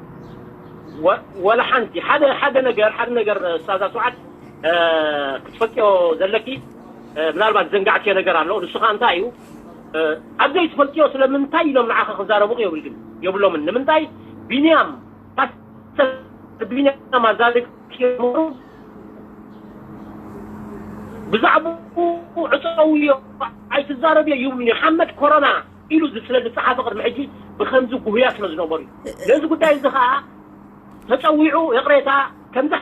ወ- ወላ ሓንቲ ሓደ ሓደ ነገር ሓደ ነገር ስታዛ ስብዓት ክትፈልጥዮ ዘለኪ ምናልባት ዘንጋዕትዮ ነገር ኣሎ። ንሱ ከዓ እንታይ እዩ? ኣብ ዘይትፈልጥዮ ስለምንታይ ኢሎም ንዓኻ ክዛረቡ የብልግን የብሎምን። ንምንታይ? ቢንያም ፓስተር ቢንያም ኣዛርግትዮ ብዛዕባኡ ዕፀውዮ ኣይትዛረብዮ ይብሉኒ። ሓመድ ኮሮና ኢሉ ስለ ዝፀሓፈ ቅድሚ ሕጂ ብከምዚ ጉህያ ስለ ዝነበሩ እዩ። ነዚ ጉዳይ እዚ ከዓ ተፀዊዑ ይቕሬታ ከምዚ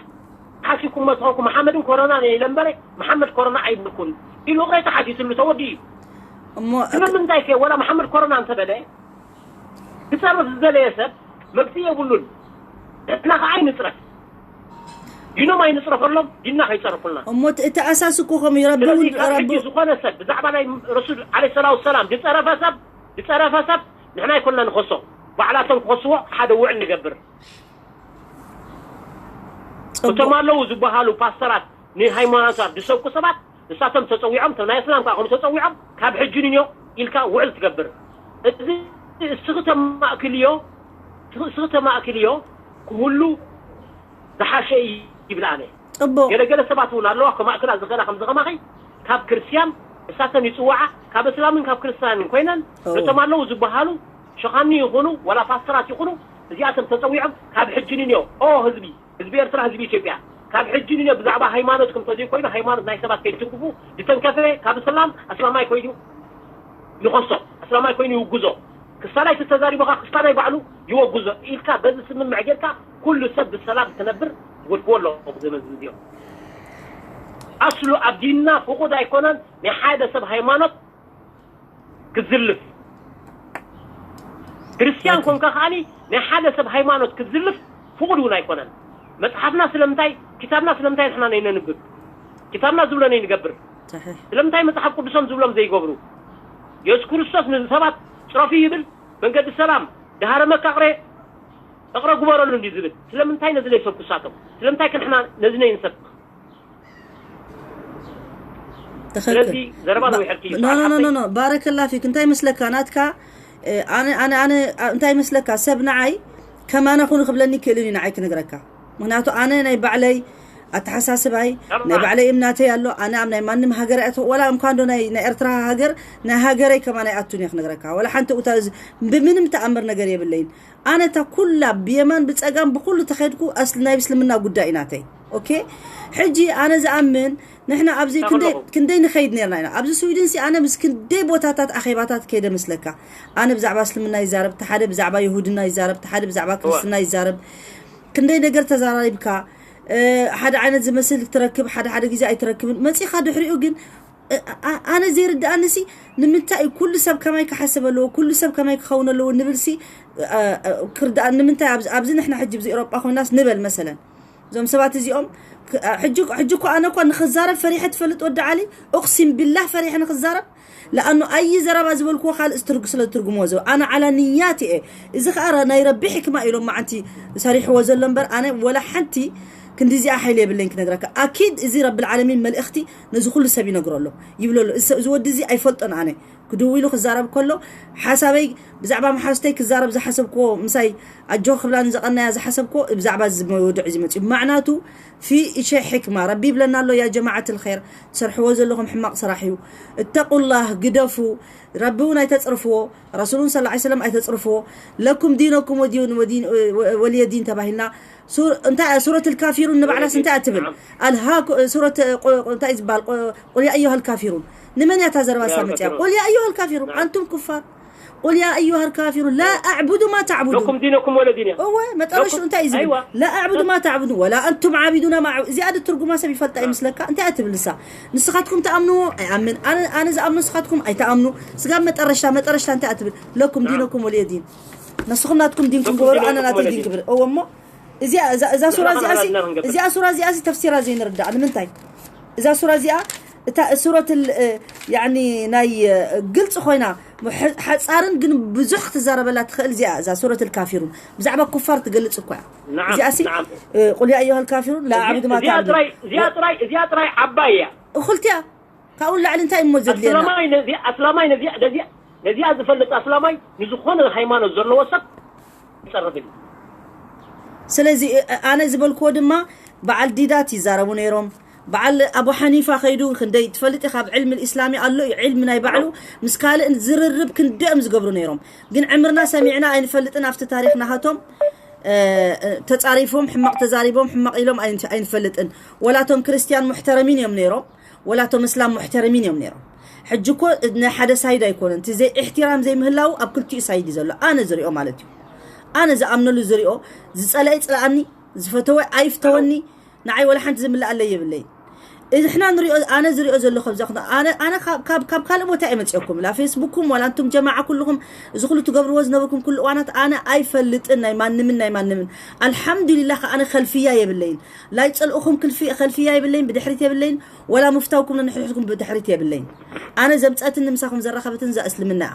ሓሲብኩም መስኸኩም መሓመድን ኮሮና እለ እምበረ መሓመድ ኮሮና ኣይብልኩን ኢሉ ይቕሬታ ሓቲትሉ ተወዲኡ እዩ። እሞ ስለምንታይ ከ ወላ መሓመድ ኮሮና እንተበለ ክፀርፍ ዝደለየ ሰብ መብት የብሉን። ንሕና ከዓ ኣይንፅረፍ፣ ዲኖም ኣይንፅረፈሎም፣ ዲና ከይፀርፉልና። እሞ እቲ- እቲ ኣሳስ እኮ ከም እዩ ረቢ ስለዚ እውን ካብ ሕጂ ረቢ ዝኾነ ሰብ ብዛዕባ ናይ ረሱል ዓለ ሰላቱ ሰላም ዝፀረፈ ሰብ ዝፀረፈ ሰብ ንሕና ኣይኮንና ንኸሶ፣ ባዕላቶም ክኸስዎ ሓደ ውዕል ንገብር። ጽቡቅ እቶም ኣለዉ ዝበሃሉ ፓስተራት ንሃይማኖታት ዝሰብኩ ሰባት ንሳቶም ተፀዊዖም፣ እቶም ናይ እስላም ከዓ ከም ተፀዊዖም ካብ ሕጂ ንንዮ ኢልካ ውዕል ትገብር። እዚ እስኺ ተማእክልዮ፣ እስኺ ተማእክልዮ ክህሉ ዝሓሸ እዩ ይብል ኣነ። ጽቡቅ ገለገለ ሰባት እውን ኣለዋ ከማእክላ ዝኽእላ ከምዚ ከማኸይ ካብ ክርስትያን እሳተን ይፅዋዓ፣ ካብ እስላምን ካብ ክርስትያንን ኮይነን ኦ። ነቶም ኣለዉ ዝበሃሉ ሸኻኒ ይኹኑ ዋላ ፓስተራት ይኹኑ እዚኣቶም ተፀዊዖም ካብ ሕጂ ንንዮ ኦ ህዝቢ ህዝቢ ኤርትራ ህዝቢ ኢትዮጵያ ካብ ሕጂ ንንዮ ብዛዕባ ሃይማኖትኩም ተዘይኮይኑ ሃይማኖት ናይ ሰባት ከይትንክፉ ዝተንከፈ ካብ እስላም ኣስላማይ ኮይኑ ይኸሶ ኣስላማይ ኮይኑ ይውግዞ ክሳናይ ተዛሪቦኻ ክሳናይ ባዕሉ ይወግዞ ኢልካ በዚ ስምምዕ ጌርካ ኩሉ ሰብ ብሰላም ክነብር ትወድክዎ ኣለኹ ዘመን እዚኦም ኣስሉ ኣብ ዲንና ፍቑድ ኣይኮነን ናይ ሓደ ሰብ ሃይማኖት ክዝልፍ ክርስትያን ኮንካ ከዓኒ ናይ ሓደ ሰብ ሃይማኖት ክዝልፍ ፍቑድ እውን ኣይኮነን መፅሓፍና ስለምንታይ ክታብና ስለምንታይ ንሕና ነይነንብብ ክታብና ዝብሎ ነይንገብር صحيح ስለምንታይ መፅሓፍ ቅዱሶም ዝብሎም ዘይገብሩ የሱስ ክርስቶስ ንሰባት ፅረፉ ይብል መንገዲ ሰላም ድሃረ መካቕረ እቕረ ግበረሉ እንዲ ዝብል ስለምንታይ ነዚ ለይሰብኩ ሳቶም ስለምንታይ ክንሕና ነዚ ነይንሰብክ ስለዚ ትኽክል ዘረባ ነዊሐልኪ እዩ ኖ ኖ ኖ ሓፍተይ። ኖ ኖ ባረከላ ፊክ እንታይ መስለካ ናትካ እ፣ ኣነ ኣነ ኣነ እ፣ እንታይ መስለካ ሰብ ንዓይ ከማነ ኩኑ ክብለኒ ክእልን እዩ ንዓይ ክነግረካ ምክንያቱ ኣነ ናይ ባዕለይ ኣተሓሳስባይ ጠብዓ። ናይ ባዕለይ እምናተይ ኣሎ ኣነ ኣብ ናይ ማንም ሃገር ኣይኣትኹ ወላ እንኳ እንዶ ናይ ናይ ኤርትራ ሃገር ናይ ሃገረይ ከማን ኣይኣቱን እየ ክነግረካ ወላ ሓንቲ ኡታ እዚ ብምንም ተኣምር ነገር የብለይን ኣነ እታ ኩላ ብየማን ብፀጋም ብኩሉ ተኸድኩ ኣስሊ ናይ እስልምና ጉዳይ እዩ ናተይ ኦኬ ሕጂ ኣነ ዝኣምን ንሕና ኣብዚ ክንደይ ተኽለኹም። ክንደይ ንኸይድ ነርና ኢና ኣብዚ ስዊድን ሲ ኣነ ምስ ክንደይ ቦታታት ኣኼባታት ከይደ መስለካ ኣነ ብዛዕባ እስልምና ይዛረብ እቲ ሓደ ብዛዕባ ይሁድና ይዛረብ እቲ ሓደ ብዛዕባ ክርስትና ይዛረብ ክንደይ ነገር ተዘራሪብካ እ፣ ሓደ ዓይነት ዝመስል ትረክብ ሓደ ሓደ ግዜ ኣይትረክብን መፂኻ ድሕሪኡ ግን እ፣ ኣ- ኣነ ዘይርድኣኒ ሲ ንምንታይ እዩ ኩሉ ሰብ ከማይ ክሓስብ ኣለዎ ኩሉ ሰብ ከማይ ክኸውን ኣለዎ ንብል ሲ እ፣ እ፣ ክርድኣ ንምንታይ ኣብዚ- ኣብዚ ንሕና ሕጂ ብዚ ኤሮጳ ኮይናስ ንበል መሰለን እዞም ሰባት እዚኦም ክ- ሕጂ ሕጂ እኮ ኣነ እኮ ንኽዛረብ ፈሪሐ ትፈልጥ ወዲ ዓሊ? ኡቅሲም ቢላህ ፈሪሐ ንኽዛረብ። ለኣኑ ኣይ ዘረባ ዝበልክዎ ካልእ ስትርግ ስለ ትርጉሞ ዘው ኣነ ዓላ ንያት እየ። እዚ ከዓ ረ- ናይ ረቢ ሕክማ ኢሎም መዓንቲ ሰሪሕዎ ዘሎ እምበር ኣነ ወላ ሓንቲ ክንዲዚኣ ሓይሊ የብለኝ ክነግረካ። ኣኪድ እዚ ረቢ ዓለሚን መልእኽቲ ነዚ ኩሉ ሰብ ይነግሮ ኣሎ ይብሎ ኣሎ። እዚ ሰብ- እዚ ወዲ እዚ ኣይፈልጦን ኣነ ክድው ኢሉ ክዛረብ ከሎ ሓሳበይ ብዛዕባ መሓዝተይ ክዛረብ ዝሓሰብክዎ ምሳይ ኣጆ ክብላን ዘቐናያ ዝሓሰብክዎ ብዛዕባ እዚ መወድዕ እዚ መፅዩ ማዕናቱ ፊ እሸ ሕክማ ረቢ ይብለና ኣሎ። ያ ጀማዓት ልኸይር ትሰርሕዎ ዘለኹም ሕማቕ ስራሕ እዩ። እተቁላህ ግደፉ። ረቢ እውን ኣይተፅርፍዎ፣ ረሱሉን ስ ሰለም ኣይተፅርፍዎ። ለኩም ዲነኩም ወዲን ወዲን ወልየ ዲን ተባሂልና። ሱር- እንታይ እያ ሱረት ልካፊሩን ንባዕላስ እንታይ እያ ትብል? ኣልሃኩ ሱረት ቁ- ቁ- እንታይ እዩ ዝበሃል? ቁ- ቁል ያ ኣዩሃ ልካፊሩን ንመን እያ እታ ዘረባ ሳ መፅያ? ቁል ያ ኣዩሃ ልካፊሩን ኣንቱም ኩፋር ቁል ያ ኣዩሃ ልካፊሩን ላ ኣዕቡዱ ማ ተዕቡዱን። لكم دينكم ولي دين. እወ መጠረሽኡ እንታይ እዩ ዝብል? ላ ኣዕቡዱ ማ ተዕቡዱ ወላ ኣንቱም ዓቢዱና ማ እዚኣ ዶ ትርጉማ ሰብ ይፈልጣ ይመስለካ? እንታይ እያ ትብል ንሳ? ንስኻትኩም ትኣምንዎ ኣይኣምን ኣነ ኣነ ዝኣምኖ ንስኻትኩም ኣይትኣምኑ። ስጋብ መጠረሽታ መጠረሽታ እንታይ እያ ትብል? ለኩም ዲነኩም ወልየ ዲን። ንስኹም ናትኩም ዲንኩም ግበሩ ኣነ ናተይ ዲን ክብል እወ እሞ እዚኣ እዛ እዛ ሱራ እዚኣ ሲ እዚኣ ሱራ እዚኣ ሲ ተፍሲራ ዘይንርዳእ ንምንታይ? እዛ ሱራ እዚኣ እታ ሱረት ال- يعني ናይ ግልፂ ኮይና ሓፃርን ግን ብዙሕ ክትዛረበላ ትኽእል እዚኣ እዛ ሱረት الكافرون ብዛዕባ ኩፋር ትገልፅ እኮ እያ። نعم እዚኣ ሲ نعم قل يا أيها الكافرون لا أعبد ما እዚኣ تعبدون ጥራይ እዚኣ ጥራይ እዚኣ ጥራይ ዓባይ እያ። እኹልቲ እያ ካብኡ ንላዕሊ እንታይ እሞ ዘድልየና? ኣስላማይ ነዚኣ ኣስላማይ ነዚኣ ነዚኣ ነዚኣ ዝፈልጥ ኣስላማይ ንዝኾነ ሃይማኖት ዘለዎ ሰብ ይፀርፍን እዩ። ስለዚ እ- ኣነ ዝበልክዎ ድማ በዓል ዲዳት ይዛረቡ ነይሮም። በዓል ኣቡ ሓኒፋ ከይዱ ክንደይ ትፈልጥ ኢኻ ኣብ ዕልሚ ልእስላሚ ኣሎ እዩ ዕልሚ ናይ ባዕሉ ምስ ካልእ ዝርርብ ክንደኦም ዝገብሩ ነይሮም። ግን ዕምርና ሰሚዕና ኣይንፈልጥን ኣብቲ ታሪክ ናሃቶም እ፣ እ፣ ተጻሪፎም ሕማቕ ተዛሪቦም ሕማቕ ኢሎም ኣይን- ኣይንፈልጥን። ወላቶም ክርስትያን ሙሕተረሚን እዮም ነይሮም ወላቶም እስላም ሙሕተረሚን እዮም ነይሮም። ሕጂ እኮ ናይ ሓደ ሳይድ ኣይኮነን እቲ ዘይ እሕትራም ዘይምህላው ኣብ ክልቲኡ ሳይድ እዩ ዘሎ ኣነ ዝሪኦ ማለት እዩ። ኣነ ዝኣምነሉ ዝሪኦ ዝፀለኢ ፅለኣኒ ዝፈተወ ኣይፍተወኒ ንዓይ ወላ ሓንቲ ዝምልኣለይ የብለይ። ንሕና ንሪኦ ኣነ ዝሪኦ ዘለኹ ኣብዚ ኣነ ኣነ ካብ ካልእ ቦታ እየ መፅኦኩም ላ ፌስቡክኩም ዋላ እንቱም ጀማዓ ኩልኹም እዚ ኩሉ ትገብርዎ ዝነበርኩም ኩሉ እዋናት ኣነ ኣይፈልጥን ናይ ማንምን ናይ ማንምን ኣልሓምዱሊላ ከ ኣነ ከልፍያ የብለይን ላይ ፀልእኹም ከልፍያ የብለይን ብድሕሪት የብለይን ወላ ምፍታውኩም ንሕድሕድኩም ብድሕሪት የብለይን ኣነ ዘምፀትን ንምሳኹም ዘራኸበትን እዛ እስልምና እያ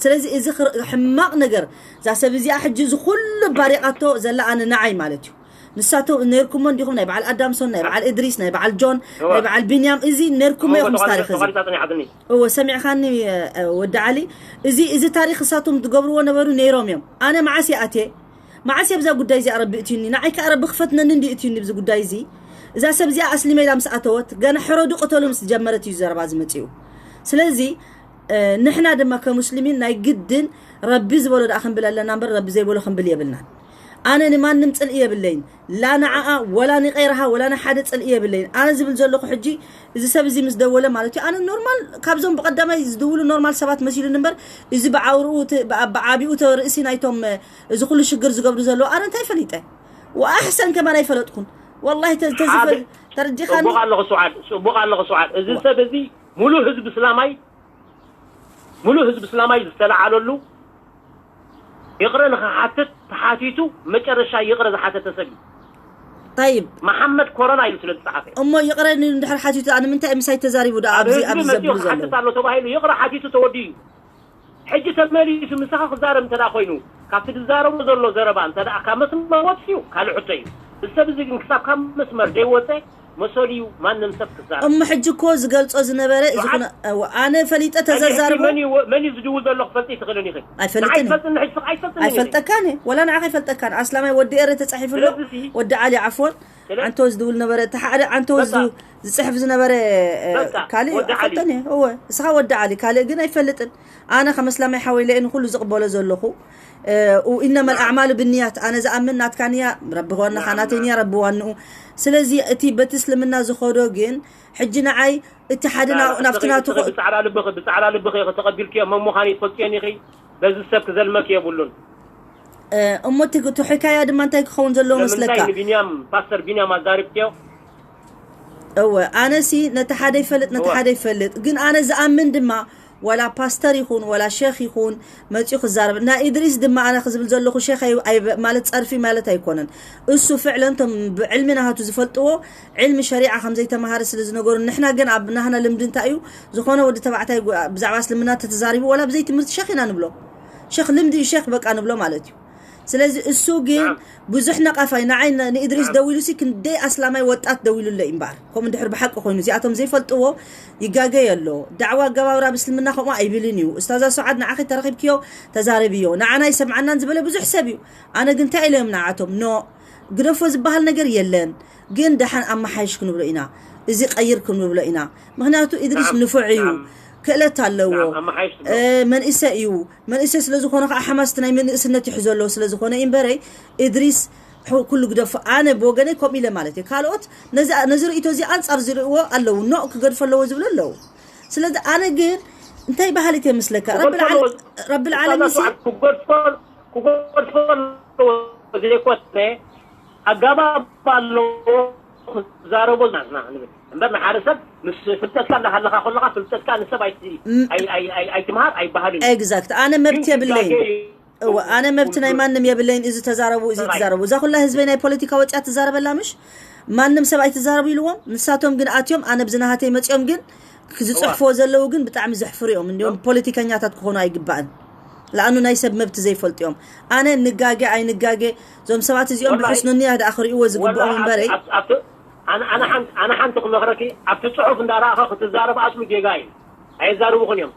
ስለዚ እዚ ሕማቕ ነገር እዛ ሰብ እዚኣ ሕጂ እዚ ኩሉ ባሪቓቶ ዘላ ኣነ ንዓይ ማለት እዩ ንሳቶም ነርኩሞ እንዲኹም ናይ በዓል ኣዳምሶን ናይ በዓል እድሪስ ናይ በዓል ጆን ናይ በዓል ቢንያም እዚ ነርኩሞ ኢኹም ታሪክ እዚ እወ ሰሚዕኻኒ ወዲ ዓሊ እዚ እዚ ታሪክ እሳቶም ዝገብርዎ ነበሩ ነይሮም እዮም ኣነ መዓስ ይኣትየ መዓስ የብዛ ጉዳይ እዚኣ ረቢ እትዩኒ ንዓይ ከዓ ረቢ ክፈትነኒ እንዲ እትዩኒ ብዚ ጉዳይ እዚ እዛ ሰብ እዚኣ ኣስሊመ ኢላ ምስ ኣተወት ገና ሕረዱ ቅተሉ ምስ ጀመረት እዩ ዘረባ ዝመፅኡ ስለዚ ንሕና ድማ ከሙስሊሚን ናይ ግድን ረቢ ዝበሎ ደኣ ክንብል ኣለና እምበር ረቢ ዘይበሎ ክንብል የብልናን ኣነ ንማንም ፅልኢ የብለይን ላ ንዓኣ ወላ ንቀይርሃ ወላ ንሓደ ፅልኢ የብለይን ኣነ ዝብል ዘለኹ ሕጂ እዚ ሰብ እዚ ምስ ደወለ ማለት እዩ ኣነ ኖርማል ካብዞም ብቀዳማይ ዝድውሉ ኖርማል ሰባት መሲሉኒ እምበር እዚ ብዓውርኡ ብዓቢኡ ርእሲ ናይቶም እዚ ኩሉ ሽግር ዝገብሩ ዘለዉ ኣነ እንታይ ፈሊጠ ወኣሕሰን ከማን ኣይፈለጥኩን ወላሂ ተዝፈል ተረዲኻኒ ፅቡቅ ኣለኹ ስዓድ ፅቡቅ ኣለኹ ስዓድ እዚ ሰብ እዚ ሙሉእ ህዝቢ እስላማይ ሙሉእ ህዝቢ እስላማይ ዝተለዓለሉ ይቕረ ንኽሓትት ተሓቲቱ መጨረሻ ይቕረ ዝሓተተ ሰብ እዩ። طيب መሓመድ ኮረና ኢሉ ስለ ዝፀሓፈ እሞ ይቕረ እንድሕር ሓቲቱ ኣነ ምንታይ ምሳይ ተዛሪቡ ዶ ኣብዚ ኣብዚ ዘብሉ ዘሎ ኣሎ ተባሂሉ ይቕረ ሓቲቱ ተወዲኡ እዩ። ሕጂ ተመሊሱ ምሳኻ ክዛረብ እንተ ኮይኑ ካብቲ ዝዛረቦ ዘሎ ዘረባ እንተ ካብ መስመር ወፂኡ ካልእ ሕቶ እዩ። እዚ ሰብ እዚ ግን ክሳብ ካብ መስመር ዘይወፀ መሰሉ እዩ ማንም ሰብ ክዛረብ። እሞ ሕጂ እኮ ዝገልጾ ዝነበረ እዚ ኩነ ኣነ ፈሊጠ ተዘዛርቦ መን እዩ ዝድውል ዘሎ ክፈልጥ ይትኽእልን ኢኺ። ኣይፈልጥን ኣይፈልጠካን ወላ ንዓኻ ኣይፈልጠካን ኣስላማይ ወዲ ኤረ ተጻሒፉ ኣሎ ወዲ ዓሊ ዓፎን ዓንቶ ዝድውል ነበረ እቲ ሓደ ዓንቶ ዝጽሕፍ ዝነበረ ካልእ ኣይፈልጠን እየ እወ እስኻ ወዲ ዓሊ ካልእ ግን ኣይፈልጥን ኣነ ከም እስላማይ ሓወይ ለየ ንኩሉ ዝቕበሎ ዘለኹ ኢነማ ኣልኣዕማሉ ብንያት ኣነ ዝኣምን ናትካ ንያ ረቢ ዋናኻ ናተይ ንያ ረቢ ዋንኡ ስለዚ እቲ በቲ እስልምና ዝኸዶ ግን ሕጂ ንዓይ እቲ ሓደ ናብቲ ናቱ ብፃዕዳ ልብኺ ብፃዕዳ ልብኺ ኢኺ ተቐቢልክዮ መን ምዃኑ ይትፈልጥዮን ኢኺ በዚ ሰብ ክዘልመኪ የብሉን እሞ እቲ ሕካያ ድማ እንታይ ክኸውን ዘለዎ መስለካ ቢንያም ፓስተር ቢንያም ኣዛሪብክዮ እወ ኣነሲ ነቲ ሓደ ይፈልጥ ነቲ ሓደ ይፈልጥ ግን ኣነ ዝኣምን ድማ ወላ ፓስተር ይኹን ወላ ሸኽ ይኹን መፂኡ ክዛረብ። ናይ ኢድሪስ ድማ ኣነ ክዝብል ዘለኹ ሸኽ ኣይ- ኣይ- ማለት ፀርፊ ማለት ኣይኮነን። እሱ ፍዕለን ቶም ብዕልሚ ናሃቱ ዝፈልጥዎ ዕልሚ ሸሪዓ ከም ዘይተማሃረ ስለ ዝነገሩ፣ ንሕና ግን ኣብ ናህና ልምዲ እንታይ እዩ? ዝኾነ ወዲ ተባዕታይ ጓ- ብዛዕባ እስልምና ተተዛሪቡ ወላ ብዘይ ትምህርቲ ሸኽ ኢና ንብሎ። ሸኽ ልምዲ እዩ፣ ሸኽ በቃ ንብሎ ማለት እዩ። ስለዚ እሱ ግን ብዙሕ ነቓፋይ ንዓይ ን- ንኢድሪስ ደዊሉ ሲ ክንደይ ኣስላማይ ወጣት ደዊሉለ እምበኣር፣ ከምኡ እንድሕር ብሓቂ ኮይኑ እዚኣቶም ዘይፈልጥዎ ይጋገይ ኣሎ። ዳዕዋ ኣገባብራ ብእስልምና ከምኡ ኣይብልን እዩ። እስታዛ ሱዓድ ንዓኺ ተረኺብክዮ ተዛረብዮ፣ ንዓና ይሰምዓናን ዝበለ ብዙሕ ሰብ እዩ። ኣነ ግን እንታይ ኢለዮም ንዓቶም ኖ ግደፎ ዝበሃል ነገር የለን፣ ግን ደሓን ኣመሓይሽ ክንብሎ ኢና፣ እዚ ቀይር ክንብሎ ኢና። ምክንያቱ ኢድሪስ ንፉዕ እዩ፣ ክእለት ኣለዎ፣ መንእሰ እዩ። መንእሰ ስለ ዝኾነ ከዓ ሓማስ ናይ መንእስነት ይሕዞ ኣለዎ ስለ ዝኾነ እምበረይ ኢድሪስ ኩሉ ግደፎ። ኣነ ብወገነይ ከምኡ ኢለ ማለት እየ። ካልኦት ነዚ ርእቶ እዚ ኣንፃር ዝርእዎ ኣለዉ፣ ኖ ክገድፎ ኣለዎ ዝብሉ ኣለዉ። ስለዚ ኣነ ግን እንታይ ባህሊት እየ ምስለካ ረብል ዓለሚን ክገድፎ ኣለዎ ዘይኮነ ኣጋባብ ኣለዎ ክዛረቦ ናትና ንብል እምበር ንሓደ ሰብ ምስ ፍልጠትካ እንዳሃለካ ከለካ ፍልጠትካ ንሰብ ኣይትምሃር ኣይበሃል እዩ። ኤግዛክት። ኣነ መብት የብለይን። እወ ኣነ መብት ናይ ማንም የብለይን። እዚ ተዛረቡ እዚ ተዛረቡ እዛ ኩላ ህዝበይ ናይ ፖለቲካ ወፅያ ትዛረበላ ምሽ ማንም ሰብ ኣይትዛረቡ ኢልዎም። ንሳቶም ግን ኣትዮም ኣነ ብዝናሃተይ መፅኦም ግን ዝፅሕፍዎ ዘለዉ ግን ብጣዕሚ ዘሕፍሩ እዮም። እንዲም ፖለቲከኛታት ክኾኑ ኣይግባእን። ለኣኑ ናይ ሰብ መብት ዘይፈልጡ እዮም። ኣነ ንጋገ ኣይንጋገ እዞም ሰባት እዚኦም ብሕስኑንያ ደኣ ክርእይዎ ዝግብኦም እምበረይ። ኣነ ሓንቲ ክመኽረኪ ኣብቲ ፅሑፍ እንዳረኣኸ ክትዛረብ ኣስሉ ጌጋ እዩ። ኣየዛርቡኽን እዮም።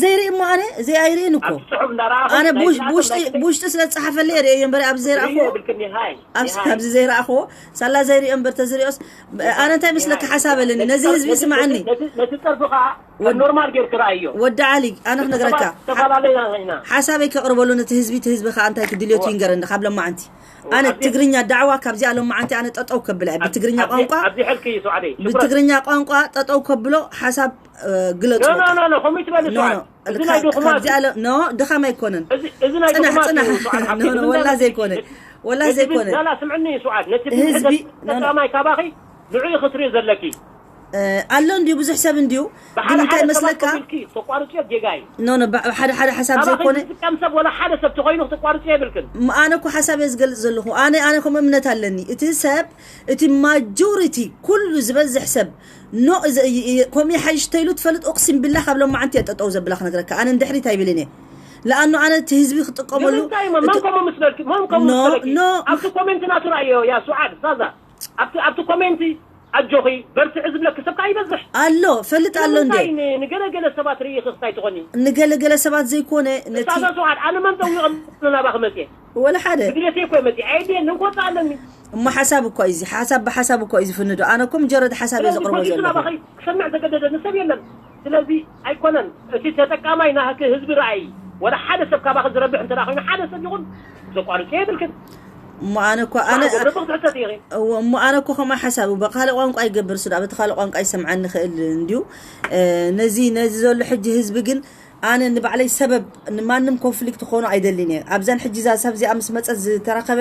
ዘይርኢ እሞ ኣነ ዘይ ኣይርእን እኮ ኣነ ብውሽጢ ስለ ዝፀሓፈለይ ርእዮ እምበረ ኣብዚ ዘይረኣኽዎ ኣብዚ ዘይረኣኽዎ ሳላ ዘይርእዮ እምበር ተዝርእዮስ ኣነ እንታይ መስለካ ሓሳብ ኣለኒ ነዚ ህዝቢ ስማዓኒ ነቲ ፀርፊ ከዓ ኖርማል ጌርክ ረኣዮ። ወዲ ዓሊ ኣነ ክነግረካ ሓሳበይ ከቕርበሉ ነቲ ህዝቢ እቲ ህዝቢ ከዓ እንታይ ክድልዮት ይንገረኒ ካብ ሎማዓንቲ ኣነ ትግርኛ ዳዕዋ ካብዚኣ ሎማዓንቲ ኣነ ጠጠው ከብላ ብትግርኛ ቋንቋ ብትግርኛ ቋንቋ ጠጠው ከብሎ ሓሳብ ግለፁ። ኖ ድኻም ኣይኮነን። ፅናሕ ፅናሕ ወላ ዘይኮነ ወላ ዘይኮነ ስምዕኒ ስዓድ ነቲ ብዝሕተት ተጠቃማይ ካባኺ ንዑ ክትርኢ ዘለኪ ኣሎ እንዲዩ ብዙሕ ሰብ እንዲዩ ግን እንታይ መስለካ ተቋርፅዮ ጌጋ እዩ። ኖ ኖ ሓደ ሓደ ሓሳብ ዘይኮነ ዝጥቀም ሰብ ወላ ሓደ ሰብ ተኮይኑ ክትቋርፅዮ የብልክን። ኣነ እኮ ሓሳብ እየ ዝገልፅ ዘለኹ። ኣነ ኣነ ከም እምነት ኣለኒ እቲ ሰብ እቲ ማጆሪቲ ኩሉ ዝበዝሕ ሰብ ኖ ከምኡ ሓይሽ ተይሉ ትፈልጥ ኡቅሲም ቢላ ካብ ሎማዓንቲ እየ ጠጠው ዘብላ ክነግረካ ኣነ ንድሕሪት ኣይብልን እየ። ለኣኑ ኣነ እቲ ህዝቢ ክጥቀመሉ ኖ ኖ ኣብቲ ኮሜንት ናቱ ራእዮ ያ ሱዓድ ሳዛ ኣብቲ ኣብቲ ኮሜንት ኣጆኺ በርትዒ ዝብለኪ ሰብ ከዓ ይበዝሕ ኣሎ ፈልጥ ኣሎ እንዴ? ንገለገለ ሰባት ርኢኺ ክስታይ ትኾኒ። ንገለገለ ሰባት ዘይኮነ ነቲ ሳዛ ሱዓድ ኣነ መን ጠዊቐ ናባኺ መፅየ ወላ ሓደ ብድሌተይ እኮ መፅየ ኣይድየን ንኮፃ ኣለኒ። እሞ ሓሳብ እኳ እዩ እዚ ሓሳብ ብሓሳብ እኳ እዩ ዝፍንዶ ኣነ እኮ ምጀረድ ሓሳብ እየ ስለዚ ዘቕርቦ ፖሊሱ ዘለኹ ናባኺ ክሰምዕ ዘገደደኒ ሰብ የለን። ስለዚ ኣይኮነን እቲ ተጠቃማይ ናህኪ ህዝቢ ረኣይ ወላ ሓደ ሰብ ካባኺ ዝረብሕ እንተ ኮይኑ ሓደ ሰብ ይኹን ዘቋርፅ የብልክን። እሞ ኣነ እኳ ኣነ እሞ ኣነ እኮ ከምኣ ሓሳብ በካልእ ቋንቋ ይገብር ሱዳ በቲ ካልእ ቋንቋ ይሰምዓኒ ይኽእል እንድዩ። ነዚ ነዚ ዘሎ ሕጂ ህዝቢ ግን ኣነ ንባዕለይ ሰበብ ንማንም ኮንፍሊክት ክኾኖ ኣይደልን እየ። ኣብዛን ሕጂ እዛ ሳብ እዚኣ ምስ መፀት ዝተረኸበ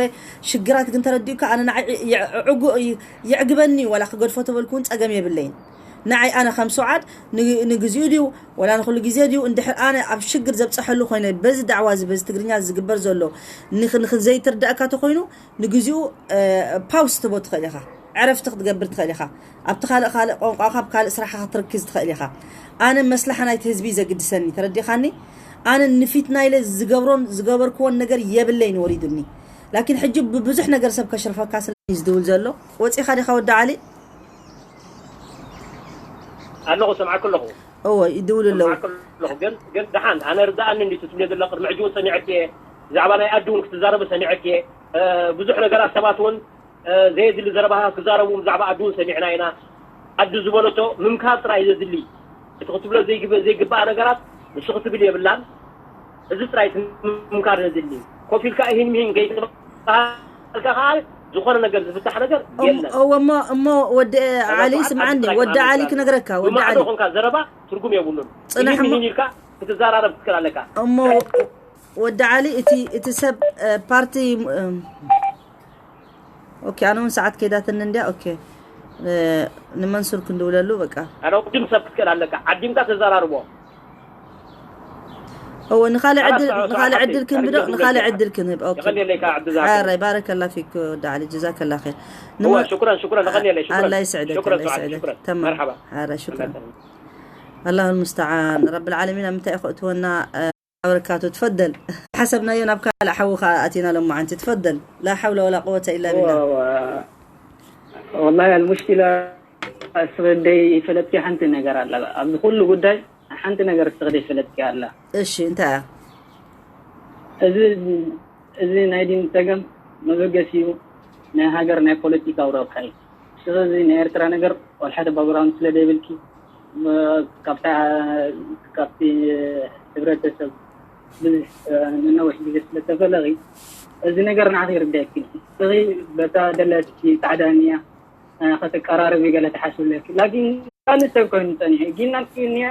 ሽግራት ግን ተረዲኡካ ኣነ ንዓይ የዕግበኒ እዩ። ዋላ ክገድፎ ተበልኩ እውን ፀገም የብለይን። ንዓይ ኣነ ከም ሱዓድ ንግዚኡ ድዩ ወላ ንኩሉ ግዜ ድዩ እንድሕር ኣነ ኣብ ሽግር ዘብፀሐሉ ኮይነ በዚ ዳዕዋ እዚ በዚ ትግርኛ ዝግበር ዘሎ ንክንዘይትርዳእካ ተኮይኑ ንግዚኡ ፓውስ ትቦ ትኽእል ኢኻ። ዕረፍቲ ክትገብር ትኽእል ኢኻ። ኣብቲ ካልእ ካልእ ቋንቋ ካብ ካልእ ስራሕኻ ክትርክዝ ትኽእል ኢኻ። ኣነ መስላሓ ናይቲ ህዝቢ እዩ ዘግድሰኒ ተረዲኻኒ። ኣነ ንፊትና ኢለ ዝገብሮን ዝገበርክዎን ነገር የብለይን ወሪዱኒ። ላኪን ሕጂ ብብዙሕ ነገር ሰብ ከሽርፈካ ስለ እዩ ዝድውል ዘሎ። ወፂኻ ዲኻ ወዲ ዓሊ? ኣለኹ ሰምዓኩ ኣለኹ። እወ ይድውሉ ኣለዉ። ሰምዓኩ ኣለኹ ግን ግን ደሓን ኣነ ርድኣኒ እንዲ ትብልዮ ዘሎ ቅድሚ ሕጂ እውን ሰሚዐኪ እየ። ብዛዕባ ናይ ኣዱ እውን ክትዛረቢ ሰሚዐኪ እየ። ብዙሕ ነገራት ሰባት እውን ዘየድሊ ዘረባታት ክዛረቡ ብዛዕባ ኣዱ እውን ሰሚዕና ኢና። ኣዱ ዝበለቶ ምምካር ጥራይ ዘድሊ እቲ ክትብሎ ዘይግባእ ነገራት ንሱ ክትብል የብላን። እዚ ጥራይ ምምካር ዘድሊ ኮፍ ኢልካ እሂን ምሂን ከይትበሃል ከኣ ዝኾነ ነገር ዝፍታሕ ነገር የለን። እሞ እሞ ወዲ ዓሊ ስምዓኒ ወዲ ዓሊ ክነግረካ ወዲ ዓሊ ብማዕዶ ኮንካ ዘረባ ትርጉም የብሉን። ጽናሕ እሞ ኢልካ ክትዘራረብ ትክእል ኣለካ። እሞ ወዲ ዓሊ እቲ እቲ ሰብ ፓርቲ ኦኬ ኣነ እውን ሰዓት ከይዳትኒ እንድያ ኦኬ ንመንሱር ክንድውለሉ በቃ ኣነ ቅድም ሰብ ክትክእል ኣለካ ዓዲምካ ተዘራርቦ እወ ንኻልእ ዕድል ንኻልእ ዕድል ክንብዶ ንኻልእ ዕድል ክንህብ። ኦኬ። የቐንየለይ ከዓ ዓብዱዛክ። ሓራይ ባረከላ ፊክ ወዲ ዓሊ ጀዛከላ ኸይር። እወ ሽኩራን ሽኩራን። የቐንየለይ ሽኩራን። ኣላ ይስዕደክ ኣላ ይስዕደክ። ተማም። መርሓባ። ሓራይ ሽኩራን። ኣላሁ ልሙስተዓን ረብል ዓለሚን ኣብ ምንታይ እዩ ከእትወና። በረካቱ ትፈደል። ሓሰብናዮ ናብ ካልእ ሓዊ ከዓ ኣቲና ሎማዓንቲ ትፈደል። ላ ሓውለ ወላ ቁወተ ኢላ ቢላ። ወላሂ ኣልሙሽኪላ እስኺ ደይ ፈለጥኪ ሓንቲ ነገር ኣላ ኣብዚ ኩሉ ጉዳይ ሓንቲ ነገር እስኺ ደይ ፈለጥኪ ኣላ። እሺ እንታይ እያ? እዚ እዚ ናይ ዲን ፀገም መበገሲኡ ናይ ሃገር ናይ ፖለቲካዊ ረብሓ እዩ። ስለዚ ናይ ኤርትራ ነገር ወልሓደ ባግራውንድ ስለ ዘይብልኪ ካብታ ካብቲ ሕብረተሰብ ብዙሕ ንነዊሕ ግዜ ስለ ተፈለኺ እዚ ነገር ንዓኺ ይርዳእኪ። እስኺ በታ ደለትኪ ፃዕዳ እኒኣ ከተቀራርቢ ገለ ትሓስቢ ኣለኪ። ላኪን ካልእ ሰብ ኮይኑ ጸኒሑ ግን ናትኪ እኒኣ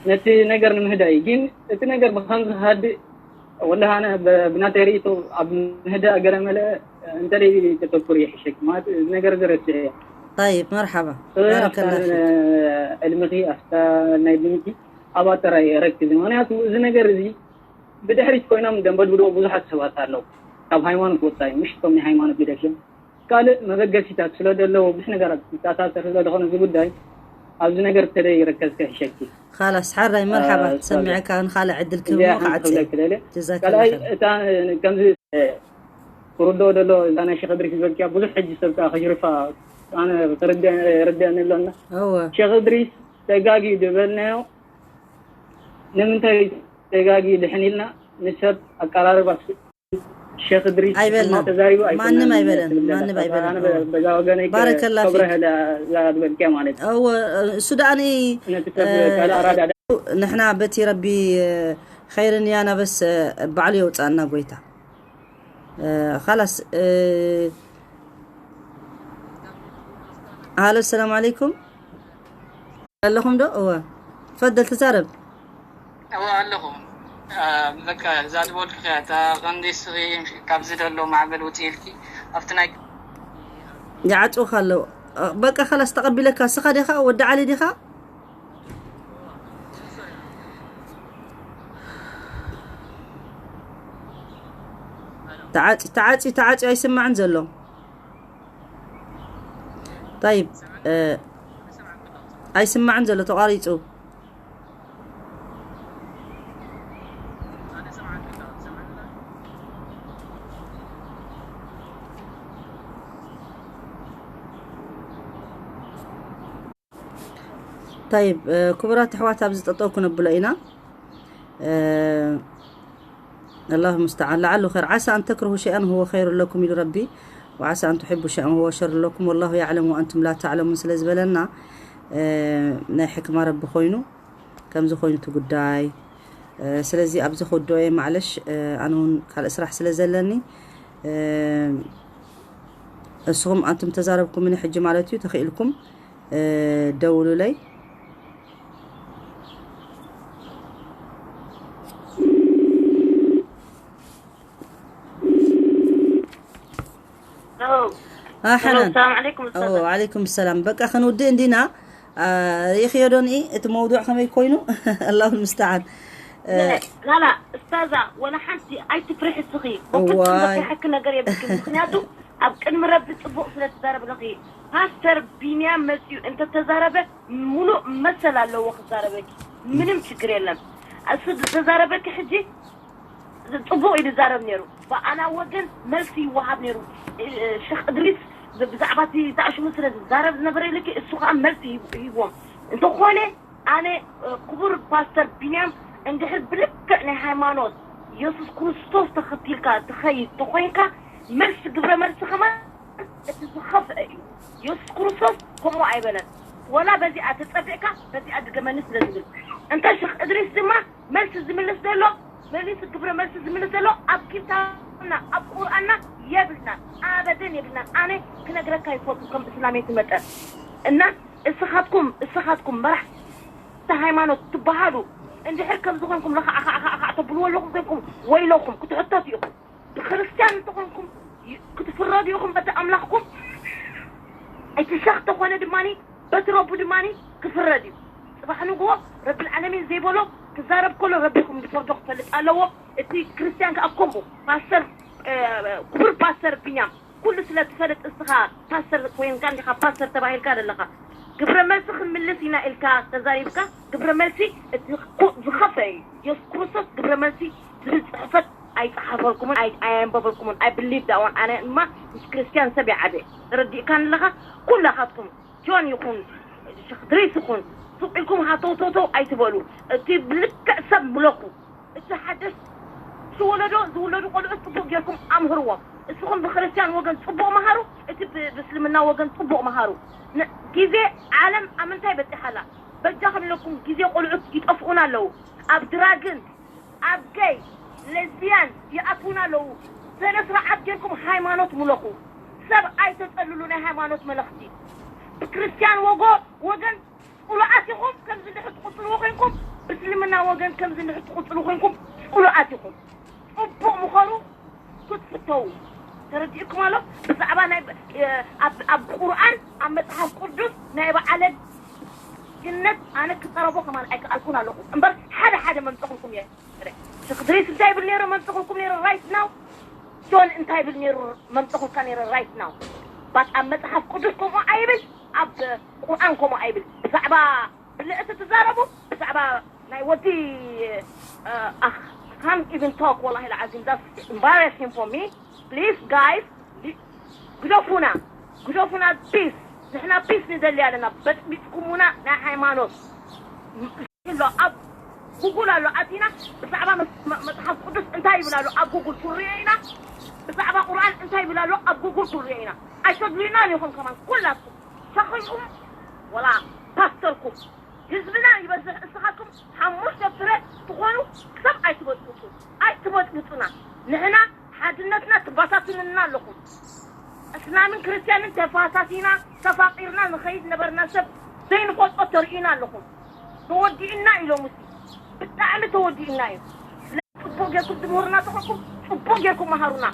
ነቲ ነገር ንምህዳእ እዩ። ግን እቲ ነገር ብኸምዚ ክሃድእ ወላሂ ኣነ ብናተይ ርእይቶ ኣብ ምህዳእ ገለ መለ እንተደይ ተተኩር ይሕሸኪ ማለት እዚ ነገር ዝረስዕ እየ። طيب مرحبا. ባረከላ ፊክ። ዕልምኺ ኣፍታ ናይ ድምኪ ኣብኣ ጥራይ ረክዚ ምክንያቱ እዚ ነገር እዚ ብድሕሪት ኮይኖም ደንበድብድዎ ብዙሓት ሰባት ኣለዉ ካብ ሃይማኖት ወፃኢ ምሽ እቶም ናይ ሃይማኖት ግደፍዮም ካልእ መበገሲታት ስለ ዘለዎ ብዙሕ ነገራት ይተኣሳሰር ስለ ዝኾነ እዚ ጉዳይ ኣብዚ ነገር ተደይ ረከዝከ ይሸኪ ካላስ ሓራይ መርሓባ ተሰሚዐካ ንካልእ ዕድል ክህቦ እዚኣ ሓንቲ ክዓጽ ክብለክ ደልየ ጀዛከላ ካልኣይ ኸይር እታ ከምዚ ክርድኦ ደሎ እዛ ናይ ሸኽ ድሪክ ዝበልክያ ብዙሕ ሕጂ ሰብ ከዓ ከሽርፋ ኣነ ተረድአኒ ኣሎና እወ ሸኽ ድሪስ ተጋጊ ዝበልናዮ ንምንታይ ተጋጊ ድሕን ኢልና ንሰብ ኣቀራርባ ሸኽ ድሪስ ኣይበልናን። ተዛሪቡ ማንም ኣይበለን። ማንም ኣይበለን። በዛ ወገነይ ባረከላ ፊክ። ዝበልክያ ማለት እወ እሱ ደኣ ነቲ ሰብ ካልእ ኣራዳዳ ንሕና በቲ ረቢ ኸይርን እያ ናበስ ባዕሉ የውፅኣና ጎይታ። ኻላስ ሃሎ ሰላም ዓለይኩም ኣለኹም ዶ እወ ፈደል ተዛረብ እወ ኣለኹ በቃ እዛ ዝበልኩ እያ እታ ቀንዲ ስኺ ካብዚ ደሎ ማዕበል ውፅ ኢልኪ ኣብቲ ናይ ይዓፅውካ ኣለዉ በቃ ኻላስ ተቐቢለካ ስኻ ዲኻ ወዲ ዓሊ ዲኻ ተዓፂ ተዓፂ ተዓፂ ኣይስማዕን ዘሎ طيب ኣይስማዕን ዘሎ ተቋሪፁ طيب ክቡራት ኣሕዋት ኣብዚ ጠጠው ክነብሎ ኢና الله المستعان لعله خير عسى أن تكرهوا شيئا هو خير لكم ኢሉ ረቢ وعسى أن تحبوا شيئا هو شر لكم والله يعلم وأنتم لا تعلمون ስለ ዝበለና ናይ ሕክማ ረቢ ኮይኑ ከምዚ ኮይኑ እቲ ጉዳይ ስለዚ ኣብዚ ክወድኦ እየ ማዕለሽ ኣነ እውን ካልእ ስራሕ ስለ ዘለኒ እስኹም ኣንቱም ተዛረብኩምኒ ሕጂ ማለት እዩ ተኽኢልኩም ደውሉለይ ኣሓናን ሰላም ዓለይኩም ሰላም ወዓለይኩም ሰላም በቃ ክንውድእ እንዲና ርኢኽዮ ዶ ንኢ እቲ መውዱዕ ከመይ ኮይኑ ኣላሁ ልምስተዓን ላላ እስታዛ ወላ ሓንቲ ኣይትፍርሒ እስኺ በፍጹም ዘፍርሐኪ ነገር የብልኪ ምክንያቱ ኣብ ቅድሚ ረቢ ፅቡቅ ስለ ትዛረብ ኣለኺ ፓስተር ቢንያም መፅዩ እንተተዛረበ ሙሉእ መሰል ኣለዎ ክዛረበኪ ምንም ችግር የለን እሱ ተዛረበኪ ሕጂ ፅቡቅ እዩ ዝዛረብ ነይሩ ብኣና ወገን መልሲ ይወሃብ ነይሩ ሸክ እድሪስ ብዛዕባ እቲ ተኣሽሙ ስለ ዝዛረብ ዝነበረ ኢልኪ እሱ ከዓ መልሲ ሂቦም እንተኾነ ኣነ ክቡር ፓስተር ቢንያም እንድሕር ብልክዕ ናይ ሃይማኖት የሱስ ክርስቶስ ተኸቲልካ ትኸይድ ተኾይንካ መልሲ ግብረ መልሲ ከማን እቲ ዝኸፍአ እዩ የሱስ ክርስቶስ ከምኡ ኣይበለን ወላ በዚኣ ተፀቢዕካ በዚኣ ድገመኒ ስለ ዝብል እንተ ሸክ እድሪስ ድማ መልሲ ዝምልስ ዘሎ መሊሱ ግብረ መልሲ ዝምልስ ዘሎ ኣብ ኪታብና ኣብ ቁርኣንና የብልናን ኣበደን የብልናን ኣነ ክነግረካ ይፈቱ ከም እስላሜት መጠን እና እስኻትኩም እስኻትኩም መራሕቲ ሃይማኖት ትበሃሉ እንድሕር ከም ዝኾንኩም ለኻዕኻዕኻዕካዕ ተብልዎ ኣለኹም ኮይንኩም ወይለኹም ክትሕተቱ ኢኹም ብክርስትያን እንተኾንኩም ክትፍረዱ ኢኹም በቲ ኣምላኽኩም እቲ ሸኽ ተኾነ ድማ በቲ ረቡ ድማ ክፍረድ እዩ ፅባሕ ንግሆ ረብል ዓለሚን ዘይበሎ ክዛረብ ከሎ ረቢኹም ዝፈርዶ ክፈልጥ ኣለዎ። እቲ ክርስቲያን ከኣ ከምኡ ፓስተር ክቡር ፓስተር ቢኛም ኩሉ ስለ ትፈልጥ እስኻ ፓስተር ኮይንካ እንዲኻ ፓስተር ተባሂልካ ዘለኻ ግብረ መልሲ ክንምልስ ኢና ኢልካ ተዛሪብካ ግብረ መልሲ እቲ ዝኸፈ እዩ። የሱስ ክርስቶስ ግብረ መልሲ ዝብል ጽሕፈት ኣይጸሓፈልኩምን ኣየንበበልኩምን። I believe that one። ኣነ እማ ምስ ክርስቲያን ሰብ ይዓበ ተረዲእካ ኣለኻ። ኩላኻትኩም ጆን ይኹን ሽክ ድሪስ ይኹን ሱቅ ኢልኩም ሃተውተውተው ኣይትበሉ። እቲ ብልክዕ ሰብ ምለኩ። እቲ ሓደሽ ዝወለዶ ዝውለዱ ቆልዑት ጽቡቕ ጌርኩም ኣምህርዎም። እስኹም ብክርስትያን ወገን ጽቡቕ መሃሩ፣ እቲ ብእስልምና ወገን ጽቡቕ መሃሩ። ግዜ ዓለም ኣብ ምንታይ በጺሓላ? በጃ ክንለኩም ግዜ ቆልዑት ይጠፍኡና ኣለዉ። ኣብ ድራግን ኣብ ገይ ሌዝቢያን ይኣትዉና ኣለዉ። ስነ ስርዓት ጌርኩም ሃይማኖት ምለኹ። ሰብ ኣይተጸልሉ ናይ ሃይማኖት መለኽቲ። ብክርስትያን ወጎ ወገን ጽሉኣት ኢኹም። ከምዚ እንድሕር ትቕጽልዎ ኮይንኩም ብእስልምና ወገን ከምዚ እንድሕር ትቕጽሉ ኮይንኩም ጽሉኣት ኢኹም። ጽቡቕ ምኸሩ ክትፍተዉ ተረዲእኩም ኣሎ። ብዛዕባ ናይ ኣብ ቁርኣን ኣብ መጽሓፍ ቅዱስ ናይ በዓለ ግነት ኣነ ክጸረቦ ከማን ኣይከኣልኩን ኣለኹ እምበር ሓደ ሓደ መምጸኹልኩም እየ። ሽክ ድሪስ እንታይ ይብል ነይሩ መምጽኹልኩም ነይሩ right now። ጆን እንታይ ይብል ነይሩ መምጽኹልካ ነይሩ right now። ባት ኣብ መጽሓፍ ቅዱስ ከምኡ ኣይብል ኣብ ቁርኣን ከምኡ ኣይብል። ብዛዕባ ብልእቲ ትዛረቡ ብዛዕባ ናይ ወዲ ኣኽ can't even talk ወላሂ العظيم that's embarrassing for me. Please guys ግደፉና ግደፉና peace። ንሕና peace ንደሊ ኣለና። በጥቢጥኩሙና ናይ ሃይማኖት ኣሎ ኣብ ጉጉል ኣሎ ኣቲና ብዛዕባ መጽሓፍ ቅዱስ እንታይ ይብል ኣሎ ኣብ ጉጉል ክንሪኦ ኢና። ብዛዕባ ቁርኣን እንታይ ይብል ኣሎ ኣብ ጉጉል ክንሪኦ ኢና። ኣይተድልዩናን ኢኹም ከማን ኩላትኩም ሸኽልኩም ወላ ፓስተርኩም ህዝብና ይበዝሕ እስኻትኩም ሓሙሽተ ፍረ ትኾኑ ሰብ ኣይትበጥብጡ ኣይትበጥብጡና። ንሕና ሓድነትና ትባታትኑና ኣለኹም። እስላምን ክርስትያንን ተፋታቲና ተፋቂርና ንኸይድ ነበርና ሰብ ዘይንፈልጦ ተርእዩና ኣለኹም። ተወዲእና ኢሎም ውሲ ብጣዕሚ ተወዲእና እዩ። ጽቡቕ ጌርኩም ትምህሩና ተኾንኩም ጽቡቕ ጌርኩም መሃሩና።